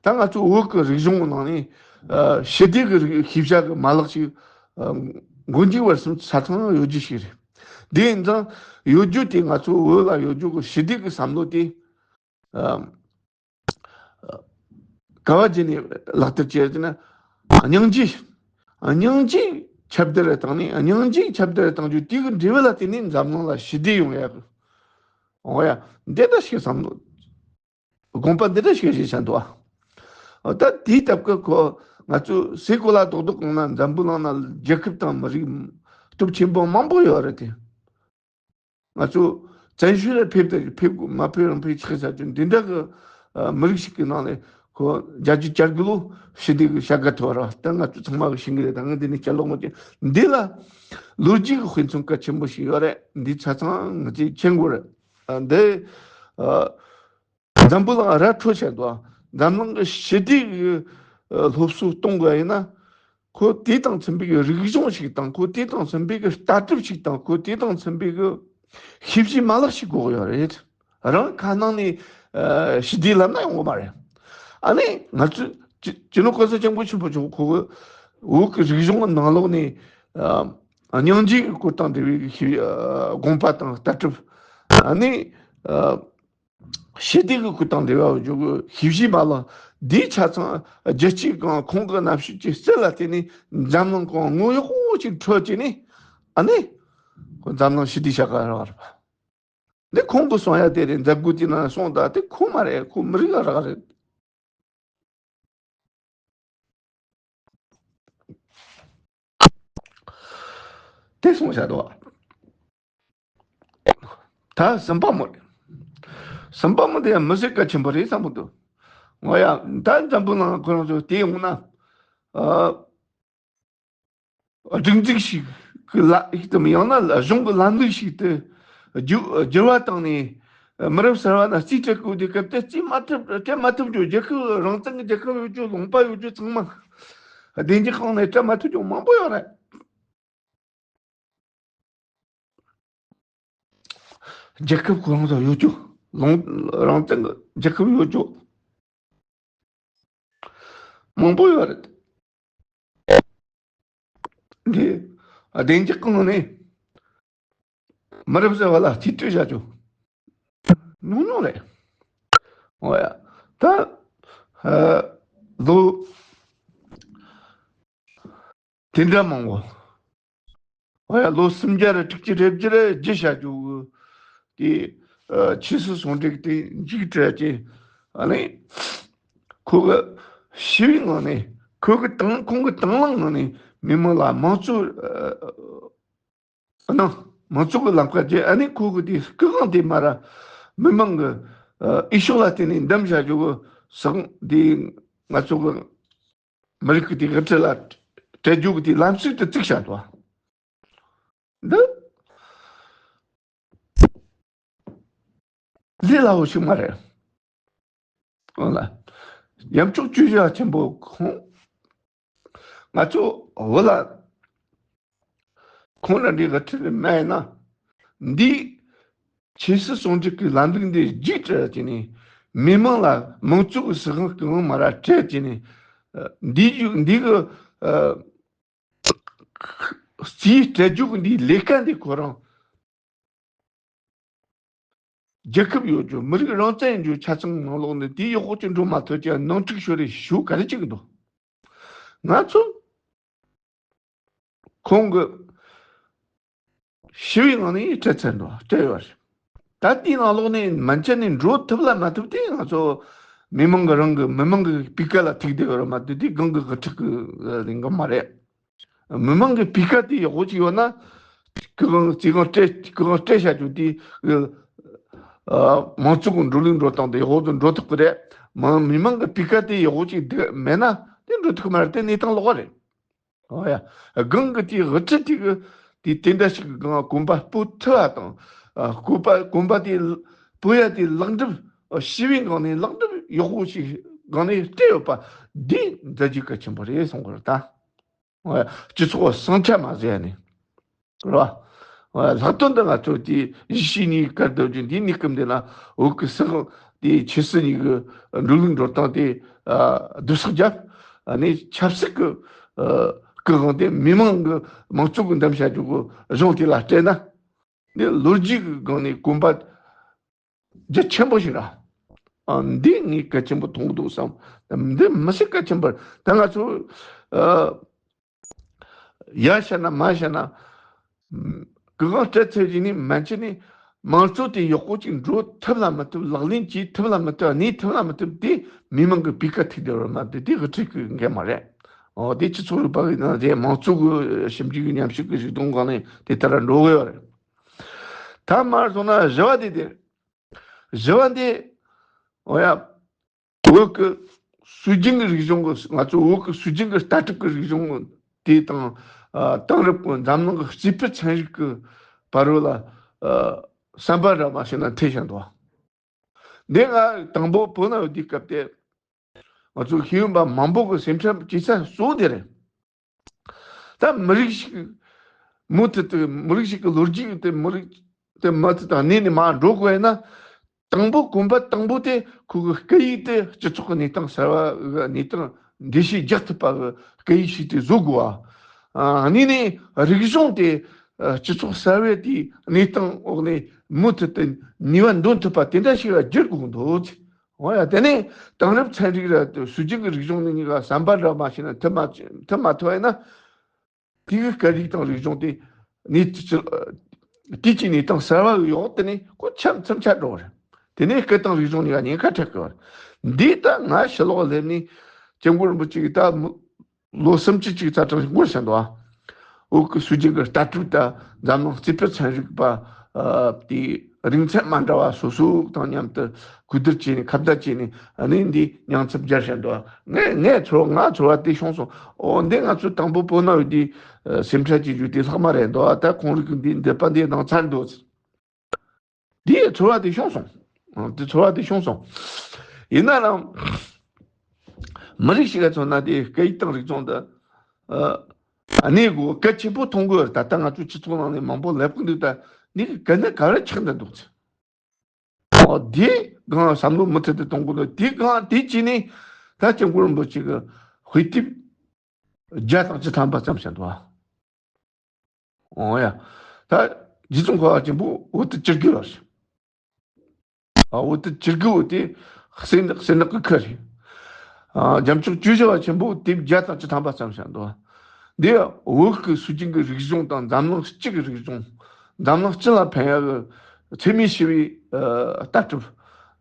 ད་ང་ཚོ་བོད་ཀྱི་རིག་གཞུང་གི་ནང་ནས་ཨ་ཞི་བདེ་གི་རིག་ཤེས་བྱ་གི་མ་ལག་ཅིག་ཨ་མགོ་མཇུག་བར་གསུམ་ཆ་ཚང་ཡོད་རྒྱུ་ཞིག་རེད། དེ་ཡིན་ཙང་ཡོད་རྒྱུ་དེ། ང་ཚོ་བོད་ལ་ཡོད་རྒྱུ་གི་ཞི་བདེ་གི་བསམ་བློ་དེ་ཨ་ག་བ་བརྒྱུད་ནས་ལག་བསྟར་བྱས་ཟེར་ན། སྙིང་རྗེ། སྙིང་རྗེ་ཁྱབ་གདལ་བཏང་ནས། སྙིང་རྗེ་ཁྱབ་གདལ་བཏང་རྒྱུ་དེ་གི་འབྲས་བུ་ལ་བརྟེན་ནས་འཛམ་གླིང་ལ་ཞི་བདེ་ཡོང་ཡ་གི། འོ་ཡ། འདི་འདྲ་ཞིག་བསམ་བློ། དགོངས་པ་འདི་འདྲ་ཞིག་བཞེས་བཞག་འདུག་ཨ། འོ་ད་དེའི་སྟབས་ཀྱིས་ཁོ་ང་ཚོ་སའི་གོ་ལ་རྡོག་རྡོག་གང་ན། འཛམ་བུ་གླིང་ན་རྒྱལ་ཁབ་དང་མི་རིགས་སྟོབས་ཆེན་པོ་མང་པོ་ཡོད་རེད་དེ། ང་ཚོ་བཙན་བྱོལ་ལ་ཕེབས་དང་ཕེབས་དགོས། མ་ཕེབས་རུང་ཕེབས་ཆོག་ཟེར་རྒྱུ་འདི་འདྲ་གི་ཨ་མི་རིགས་ཤིག་གི་ནང་ནས་ཁོ་བརྒྱ་ཆ་བརྒྱ་དགུ་ལོ་ཞི་བདེ་གི་བྱ་དགའ་ཐོབ་ར། ད་ང་ཚོ་ཚང་མ་གི་ཤེས་ཀྱི་རེད། ད་ངས་འདི་ནས་བསྐྱར་ལོག་མ་བྱེད། འདི་ལ་ལོ་རྒྱུས་ཀྱི་དཔེ་མཚོན་གལ་ཆེན་པོ་ཞིག་ཡོད་རེད། འདི་ཆ་ཚང་ང་ཚོས་མཁྱེན་དགོས་རེད། ཨ་འདི་ཨ་འཛམ་བུ་གླིང་ར་འཕྲོད་བྱས་འདུག་འཛམ་གླིང་གི་ཞི་བདེ་གི་ཨ་སློབ་གསོ་གཏོང་དགོས་ཡིན་ན། ཁོ་དེ་དང་མཚུངས་པའི་གི་རིག་གཞུང་ཞིག་དང་། ཁོ་དེ་དང་མཚུངས་པའི་གི་ལྟ་གྲུབ་ཞིག་དང་། ཁོ་དེ་དང་མཚུངས་པའི་གི་ཤེས་བྱའི་མ་ལག་ཞིག་དགོས་ཡོད་རེད། རང་ཁ་ནང་ནས་ཨ་ཞི་བདེ་ལབ་ན་ཡོང་གི་མ་རེད། ཨ་ནི་ང་ཚོས་སྤྱི་སྤྱི་ནོར་གོང་ས་སྐྱབས་མགོན་ཆེན་པོ་མཆོག་ཁོ་གི་བོད་ཀྱི་རིག་གཞུང་གི་ནང་ལོགས་ནས་ཨ་སྙིང་རྗེ་གི་སྐོར་དང་འབྲེལ་བའི་ཤེས་ཨ་དགོངས་པ་དང་ལྟ་གྲུབ། ཨ་ནི་ཨ། ཞི་བདེ་གི་སྐོར་དང་འབྲེལ་བ་ཡོད་རྒྱུ་གི་ཤེས་བྱའི་མ་ལག་འདིའི་ཆ་ཚང་རྒྱལ་སྤྱིའི་སྒང་ཁོང་གི་རྣམ་དཔྱོད་ཀྱི་རྩལ་ལ་བརྟེན་ནས་འཛམ་གླིང་གང་ངོ་ཡག་པོ་ཅིག་འཕྲོད་ཀྱི་ནས། ཨ་ནི་ཁོ་འཛམ་གླིང་ཞི་བདེའི་བྱ་དགའ་རག་རེད་པ། འདི་ཁོང་གི་གསུང་ཡ་དེ་རེད། མཛད་སྒོ་དེ་ན་གསུང་ད་དེ་ཁོ་མ་རེད། ཁོ་མི་རིགས་ལ་རག་རེད། དེ་གསུངས་བཞག་འདུག་ད་གསུམ་པ་མོ་རེད། གསུམ་པ་མོ་དེ་ཡང་མི་སྲིད་གལ་ཆེན་པོ་རེད་བསམ་གི་འདུག་ངོ་ཡ་ད་འཛམ་བུ་གླིང་ཁོ་རང་ཚོ་དེ་ཡོང་ན། ཨ། སྒྲིག་འཛུགས་ཤིག་གི་ལ་ཡིག་དམ་ཡང་ན་གཞུང་གི་ལམ་ལུགས་ཤིག་ཏུ་འགྱུར་འགྱུར་བ་བཏང་ནས། མི་རབས་གསར་བ་ན་རྩིས་སྤྲད་དགོས་དུས་སྐབས་དེ་རྩིས་མ་ཐུབ་སྤྲད་མ་ཐུབ་རྒྱུ། རྒྱལ་ཁབ་རང་བཙན་གྱི་རྒྱལ་ཁབ་ཡོད་རྒྱུ། ལུང་པ་ཡོད་རྒྱུ་ཚང་མ་བདེ་འཇགས་ཁང་ནས་སྤྲད་མ་ཐུབ་རྒྱུ་མང་པོ་ཡོད་རེད། རྒྱལ་ཁབ་ཁོ་རང་ཚོ་ཡོད་རྒྱུ། ལུང་རང་བཙན་གྱི་རྒྱལ་ཁབ་ཡོད་རྒྱུ་མང་པོ་ཡོད་རེད། འདི་བདེ་འཇགས་ཁང་ནས་མི་རབས་གསར་བ་ལ་རྩིས་སྤྲོད་བྱ་རྒྱུ་ཉུང་ཉུང་རེད། འོ་ཡ། ད་ཨ་ལོ་དེ་འདྲ་མང་བོ། འོ་ཡ། ལོ་སུམ་བརྒྱ་རེ་དྲུག་ཅུ་རེ་བརྒྱད་རེ་བརྒྱུད་བྱ་རྒྱུ་གི་དེ་ཨ་ཆོས་སྲིད་ཟུང་འབྲེལ་དེ་མཇུག་སྒྲིལ་གྱི། ཨ་ནི་ཁོ་གི་ཞི་བའི་ངང་ནས། ཁོ་གི་དང་ཁོང་གི་དང་བླངས་ངང་ནས་མི་མང་ལ་དམངས་གཙོ་ཨ་གནང་། མང་གཙོ་གི་ལམ་ཁ་བརྒྱུད། ཨ་ནི་ཁོ་གི་དེ་སྐུ་དབང་དེ་མར་མི་མང་གི་ཨ་འོས་ཤོག་ལ་བརྟེན་ནས་འདེམས་བྱ་རྒྱུ་གི་སྲིད་དབང་དེ་ང་ཚོ་གི་མི་རིགས་ཀྱི་དེ་དབུ་ཁྲིད་ལ་སྤྲད་རྒྱུ་གི་དེ་ལམ་སྲོལ་དེ་བཙུགས་བཞག་འདུག། འདི་ལས་སླ་བོ་ཞིག་མ་རེད། འོ་ལ། ཡབ་མཆོག་ཇོ་བོ་རྗེ་ཆེན་པོ་ཁོང་ང་ཚོ་བོད་ལ་ཁོང་རང་འདྲའི་དབུ་ཁྲིད་མེད་ན། འདི་ཆོས་སྲིད་ཟུང་འབྲེལ་གྱི་ལམ་ལུགས་འདི་མཇུག་སྒྲིལ་བྱས་ནས། མི་མང་ལ་དམངས་གཙོ་གི་སྲིད་དབང་སྐུ་དབང་མ་ར་སྤྲད་བྱས་ནས། འདི་ཡུ་འདི་གི་ཨ་རྩིས་སྤྲད་རྒྱུ་གི་འདིའི་ལས་ཀ་འདི་ཁོ་རང་རྒྱལ་ཁབ་ཡོད་རྒྱུ། མི་རིགས་རང་བཙན་ཡིན་རྒྱུ་ཆ་ཚང་ནང་ལོགས་ནས་དེའི་གཡོག་པོ་ཅིག་འགྲོ་མ་ཐུབ་ཀྱང་ནང་འཁྲུག་ཤོར་རེ་ཞུ་ག་རེ་བྱེད་ཀྱི་འདུག། ང་ཚོ་ཁོང་གི་ཞི་བའི་ངང་ནས་སྤྲད་ཚར་འདུག། སྤྲད་ཡོད་རེད། ད་དེའི་ནང་ལོགས་ནས་མན་ཆད་ནས་འགྲོ་ཐུབ་ལ་མ་ཐུབ་དེ་ང་ཚོ་མི་མང་གི་རང་གི་མི་མང་གི་སྤུས་ཀ་ལ་ཐུག་བསྡད་ཡོད་རེད་མ་གཏོགས་དེ་སྒང་གི་དབུ་ཁྲིད་ཀྱི་ལས་འགན་མ་རེད། མི་མང་གི་སྤུས་ཀ་དེ་ཡག་པོ་ཅིག་ཡོད་ན། སྐུ་དབང་རྩིས་དབང་སྤྲད་སྐུ་དབང་སྤྲད་བྱ་རྒྱུ་དེ་ཨ་མང་ཚོགས་ཀྱི་འགྲོ་ལུགས་འགྲོ་སྟངས་དེ་ཡག་པོ་དུ་འགྲོ་ཐུབ་ཀྱི་རེད། མང་མི་མང་གི་སྤུས་ཀ་དེ་ཡག་པོ་ཅིག་འདུག་མེད་ན་དེ་འགྲོ་ཐུབ་ཀྱི་མ་རེད། དེ་གནས་སྟངས་ལོགས་པ་རེད། ཨོ་ཡ། སྒང་གི་དེའི་དབུ་ཁྲིད་དེ་གི་དེ་དེ་འདྲ་ཞིག་གི་སྒང་གོམ་པ་སྤོ་ཐུབ་པ་དང་། ཨ་གོམ་པ་གོམ་པ་དེ་སྤོ་ཡ་དེ་ལེགས་འགྲུབ་ཨ་ཞི་བའི་སྒང་ནས་ལེགས་འགྲུབ་ཡག་པོ་ཞིག་སྒང་ནས་སྤྲད་ཡོད་པ་འདི་མཛད་རྗེས་གལ་ཆེན་པོ་རེད་གསུང་གི་རེད་ད། ཨོ་ཡ། སྤྱི་ཚོགས་ཟིང་ཆ་མ་ཟད་ནས། རེད་བ། ལྷག་དོན་དུ་ང་ཚོ་དེ་གཞིས་བྱེས་གཉིས་ཀར་སྡོད་རྒྱུ་འདི་གནས་སྐབས་འདི་ན་བོད་ཀྱི་སྲིད་དབང་དེ་ཆོས་སྲིད་གཉིས་ཀྱི་འགྲོ་ལུགས་འགྲོ་སྟངས་དེ་ཨ་བསྡུ་གསོག་བརྒྱབ། ཨ་ནི་ཆབ་སྲིད་ཀྱི་ཨ་སྐུ་དབང་དེ་མི་མང་གི་མང་གཙོ་གི་འདེམས་བྱ་རྒྱུ་གི་གཞུང་དེ་ལ་སྤྲད་ན། འདི་ལོ་རྒྱུས་ཀྱི་སྒང་ནས་གོམ་པ་རྒྱ་ཆེན་པོ་ཞིག་ར། ཨ་འདི་ངས་གལ་ཆེན་པོ་མཐོང་གི་འདུག་བསམ། འདི་མི་སྲིད་གལ་ཆེན་པོ་རེད། ད་ང་ཚོ་ཨ། ཡ་བཤད་ན་མ་བཤད་ན། སྐུ་དབང་སྤྲད་ཚར་རྗེས་ནས་མན་ཆད་ནས་མང་གཙོ་དེ་ཡག་པོ་ཅིག་འགྲོ་ཐུབ་ལ་མི་ཐུབ། ལག་ལེན་བྱེད་ཐུབ་ལ་མི་ཐུབ། གནས་ཐུབ་ལ་མི་ཐུབ་དེ་མི་མང་གི་སྤུས་ཀ་ཐུག་བསྡད་པ་མ་གཏོགས་དེ་དབུ་ཁྲིད་ཀྱི་འགན་མ་རེད། འོ་དེ་སྤྱི་ཚོགས་རིག་པ་གི་ནང་དེ་མང་གཙོ་གི་ཞིབ་འཇུག་གི་ཉམས་ཞིབ་ཀྱི་གཞི་རྟོན་སྒང་ནས་དེ་ལྟར་འགྲོ་གི་ཡོད་རེད། ད་མར་སོང་ན་བཞི་བ་དེ་དེ་རེད། བཞི་བ་འདི། འོ་ཡ། བོད་ཀྱི་སྲོལ་རྒྱུན་གྱི་རིག་གཞུང་གི་ང་ཚོ་བོད་ཀྱི་སྲོལ་རྒྱུན་གྱི་ལྟ་གྲུབ་ཀྱི་རིག་གཞུང་དེ་དང་། ཨ་དེང་རབས་ཀྱི་འཛམ་གླིང་གི་རྩིས་སྤྲོད་ཚན་རིག་གི་བར་རོལ་ལ་ཨ་བསམ་པ་འདྲ་མ་བྱས་ན་འཐད་བཞིན་འདུག། འདི་ང་དང་པོ་བོད་ནང་ཡོད་དུས་སྐབས་དེ་ང་ཚོ་ཤེས་ཡོན་པ་མང་པོ་གི་སེམས་ཁྲལ་བྱེད་ས་གཙོ་བོ་དེ་རེད། ད་མི་རིགས་ཤིག་མུ་མཐུད་དུ་མི་རིགས་ཤིག་གི་ལོ་རྒྱུས་དེ་མི་རིགས་དེ་མུ་མཐུད་དུ་གནས་ནས་མར་འགྲོ་དགོས་ན། དང་པོ་གོམ་པ་དང་པོ་དེ་ཁོ་གི་སྐད་ཡིག་དེ་སྤྱི་ཚོགས་ཀྱི་གནས་སྟངས་གསར་བ་གི་གནས་སྟངས་འགྲེལ་བཤད་རྒྱག་ཐུབ་པ་གི་སྐད་ཡིག་ཞིག་དེ་བཟོ་དགོས་པ། ཨ་གཉིས་ནས་རིག་གཞུང་དེ་ཨ་སྤྱི་ཚོགས་གསར་བའི་དེའི་གནས་སྟངས་འོག་ནས་མུ་མཐུད་དུ་ནུས་པ་འདོན་ཐུབ་པ་དེ་འདྲ་ཞིག་ལ་བསྒྱུར་དགོས་འདུག། འོ་ཡ། དེ་ནས་དེང་རབས་ཚན་རིག་ར་སྲོལ་རྒྱུན་གྱི་རིག་གཞུང་གཉིས་ཀ་བསམ་པ་འདྲ་མ་བྱས་ན་མཐུན་མ་མཐུན་མ་ཐུབ་པ་ཡིན་ན། དེ་གི་སྐད་རིགས་དང་རིག་གཞུང་དེ་ནི་དེ་ཅི་དེ་ཅི་ནི་དང་གསར་བ་ཡོད་དེ་ནི་ཁོ་ཆམ་མཚམས་ཆད་འགྲོ་བ་རེད། དེ་ནས་སྐད་དང་རིག་གཞུང་གཉིས་ཀ་ཉེན་ཁ་འཕྲད་དགོས་པ་རེད། འདི་ལྟ་ང་ཕྱི་ལོགས་སླེབས་ནས་སྐྱབས་མགོན་རིན་པོ་ཆེ་གིས་ད་ལོ་སུམ་ཅུ་ཅིག་རྩ་གྲངས་ཤིག་འགོར་ཟིན་འདུག་ཨ། བོད་ཀྱི་སྲོལ་རྒྱུན་གྱི་ལྟ་གྲུབ་དང་འཛམ་གླིང་རྩིས་སྤྲོད་ཚན་རིག་པ་ཨ་དེའི་རིག་ཚན་མ་འདྲ་བ་སོ་སོ་དང་མཉམ་དུ་གོ་བསྡུར་བྱས་ནས་ཁ་བརྡ་བྱས་ནས་ཨ་ནི་འདི་མྱངས་ཚབ་སྦྱར་བཞིན་འདུག་ཨ། ངས་ངས་ཚོར་བ་ང་ཚོར་བ་དེ་བྱུང་སོང་། འོ་འདི་ང་ཚོ་དང་པོ་བོད་ནང་ཡོད་དུས་ཨ་སེམས་ཁྲལ་བྱེད་རྒྱུ་དེ་ལྷག་མ་རེད་འདུག་ཨ། ད་ཁོང་རིགས་ཀྱི་འདི་འདོད་པ་འདི་གནང་ཚར་འདུག། དེའི་ཚོར་བ་དེ་བྱུང་སོང་ ཨ། དེ་ཚོར་བ་དེ་བྱུང་སོང་། ཡིན་ན་རང་མི་རིགས་ཤིག་ལ་མཚོན་ན། དེ་སྐད་ཡིག་དང་རིག་གཞུང་དེ། ཨ། གནས་དགོས་གལ་ཆེན་པོ་མཐོང་དགོས་རེད། ད་ལྟ་ང་ཚོའི་སྤྱི་ཚོགས་ནང་ནས་མང་པོ་ལབ་ཀྱི་འདུག་ད་འདི་གི་ག་ནས་ག་རེ་ཆགས་འདི་འདུག་ཚེ། ཨོ། དེ་གང་བསམ་བློ་མུ་མཐུད་དུ་གཏོང་དགོས་འདུག་དེ་གང་དེ་བྱས་ནས་ད་སྐྱབས་མགོན་རིན་པོ་ཆེ་གི་དཔེ་དེབ་བརྒྱ་དང་བཅུ་ཐམ་པ་བརྩམས་བཞག་འདུག་ཨོ་ཡ། ད་རྗེ་ཙོང་ཁ་པ་ཆེན་པོ་འོ་དེ་ཅིར་གི་བ་རེད། ཨ། འོ་དེ་ཅིར་གི་འོ་དེ་གསེར་ནག་གསེར་ནག་གི་ཁུ་རེད། ཨ། རྒྱལ་མཆོག་ཇོ་བོ་རྗེ་པ་ཆེན་པོ་དེབ་བརྒྱ་དང་བཅུ་ཐམ་པ་བརྩམས་བཞག་འདུག་འདི་བོད་ཀྱི་སྲོལ་རྒྱུན་གྱི་རིག་གཞུང་དང་འཛམ་གླིང་སྤྱི་གི་རིག་གཞུང་། འཛམ་གླིང་སྤྱི་ལ་ཕན་ཡག་གི་འཚེ་མེད་ཞི་བའི་ཨ་ལྟ་གྲུབ།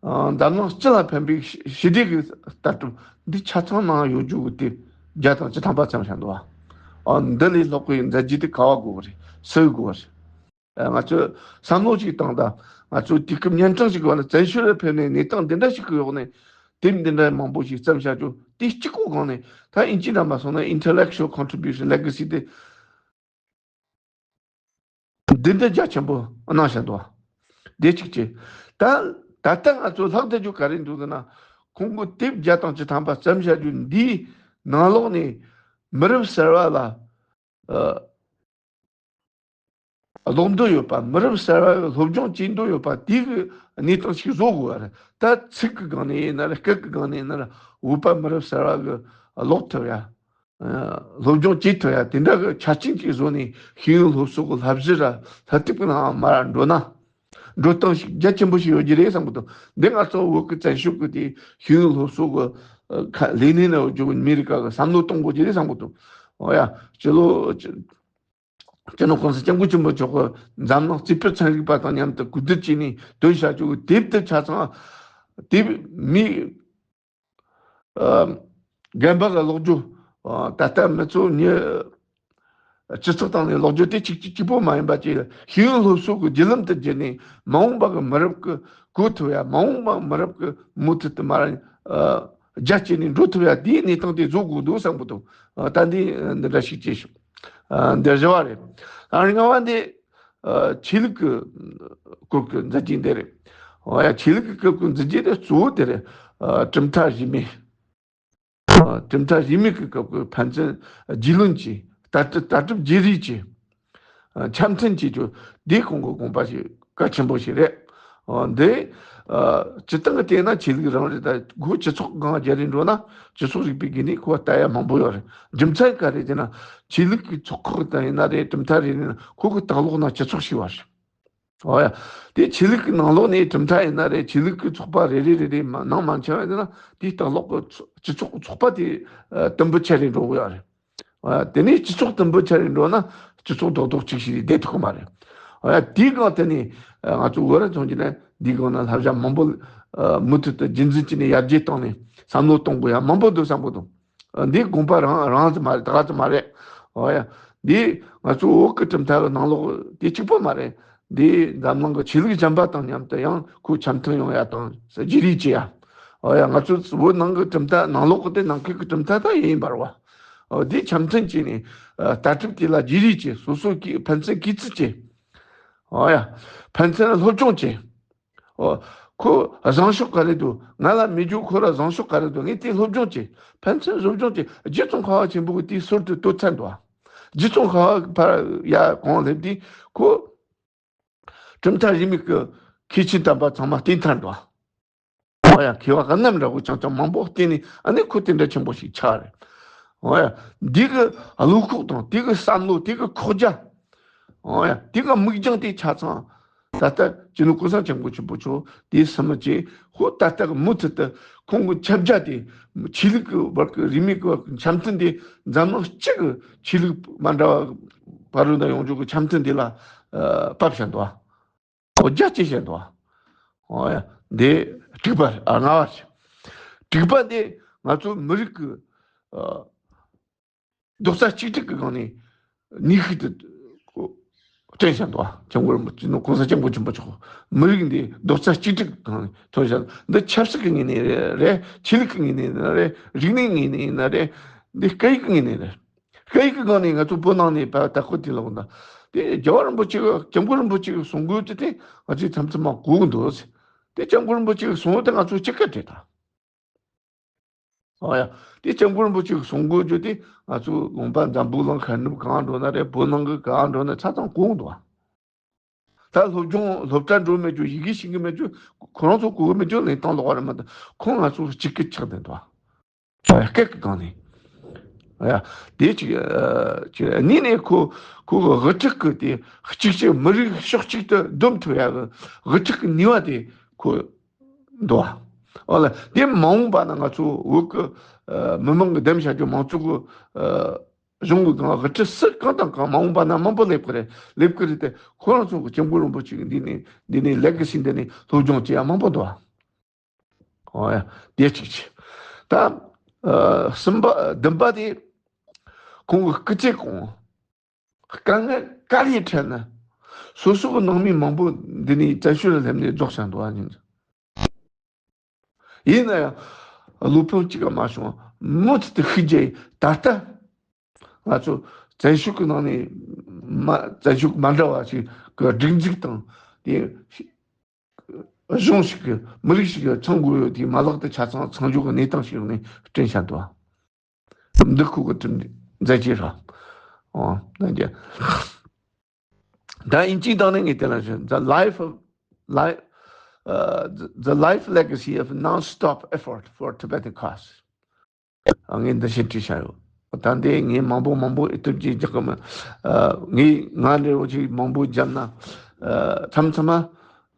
ཨ། འཛམ་གླིང་སྤྱི་ལ་ཕན་པའི་ཞི་ཞི་བདེ་གི་ལྟ་གྲུབ། འདི་ཆ་ཚང་ནང་ཡོད་རྒྱུ་གི་དེབ་བརྒྱ་དང་བཅུ་ཐམ་པ་བརྩམས་བཞག་འདུག་ཨ། འདི་ལས་ལྷག་པའི་མཛད་རྗེས་དེ་ག་བ་དགོས་པ་རེད། སུ་ཡོད་དགོས་པ་རེད། ཨ། ང་ཚོས་བསམ་བློ་ཞིག་བཏང་དང་། ང་ཚོས་དུས་སྐབས་གཉན་འཕྲང་ཞིག་གི་བར་ལ་བཙན་བྱོལ་ལ་ཕེབས་ནས་གནས་སྟངས་འདི་འདྲ་ཞིག་གི་འོག་ནས་དེབ་འདི་འདྲ་མང་པོ་ཞིག་བརྩམས་བཞག་རྒྱུ་དེ་གཅིག་པོ་སྒང་ནས། ད་ཨིན་ཇི་འདྲ་མ་སོང་ན་intellectual contribution, legacy དེ་འདི་འདྲ་རྒྱ་ཆེན་པོ་གནང་བཞག་འདུག་དེ་གཅིག་བྱས། ད་ད་ལྟ་ང་ཚོ་ལྷག་བསྡད་རྒྱུ་ག་རེ་འདུག་ཟེར་ན། ཁོང་གི་དེབ་བརྒྱ་དང་བཅུ་ཐམ་པ་བརྩམས་བཞག་རྒྱུ་འདིའི་ནང་ལོགས་ནས་མི་རབས་གསར་བ་ལ། ཨ། ཀློག་འདོད་ཡོད་པ། མི་རབས་གསར་བ་སློབ་སྦྱོང་བྱེད་འདོད་ཡོད་པ་དེ་གི་གནས་སྟངས་ཤིག་བཟོ་དགོས་པ་རེད། ད་ཚིག་གི་སྒང་ནས་ཡིན་ན་རེད། སྐད་ཀྱི་སྒང་ནས་ཡིན་ན་རེད། བོད་པ་མི་རབས་གསར་བ་གི་ཀློག་ཐུབ་ཡ། ཨ། སློབ་སྦྱོང་བྱེད་ཐུབ་ཡ་དེ་འདྲ་གི་ཆ་རྐྱེན་ཅིག་བཟོ་ནས་ཤེས་ཡོན་སློབ་གསོ་གི་བསླབ་གཞི་ར་ལྷ་དེབ་ཀྱི་ནང་མར་འགྲོ་ན། འགྲོ་སྟངས་ཤིག་རྒྱ་ཆེན་པོ་ཞིག་ཡོད་རྒྱུ་རེད་བསམ་གི་འདུག་འདི་ང་ཚོ་བོད་ཀྱི་བཙན་བྱོལ་གྱི་དེ་ཤེས་ཡོན་སློབ་གསོ་གི་ཨ་ཁ་ལས་སྣེ་ནས་ཡོད་རྒྱུ་གི་མི་རིགས་ཀ་གི་བསམ་བློ་གཏོང་དགོས་རྒྱུ་རེད་བསམ་གི་འདུག་འོ་ཡ། སྤྱི་ལོ་སྤྱི་ནོར་༸གོང་ས་༸སྐྱབས་མགོན་ཆེན་པོ་མཆོག་གིས་འཛམ་གླིང་རྩིས་སྤྲོད་ཚན་རིག་པ་དང་མཉམ་དུ་གོ་བསྡུར་བྱས་ནས་བཏོན་བཞག་རྒྱུ་གི་དེབ་དེ་ཆ་ཚང་། དེབ་མི་ཨ་རྒན་པ་གིས་ཀློག་རྒྱུ། ཨ། ད་ལྟ་མི་ཚོ་ཉི་སྤྱི་ཚོགས་སྟེང་ནས་ཀློག་རྒྱུ་དེ་གཅིག་གཅིག་གཅིག་པོ་མ་ཡིན་པ་བྱས། ཤེས་ཡོན་སློབ་གསོ་གི་བརྒྱུད་ལམ་དེ་བརྒྱུད་ནས་མ་འོངས་པ་གི་མི་རབས་ཀྱིས་གོ་ཐུབ་ཡ། མ་འོངས་པ་མི་རབས་ཀྱིས་མུ་མཐུད་དུ་མར་ཨ་རྒྱ་བསྐྱེད་ནས་འགྲོ་ཐུབ་ཡ་དེའི་གནས་སྟངས་དེ་བཟོ་དགོས་འདུག་བསམ་གི་འདུག་ཨ། ད་འདི་འདི་འདྲ་ཞིག་བྱས་ཤོག་ཨ། འདི་བཞི་བ་རེད། ཨ། ལྔ་བ་འདི་ཨ་ཆོས་ལུགས་ཀྱི་སྐོར་གྱི་མཛད་རྗེས་འདི་རེད། འོ་ཡ། ཆོས་ལུགས་ཀྱི་སྐོར་གྱི་མཛད་རྗེས་དེ་གཙོ་བོ་དེ་རེད། ཨ། གྲུབ་མཐའ་རིས་མེད། ཨ། གྲུབ་མཐའ་རིས་མེད་ཀྱི་སྐབས་ཀྱི་ཕན་ཚུན་རྒྱུས་ལོན་བྱས། ལྟ་གྲུབ་ལྟ་གྲུབ་བརྗེ་རེས་བྱས། ཨ། འཆམ་མཐུན་བྱེད་རྒྱུ་འདི་ཁོང་གི་དགོངས་པ་ཞིག་གལ་ཆེན་པོ་ཞིག་རེད། ཨ། འདི་ཨ་སྤྱིར་བཏང་གི་བལྟས་ན་ཆོས་ལུགས་རང་རེད། ད་ཁོ་སྤྱི་ཚོགས་སྒང་རྒྱ་རེ་འགྲོ་ན་སྤྱི་ཚོགས་རིག་པའི་སྒང་ནས་ཁོ་ལྟ་ཡ་མང་པོ་ཡོད་རེད། རྒྱུ་མཚན་ག་རེ་ཟེར་ན། ཆོས་ལུགས་ཀྱི་ཚོགས་ཁག་དང་ཡིན་ན་རེད། གྲུབ་མཐའ་རེ་རེ་ན་ཁོ་གི་ལྟག་ལོག་ན་སྤྱི་ཚོགས་ཤིག་ཡོད་རེད། འོ་ཡ། དེ་ཆོས་ལུགས་ཀྱི་ནང་ལོགས་ནས་གྲུབ་མཐའ་ཡིན་ན་རེད། ཆོས་ལུགས་ཀྱི་ཚོགས་པ་རེ་རེ་རེ་རེ་མ་ནང་མ་འཆམ་ཡོད་ན། དེའི་ལྟག་ལོག་གི་ཚོ་སྤྱི་ཚོགས་ཚོགས་པ་དེ་ཨ་དུམ་བུ་ཆེ་རེ་འགྲོ་གི་ཡོད་རེད། འོ་ཡ། དེ་ནས་སྤྱི་ཚོགས་དུམ་བུ་ཆེ་རེ་འགྲོ་ན་སྤྱི་ཚོགས་རྡོག་རྡོག་གཅིག་ཞིག་བསྡད་ཐུབ་ཀྱི་མ་རེད། འོ་ཡ། དེའི་སྒང་དེ་ནས་ཨ་ང་ཚོ་བོད་ར་ཚོང་གི་ནས་འདིའི་སྒང་ན་བསླབ་བྱ་མང་པོ་ཨ་མུ་མཐུད་དུ་རྒྱུན་འཛིན་བྱས་ནས་ཡར་རྒྱས་བཏང་ནས་བསམ་བློ་གཏོང་དགོས་ཡ་མང་པོ་འདུག་བསམ་གི་འདུག་འདི་དགོངས་པ་རང་རང་ཙམ་མ་རེད། ད་ག་ཙམ་མ་རེད། འོ་ཡ། འདི་ང་ཚོ་བོད་ཀྱི་གྲུབ་མཐའ་གི་ནང་ལོགས་དེ་གཅིག་པོ་མ་རེད། འདི་འཛམ་གླིང་གི་ཆོས་ལུགས་གཞན་པ་དང་མཉམ་དུ་ཡང་ཁོ་འཆམ་མཐུན་ཡོང་ཡ་དང་བརྗེ་རེས་བྱེད་ཡ། འོ་ཡ། ང་ཚོ་བོད་ནང་གི་གྲུབ་མཐའ་ནང་ལོགས་ཀྱི་དེ་ནང་ཁུལ་གྱི་གྲུབ་མཐའ་ད་ཡིན་པ་རེད་བ། འོ། འདི་འཆམ་མཐུན་བྱས་ནས་ཨ་ལྟ་གྲུབ་དེ་ལ་བརྗེ་རེས་བྱེད། སོ་སོ་གི་ཕན་ཚུན་གུས་བརྩི་བྱེད། འོ་ཡ། ཕན་ཚུན་སློབ་སྦྱོང་བྱེད། ཨོ། ཁོ་བཟང་ཕྱོགས་ག་རེ་འདུག་ང་ལ་མི་རྒྱུ་ཁོ་ལ་བཟང་ཕྱོགས་ག་རེ་འདུག་ངས་དེ་སློབ་སྦྱོང་བྱེད། ཕན་ཚུན་སློབ་སྦྱོང་བྱེད། རྗེ་ཙོང་ཁ་པ་ཆེན་པོ་གི་དེའི་ཟུར་དུ་གཏོད་ཚར་འདུག་རྗེ་ཙོང་ཁ་པ་ཕར་ཡ་གོང་སླེབས་དུས་ཁོ་གྲུབ་མཐའ་རིས་མེད་ཀྱི་མཁས་ཆེན་དམ་པ་ཚང་མ་བསྟེན་ཚར་འདུག་ཨོ་ཡ། མཁས་པ་ག་ནམ་འདྲ་བོ་རྐྱང་རྐྱང་མང་པོ་བསྟེན་ནས། ཨ་ནི་ཁོ་དེ་འདྲ་ཆེན་པོ་ཞིག་ཆགས་རེད། ཨོ་ཡ། འདི་གི་བློ་ཁོག་དང་དེ་གི་བསམ་བློ། དེ་གི་ཁོག་རྒྱ། ཨོ་ཡ། དེ་གི་མིག་རྒྱང་དེ་ཆ་ཚང་ད་ལྟ་སྤྱི་ནོར་གོང་ས་སྐྱབས་མགོན་ཆེན་པོ་མཆོག་དེ་སུམ་ཅུ་ཧོ་ད་ལྟ་གི་མུ་མཐུད་དུ་ཁོང་གི་ཁྱབ་རྒྱ་དེ་ཆོས་ལུགས་ཀྱི་བར་གྱི་རིས་མེད་ཀྱི་བར་གྱི་འཆམ་མཐུན་དེ། འཛམ་གླིང་སྤྱི་གི་ཆོས་ལུགས་མ་འདྲ་བ་བར་དུ་ན་ཡོང་རྒྱུ་གི་འཆམ་མཐུན་དེ་ལ་ཨ་བབས་བཞིན་འདུག་ཨོ། རྒྱ་ཆེ་བཞིན་འདུག་ཨོ་ཡ། འདི་དྲུག་པ་རེད། ཨ། ལྔ་པ་རེད། དྲུག་པ་འདི་ང་ཚོ་མི་རིགས་ཀྱི་ཨ་རྡོག་རྩ་གཅིག་སྒྲིལ་གྱི་སྒང་ནས་ནུས་ཤུགས་དེ་སྤྲད་བཞིན་འདུག་ཨ། སྐྱབས་མགོན་རིན་པོ་ཆེ་ནོར་༸གོང་ས་༸སྐྱབས་མགོན་ཆེན་པོ་མཆོག་མི་རིགས་འདི་རྡོག་རྩ་གཅིག་སྒྲིལ་གྱི་སྒང་ནས་ཐོན་བཞིན། འདི་ཆབ་སྲིད་ཀྱི་ངོས་ནས་རེད། ཆོས་ལུགས་ཀྱི་ངོས་ནས་ཡིན་ན་རེད། རིག་གནས་ངོས་ནས་ཡིན་ན་རེད། འདི་སྐད་ཡིག་གི་ངོས་ནས་རེད། སྐད་ཡིག་གི་སྒང་ནས་ང་ཚོ་བོད་ནང་ནས་ཕར་དར་ཁུལ་དེ་ལ་འོང་ད། དེ་རྒྱལ་བ་རིན་པོ་ཆེ་གི། སྐྱབས་མགོན་རིན་པོ་ཆེ་གི་གསུང་མགུར་དེ་དེ་ང་ཚོས་མཚམས་མཚམས་མ་གོ་གི་འདུག་དེ་སྐྱབས་མགོན་རིན་པོ་ཆེ་གིས་གསུངས་དེ་ང་ཚོ་གཅིག་ཀ་བྲིས་ད། ཨོ་ཡ། དེ་སྐྱབས་མགོན་རིན་པོ་ཆེ་གིས་གསུང་དགོས་རྒྱུ་དེ་ང་ཚོ་ལུང་པ་འཛམ་བུ་གླིང་ཤར་ནུབ་གང་འགྲོ་ན་རེད། བོད་ནང་གི་གང་འགྲོ་ན་ཆ་ཚང་གོ་འདུག་བ། ད་སློབ་སྦྱོང་སློབ་གྲྭ་འགྲོ་མེད་རྒྱུ། ཡི་གེ་ཤེས་གི་མེད་རྒྱུ། ཁོ་རང་ཚོ་གོ་གི་མེད་རྒྱུ། ལེན་སྟངས་ལོག་པ་རེད་མ་གཏོགས་ཁོང་ང་ཚོ་གཅིག་གི་ཆགས་བསྡད་འདུག་བ། སྐད་ཀྱི་སྒང་ནས། ཡ། དེ་གཅིག་ཨ། གཅིག་གཉིས་ནས་ཁོ་ཁོ་གི་དབུ་ཁྲིད་ཀྱི་དེ་གཅིག་གཅིག་མི་རིགས་ཕྱོགས་གཅིག་ཏུ་བསྡོམས་ཐུབ་ཡ་གི་དབུ་ཁྲིད་ཀྱི་ནུས་པ་དེ་ཁོ་འདུག་བ། འོ་ལ་དེ་མ་འོངས་པ་ན་ང་ཚོ་བོད་ཀྱི་ཨ། མི་མང་གི་འདེམས་བྱ་རྒྱུ། མང་གཙོ་གི་ཨ། གཞུང་གི་སྒང་དབུ་ཁྲིད་སུ་གང་དང་གང་མ་འོངས་པ་ན་མང་པོ་སླེབས་ཀྱི་རེད། སླེབས་ཀྱི་རེད་དེ། ཁོ་རང་ཚོ་གི་སྐྱབས་མགོན་རིན་པོ་ཆེ་གི་འདི་ནས་འདི་ནས་ལེ་ག་སི་འདི་ནས་སློབ་སྦྱོང་བྱེད་ཡ་མང་པོ་འདུག་བ། ཨོ་ཡ། དེ་གཅིག་བྱས། ད་ཨ། གསུམ་པ་བདུན་པ་དེ་ཁོང་གི་སྐུ་ཚེ་གང་དཀའ་ངལ་དཀའ་ལས་འཕྲད་ན་སོ་སོ་གི་ནང་མི་མང་པོ་འདི་ནས་བཙན་བྱོལ་ལ་སླེབས་ནས་རྫོགས་བཞག་འདུག་བ། ཡིན་ན་ཡང་སློབ་དཔོན་གཅིག་ག་མ་བྱུང་། མུ་མཐུད་དུ་ཤུགས་རྒྱག་ཡིན། ད་ལྟ་ང་ཚོ་བཙན་བྱོལ་གྱི་ནང་ནས་མ། བཙན་བྱོལ་མ་འདྲ་བ་ཞིག་གི་སྒྲིག་འཛུགས་དང་དེ་གཞུང་ཞིག་གི་མི་རིགས་ཤིག་གི་ཚང་དགོས་ཡོད་དེ་མ་ལག་དེ་ཆ་ཚང་ཚང་འཇོག་གི་གནས་སྟངས་ཤིག་ནས་བསྐྲུན་བྱ་འདུག་འདི་ཁུ་གི་དྲིན་མཛད་ཅེས་ར། ཨོ། ད་ཨིན་ཇི་དང་ནི་ངས་དེ་ལ་བཤད། The life of life uh, the life legacy of non-stop effort for Tibetan cause. ངས་འདི་བཤད་བྲིས་བྱ་ཡོད། ད་འདི་ངས་མང་པོ་མང་པོ་ཨེ་ཐུབ་ཀྱིས་རྒྱག་གི་མིན། ངས་ང་འདྲ་བོ་ཅིག་མང་པོ་བརྒྱབ་ན་མཚམས་མཚམས་མ།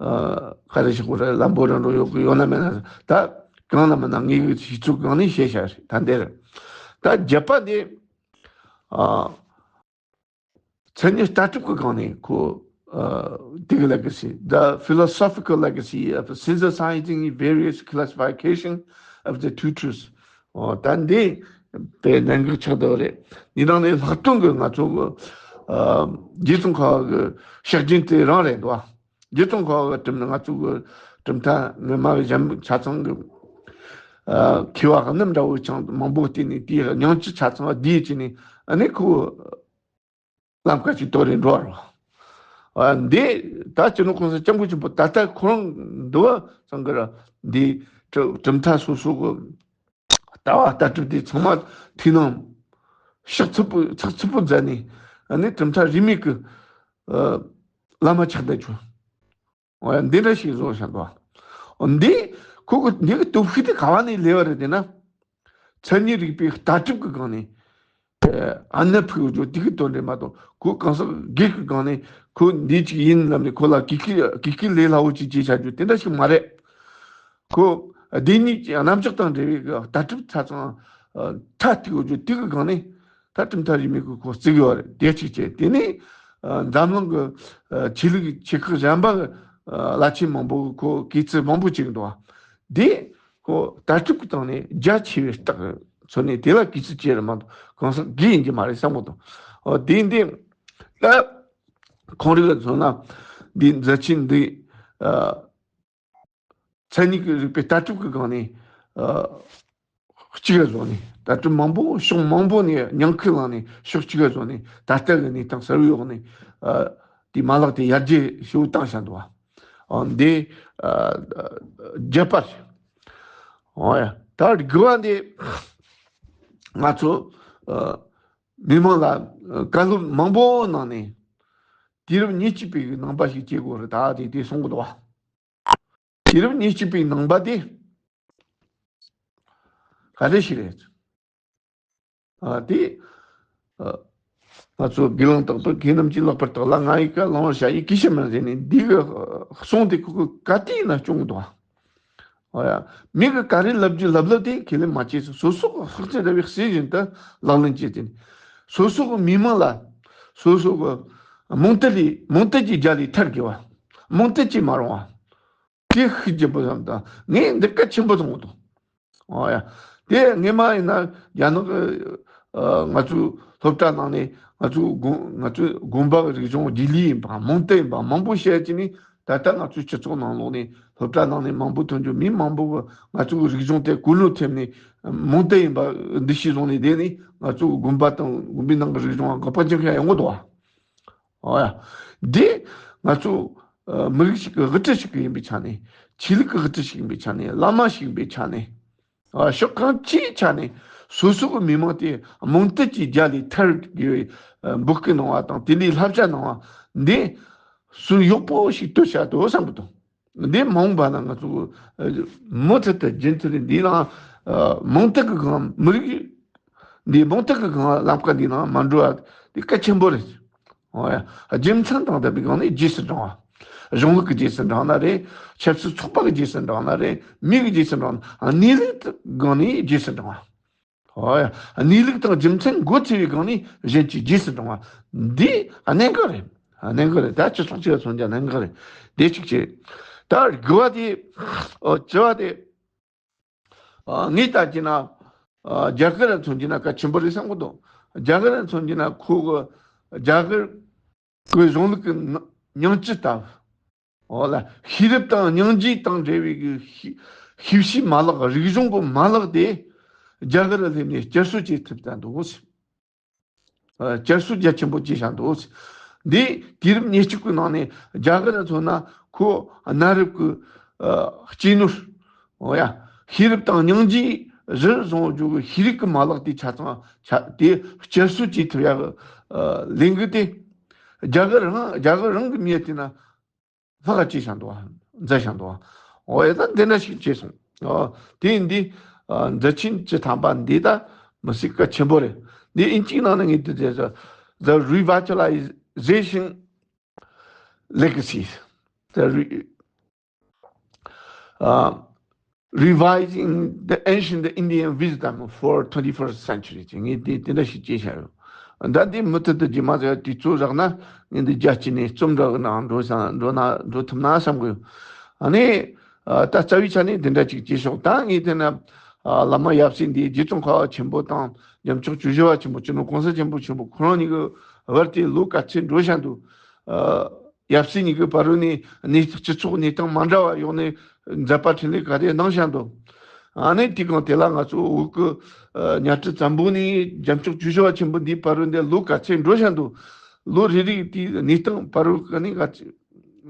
ཨ། ག་རེ་ཞིག་གོ་རེ་ལམ་པོ་རང་རོ་ཡོད་གི་ཡོད་ན་མེད་ན། ད་གང་ལ་མིན་ན་ངའི་གི་ཞིག་ཚུགས་གང་ནས་བཤད་བྱ་རེད། ད་འདིར་ད་བརྒྱད་པ་འདི། ཨ། མཚན་ཉིད་ལྟ་གྲུབ་ཀྱི་སྒང་ནས་ཁོ། ཨ། དེ་གི་legacy, the philosophical legacy of synthesizing various classification of the two truths. ཨོ། ད་འདི་དཔེ་གནད་འགག་ཆགས་འདུག་རེད། འདི་ནང་ནས་ལྷག་དོན་གྱི་ང་ཚོ་གི། ཨ། རྗེ་ཙོང་ཁ་པ་གི་ཕྱག་རྒྱུན་དེ་རང་རེད་འདུག་བ། རྗེ་ཙོང་ཁ་པ་གི་གྲུབ་ན་ང་ཚོ་གི་གྲུབ་མཐའ་ངོ་མ་གི་གཞན་ཆ་ཚང་གི། ཨ། མཁས་པ་རྣམས་འདྲ་བོ་ཅང་མང་པོ་བལྟས་ནས་དེའི་སྙིང་བཅུད་ཆ་ཚང་བསྡུས་བྱས་ནས་ཨ་ནི་ཁོ། ལམ་ཁ་ཅིག་དོར་རེ་འགྲོ་བ་རོ། ཨ། འདི་ད་སྤྱི་ནོར་གོང་ས་སྐྱབས་མགོན་ཆེན་པོ་ད་ལྟ་ཁོ་རང་འདུལ་བ་ཚང་གི་ར། འདི་གྲུབ་གྲུབ་མཐའ་སོ་སོ་གི་ལྟ་བ་ལྟ་གྲུབ་དེ་ཚང་མ་ཐུགས་ནང་ཕྱག་ཚུད་པོ་ཕྱག་ཚུད་པོ་མཛད་ནས། ཨ་ནི་གྲུབ་མཐའ་རིས་མེད་ཀྱི་ཨ་བླ་མ་ཆགས་བསྡད་བྱུང་། འོ་ཡ། འདི་འདྲ་ཞིག་བཟོ་བཞག་འདུག་འོ་འདི་ཁོ་གི་འདི་གི་སྟོབས་ཤུགས་དེ་ག་བ་ནས་སླེབས་པ་རེད་དེ་ན། མཚན་ཉིད་རིག་པའི་ལྟ་གྲུབ་ཀྱི་སྒང་ནས། ཨ་ནི་ཕུག་རྒྱུ་དེ་གི་དོན་རེད་མ་གཏོགས་ཁོ་གང་ཟག་སྒེར་གྱི་སྒང་ནས་ཁོ་འདི་ཅིག་ཡིན་ལབ་ནས་ཁོ་ལ་གི་གི་གི་གི་ལས་སླ་བོ་ཅིག་བྱེད་བྱ་རྒྱུ་དེ་འདྲ་ཞིག་མ་རེད། ཁོ་བདེན་གཉིས་ཀྱི་རྣམ་གཞག་དང་འབྲེལ་བའི་གི་ལྟ་གྲུབ་ཆ་ཚང་མཐའ་གཏུག་རྒྱུ་དེ་གི་སྒང་ནས། ད་གྲུབ་མཐའ་རིས་མེད་ཀྱི་ཁོ་བརྩི་གི་བ་རེད། དེ་གཅིག་བྱས། དེ་ནས་ཨ་འཛམ་གླིང་གི་ཨ་ཆོས་ལུགས་ཆེ་ཁག་གཞན་པ་གི་ཨ་བླ་ཆེན་མང་པོ་གི་ཁོ་གི་གི་ཚིག་མང་པོ་བྱས་འདུག་བ། དེ་ཁོ་ལྟ་གྲུབ་ཀྱི་སྟེང་ནས་རྒྱ་ཆེ་བའི་རྟགས་མཚོན་ནས་དེ་ལ་གི་གི་ཚིག་བྱས་རེད་མ་གཏོགས་གང་ཟག་སྒེར་ཡིན་གྱི་མ་རེད་བསམ་གི་འདུག་འོ་དེ་འདི་ད་ཁོང་རིགས་ལ་མཚོན་ན་འདི་མཛད་ཆེན་འདི་ཨ། མཚན་ཉིད་ཀྱི་རིག་པའི་ལྟ་གྲུབ་ཀྱི་སྒང་ནས་ཨ་གཅིག་ག་བཟུང་ནས། ལྟ་གྲུབ་མང་པོ་ཕྱོགས་མང་པོ་ནས་ཉམས་ཁུལ་བླངས་ནས་ཕྱོགས་གཅིག་ག་བཟུང་ནས་ད་ལྟ་གི་གནས་སྟངས་གསར་བའི་འོག་ནས་ཨ་དེ་མ་ལག་དེ་ཡར་རྒྱས་ཞེ་པོ་བཏང་བཞག་འདུག་བ། ཨ་འདི་ཨ་བརྒྱད་པ་རེད། ཨོ་ཡ། ད་དགུ་བ་འདི་ང་ཚོ་ཨ་མི་མང་ལ་ཨ་བཀའ་སློབ་མང་པོ་གནང་ནས་དུས་རབས་ཉེར་གཅིག་པའི་ནང་པ་ཞིག་བྱེད་དགོས་རེད་ད་དེ་དེ་གསུང་གི་འདུག་བ། དུས་རབས་ཉེར་གཅིག་པའི་ནང་པ་དེ་ག་རེ་ཞིག་རེད། ཨ་དེ་ཨ་ང་ཚོ་དགེ་སློང་དག་ཏུ་ཁྱེད་རྣམས་ཀྱིས་ལེགས་པར་བརྟགས་ལ། ང་ཡི་བཀའ་བླང་བར་བྱ་ཡི་གུས་ཕྱིར་མིན་ཟེར་ནས་འདི་གི་གསུང་དེ་ཁོ་གི་ག་དུས་ཡིན་ན་སྐྱོང་གི་འདུག་ཨ། ཨོ་ཡ། མི་གི་ག་རེ་ལབ་རྒྱུ་ལབ་ལབ་དེ་ཁས་ལེན་མ་བྱེད། སོ་སོ་གི་ཤེས་ཚད་ར་བའི་གསེར་བཞིན་དུ་ལག་ལེན་བྱེད་དེ། སོ་སོ་གི་མི་མང་ལ་སོ་སོ་གི་རྨོངས་དད་ལས་རྨོངས་དད་ཀྱི་རྒྱ་ལས་ཐར་དགོས་བ། རྨོངས་དད་ཀྱིས་མ་རུང་བ། དེ་ཤུགས་ཆེན་པོ་བསམ་དང་ངས་འདི་གལ་ཆེན་པོ་བཟུང་གི་འདུག་ཨོ་ཡ། དེ་སྔས་མ་ཡིན་ན་རྒྱ་ནག་གི་ཨ་ང་ཚོའི་སློབ་གྲྭ་ནང་ནས་ང་ཚོའི་དགོན་ང་ཚོའི་དགོན་པ་གི་རིག་གཞུང་རྗེས་ལུས་ཡིན་པ་རྨོངས་དད་ཡིན་པ་མང་པོ་བཤད་ཀྱི་ནི། ད་ལྟ་ང་ཚོའི་སྤྱི་ཚོགས་ནང་ལོགས་ནས་སློབ་གྲྭ་ནང་ནས་མང་པོ་ཐོན་རྒྱུ་མི་མང་པོ་གི་ང་ཚོའི་རིག་གཞུང་དེ་གོ་ནོར་ཐེབས་ནས་རྨོངས་དད་ཡིན་པ་འདུ་ཤེས་བཟུང་ནས་བསྡད་ནས་ང་ཚོའི་དགོན་པ་དང་དགོན་པའི་ནང་གི་རིག་གཞུང་ལ་དགག་པ་རྒྱག་མཁན་ཡོང་གི་འདུག་བ། ཨོ་ཡ། འདི་ང་ཚོ་ ཨ། མི་རིགས་ཤིག་གི་དབུ་ཁྲིད་ཞིག་ཡིན་པའི་ཆ་ནས། ཆོས་ལུགས་ཀྱི་དབུ་ཁྲིད་ཞིག་ཡིན་པའི་ཆ་ནས། བླ་མ་ཞིག་ཡིན་པའི་ཆ་ནས། ཨ། ཕྱོགས་གང་ཅིའི་ཆ་ནས་སོ་སོ་གི་མི་མང་དེ་རྨོངས་དད་ཀྱི་རྒྱ་ལས་ཐར་དགོས་པའི་འབོད་སྐུལ་གནང་བ་དང་། དེ་ལས་བསླབ་བྱ་གནང་བ་འདི་སུན་ཡག་པོ་ཞིག་གཏོད་བྱ་དོ་བསམ་གི་འདུག་འདི་མ་འོངས་པ་ན་ང་ཚོ་མུ་མཐུད་དུ་རྒྱུན་མཐུད་ནས་འདི་ལ་རྨོངས་དད་ཀྱི་སྒང་། མི་རིགས་འདི་རྨོངས་དད་ཀྱི་སྒང་ལམ་ཁ་འདི་ནང་མ་འགྲོ་བ་འདི་གལ་ཆེན་པོ་རེད། འོ་ཡ། རྒྱུ་མཚན་དང་ལྡན་པའི་སྒང་ནས་རྗེས་སུ་འབྲང་བ། གཞུང་ལུགས་ཀྱི་རྗེས་སུ་འབྲང་ན་རེད། ཆབ་སྲིད་ཚོགས་པ་གི་རྗེས་སུ་འབྲང་ན་རེད། མི་གི་རྗེས་སུ་འབྲང་ན། གནས་ལུགས་ཀྱི་སྒང་ནས་རྗེས་སུ་འབྲང་བ། འོ་ཡ། གནས་ལུགས་དང་རྒྱུ་མཚན་མགོ་ཚོས་པའི་སྒང་ནས་གཞན་གྱི་རྗེས་སུ་འབྲང་བ་འདི་གནད་འགག་རེད། གནད་འགག་རེད། ད་སྤྱི་ཚོགས་གཅིག་ལ་མཚོན་ཀྱང་གནད་འགག་རེད། དེ་གཅིག་བྱས། ད་དགུ་བ་དེ། ཨོ། བཅུ་བ་དེ། ཨ། ངས་ལྟ་གྱི་ན། ཨ། རྒྱ་གར་ལ་མཚོན་གྱི་ན་གལ་ཆེན་པོ་རེད་བསམ་གྱི་འདུག་རྒྱ་གར་ལ་མཚོན་གྱི་ན་ཁོ་གི་རྒྱ་གར་གི་གཞུང་ལུགས་ཀྱི་ནང་སྙིང་བཅུད་ལྟ་བུ། འོ་ལ། ཤེས་རབ་དང་སྙིང་རྗེ་དང་འབྲེལ་བའི་གི་ཤེས་ཤེས་བྱའི་མ་ལག་རིག་གཞུང་གི་མ་ལག་དེ་རྒྱ་གར་ལ་སླེབས་ནས་བསྐྱར་གསོ་བྱེད་ཐུབ་ད་འདུག་ཨ། བསྐྱར་གསོ་རྒྱ་ཆེན་པོ་བྱས་བཞག་འདུག་འདི་དུས་རབས་ཉེར་གཅིག་པའི་ནང་ནས་རྒྱ་གར་ལ་མཚོན་ན་ཁོ་གནའ་རབས་ཀྱི། ཨ། གཅེས་ནོར། འོ་ཡ། ཤེས་རབ་དང་སྙིང་རྗེ་གཞིར་བཟུང་རྒྱུ་གི་ཤེས་རིག་གི་མ་ལག་དེ་ཆ་ཚང་ཆ་དེ་བསྐྱར་གསོ་བྱེད་ཐུབ་ཡག་གི། ཨ། ལས་འགུལ་དེ་རྒྱ་གར་རང་རྒྱ་གར་རང་གི་མིའི་དེ་ན་ལྷག་ག་བྱས་བཞག་འདུག་མཛད་བཞག་འདུག་འོ་ཡ། ད་འདི་འདྲ་ཞིག་བྱས་སོང་། ཨ། དེ་ཡིན་དུས། ཨ། མཛད་ཆེན་བཅུ་ཐམ་པ་འདི་ད་མི་སྲིད་གལ་ཆེན་པོ་རེད། འདི་ཨིན་ཇིའི་ནང་ན་ངས་འདི་བྱས་སོང་། The Revitalization Legacy. The re- uh, Revising the Ancient Indian Wisdom for twenty-first Century. ཅེས་ངས་དེ་དེ་འདྲ་ཞིག་བྱས་བཞག་ཡོད། ད་འདི་མུ་མཐུད་དུ་རྗེས་མ་ཟེར་དུས་ཚོད་རག་ན་ངས་འདི་རྒྱ་སྐྱེད་ནས་རྩོམ་འདྲ་གི་ནང་འགྲོ་ས་འགྲོ་ན་འགྲོ་ཐུབ་ན་བསམ་གི་ཡོད། ཨ་ནི། ཨ། ད་རྩ་བའི་ཆ་ནས་འདི་འདྲ་ཅིག་བྱས་ཤོག་ད་ངས་དེ་ན། ཨ། བླ་མ་ཡབ་སྲས་འདི་རྗེ་ཙོང་ཁ་པ་ཆེན་པོ་དང་འཇམ་མཆོག་ཆོས་བཞི་པ་ཆེན་པོ། སྤྱི་ནོར་གོང་ས་སྐྱབས་མགོན་ཆེན་པོ་ཁོ་རང་གཉིས་ཀྱི་བར་དེ་ལོ་ག་ཚོད་འགྲོ་བཞག་འདུག་ཨ། ཡབ་སྲས་གཉིས་ཀྱི་བར་རུ་ནས་གནས་སྤྱི་ཚོགས་གནས་སྟངས་མ་འདྲ་བ་ཡོང་ནས་མཛད་པ་འཕྲིན་ལས་ག་རེ་གནང་བཞག་འདུག་ཨ་ནི་དེ་གང་དེ་ལ་ང་ཚོ་བོད་ཀྱི། ཨ། གཉའ་ཁྲི་བཙན་པོ་ནས་འཇམ་མཆོག་ཆོས་བཞི་པ་ཆེན་པོ་འདིའི་བར་རུ་འདི་ལོ་ག་ཚོད་འགྲོ་བཞག་འདུག་ལོ་རེ་རེའི་དེའི་གནས་སྟངས་བར་རུ་ག་ནས་ག་ཚོད་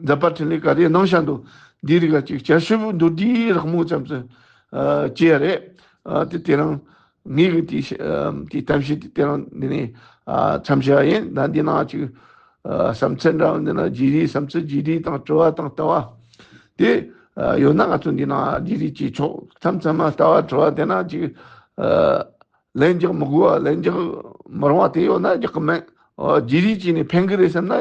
མཛད་པ་འཕྲིན་ལས་ག་རེ་གནང་བཞག་འདུག་འདི་རིགས་ལ་ཅིག་བསྐྱར་ཞིབ་མདོར་བསྡུས་རགས་མོ་ཙམ་ཙམ། ཨ། བྱས་ཡ་རེད། ཨ། དེ་དེ་རིང་ངེད་ཀྱི་དེ་ཨ། དེ་གཏམ་བཤད་དེ་དེ་རིང་འདི་ནས། ཨ། མཚམས་བཞག་ཡིན། ད་འདི་ནང་ཅིག་ཨ། བསམ་ཚུལ་འདྲ་བ་འདི་ན་བརྗེ་རེས། བསམ་ཚུལ་བརྗེ་རེས་དང་དྲི་བ་དང་ལྟ་བ་དེ། ཨ། ཡོད་ན་ང་ཚོ་འདི་ནང་བརྗེ་རེས་བྱེད་ཆོག་མཚམས་མཚམས་མ་ལྟ་བ་དྲི་བ་དེ་ན་ཅིག་ཨ། ལན་རྒྱག་མི་དགོས་པ། ལན་རྒྱག་མི་རུང་བ་དེ་ཡོད་ན་རྒྱག་གི་མེད། ཨོ། བརྗེ་རེས་བྱས་ནས་ཕན་གི་རེད་བསམ་ན་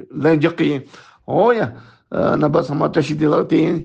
ལན་རྒྱག་གི་ཡིན། ཨོ་ཡ། ཨ། རྣམ་པ་ཚང་མ་བཀྲ་ཤིས་བདེ་ལེགས། དེ་ཡིན།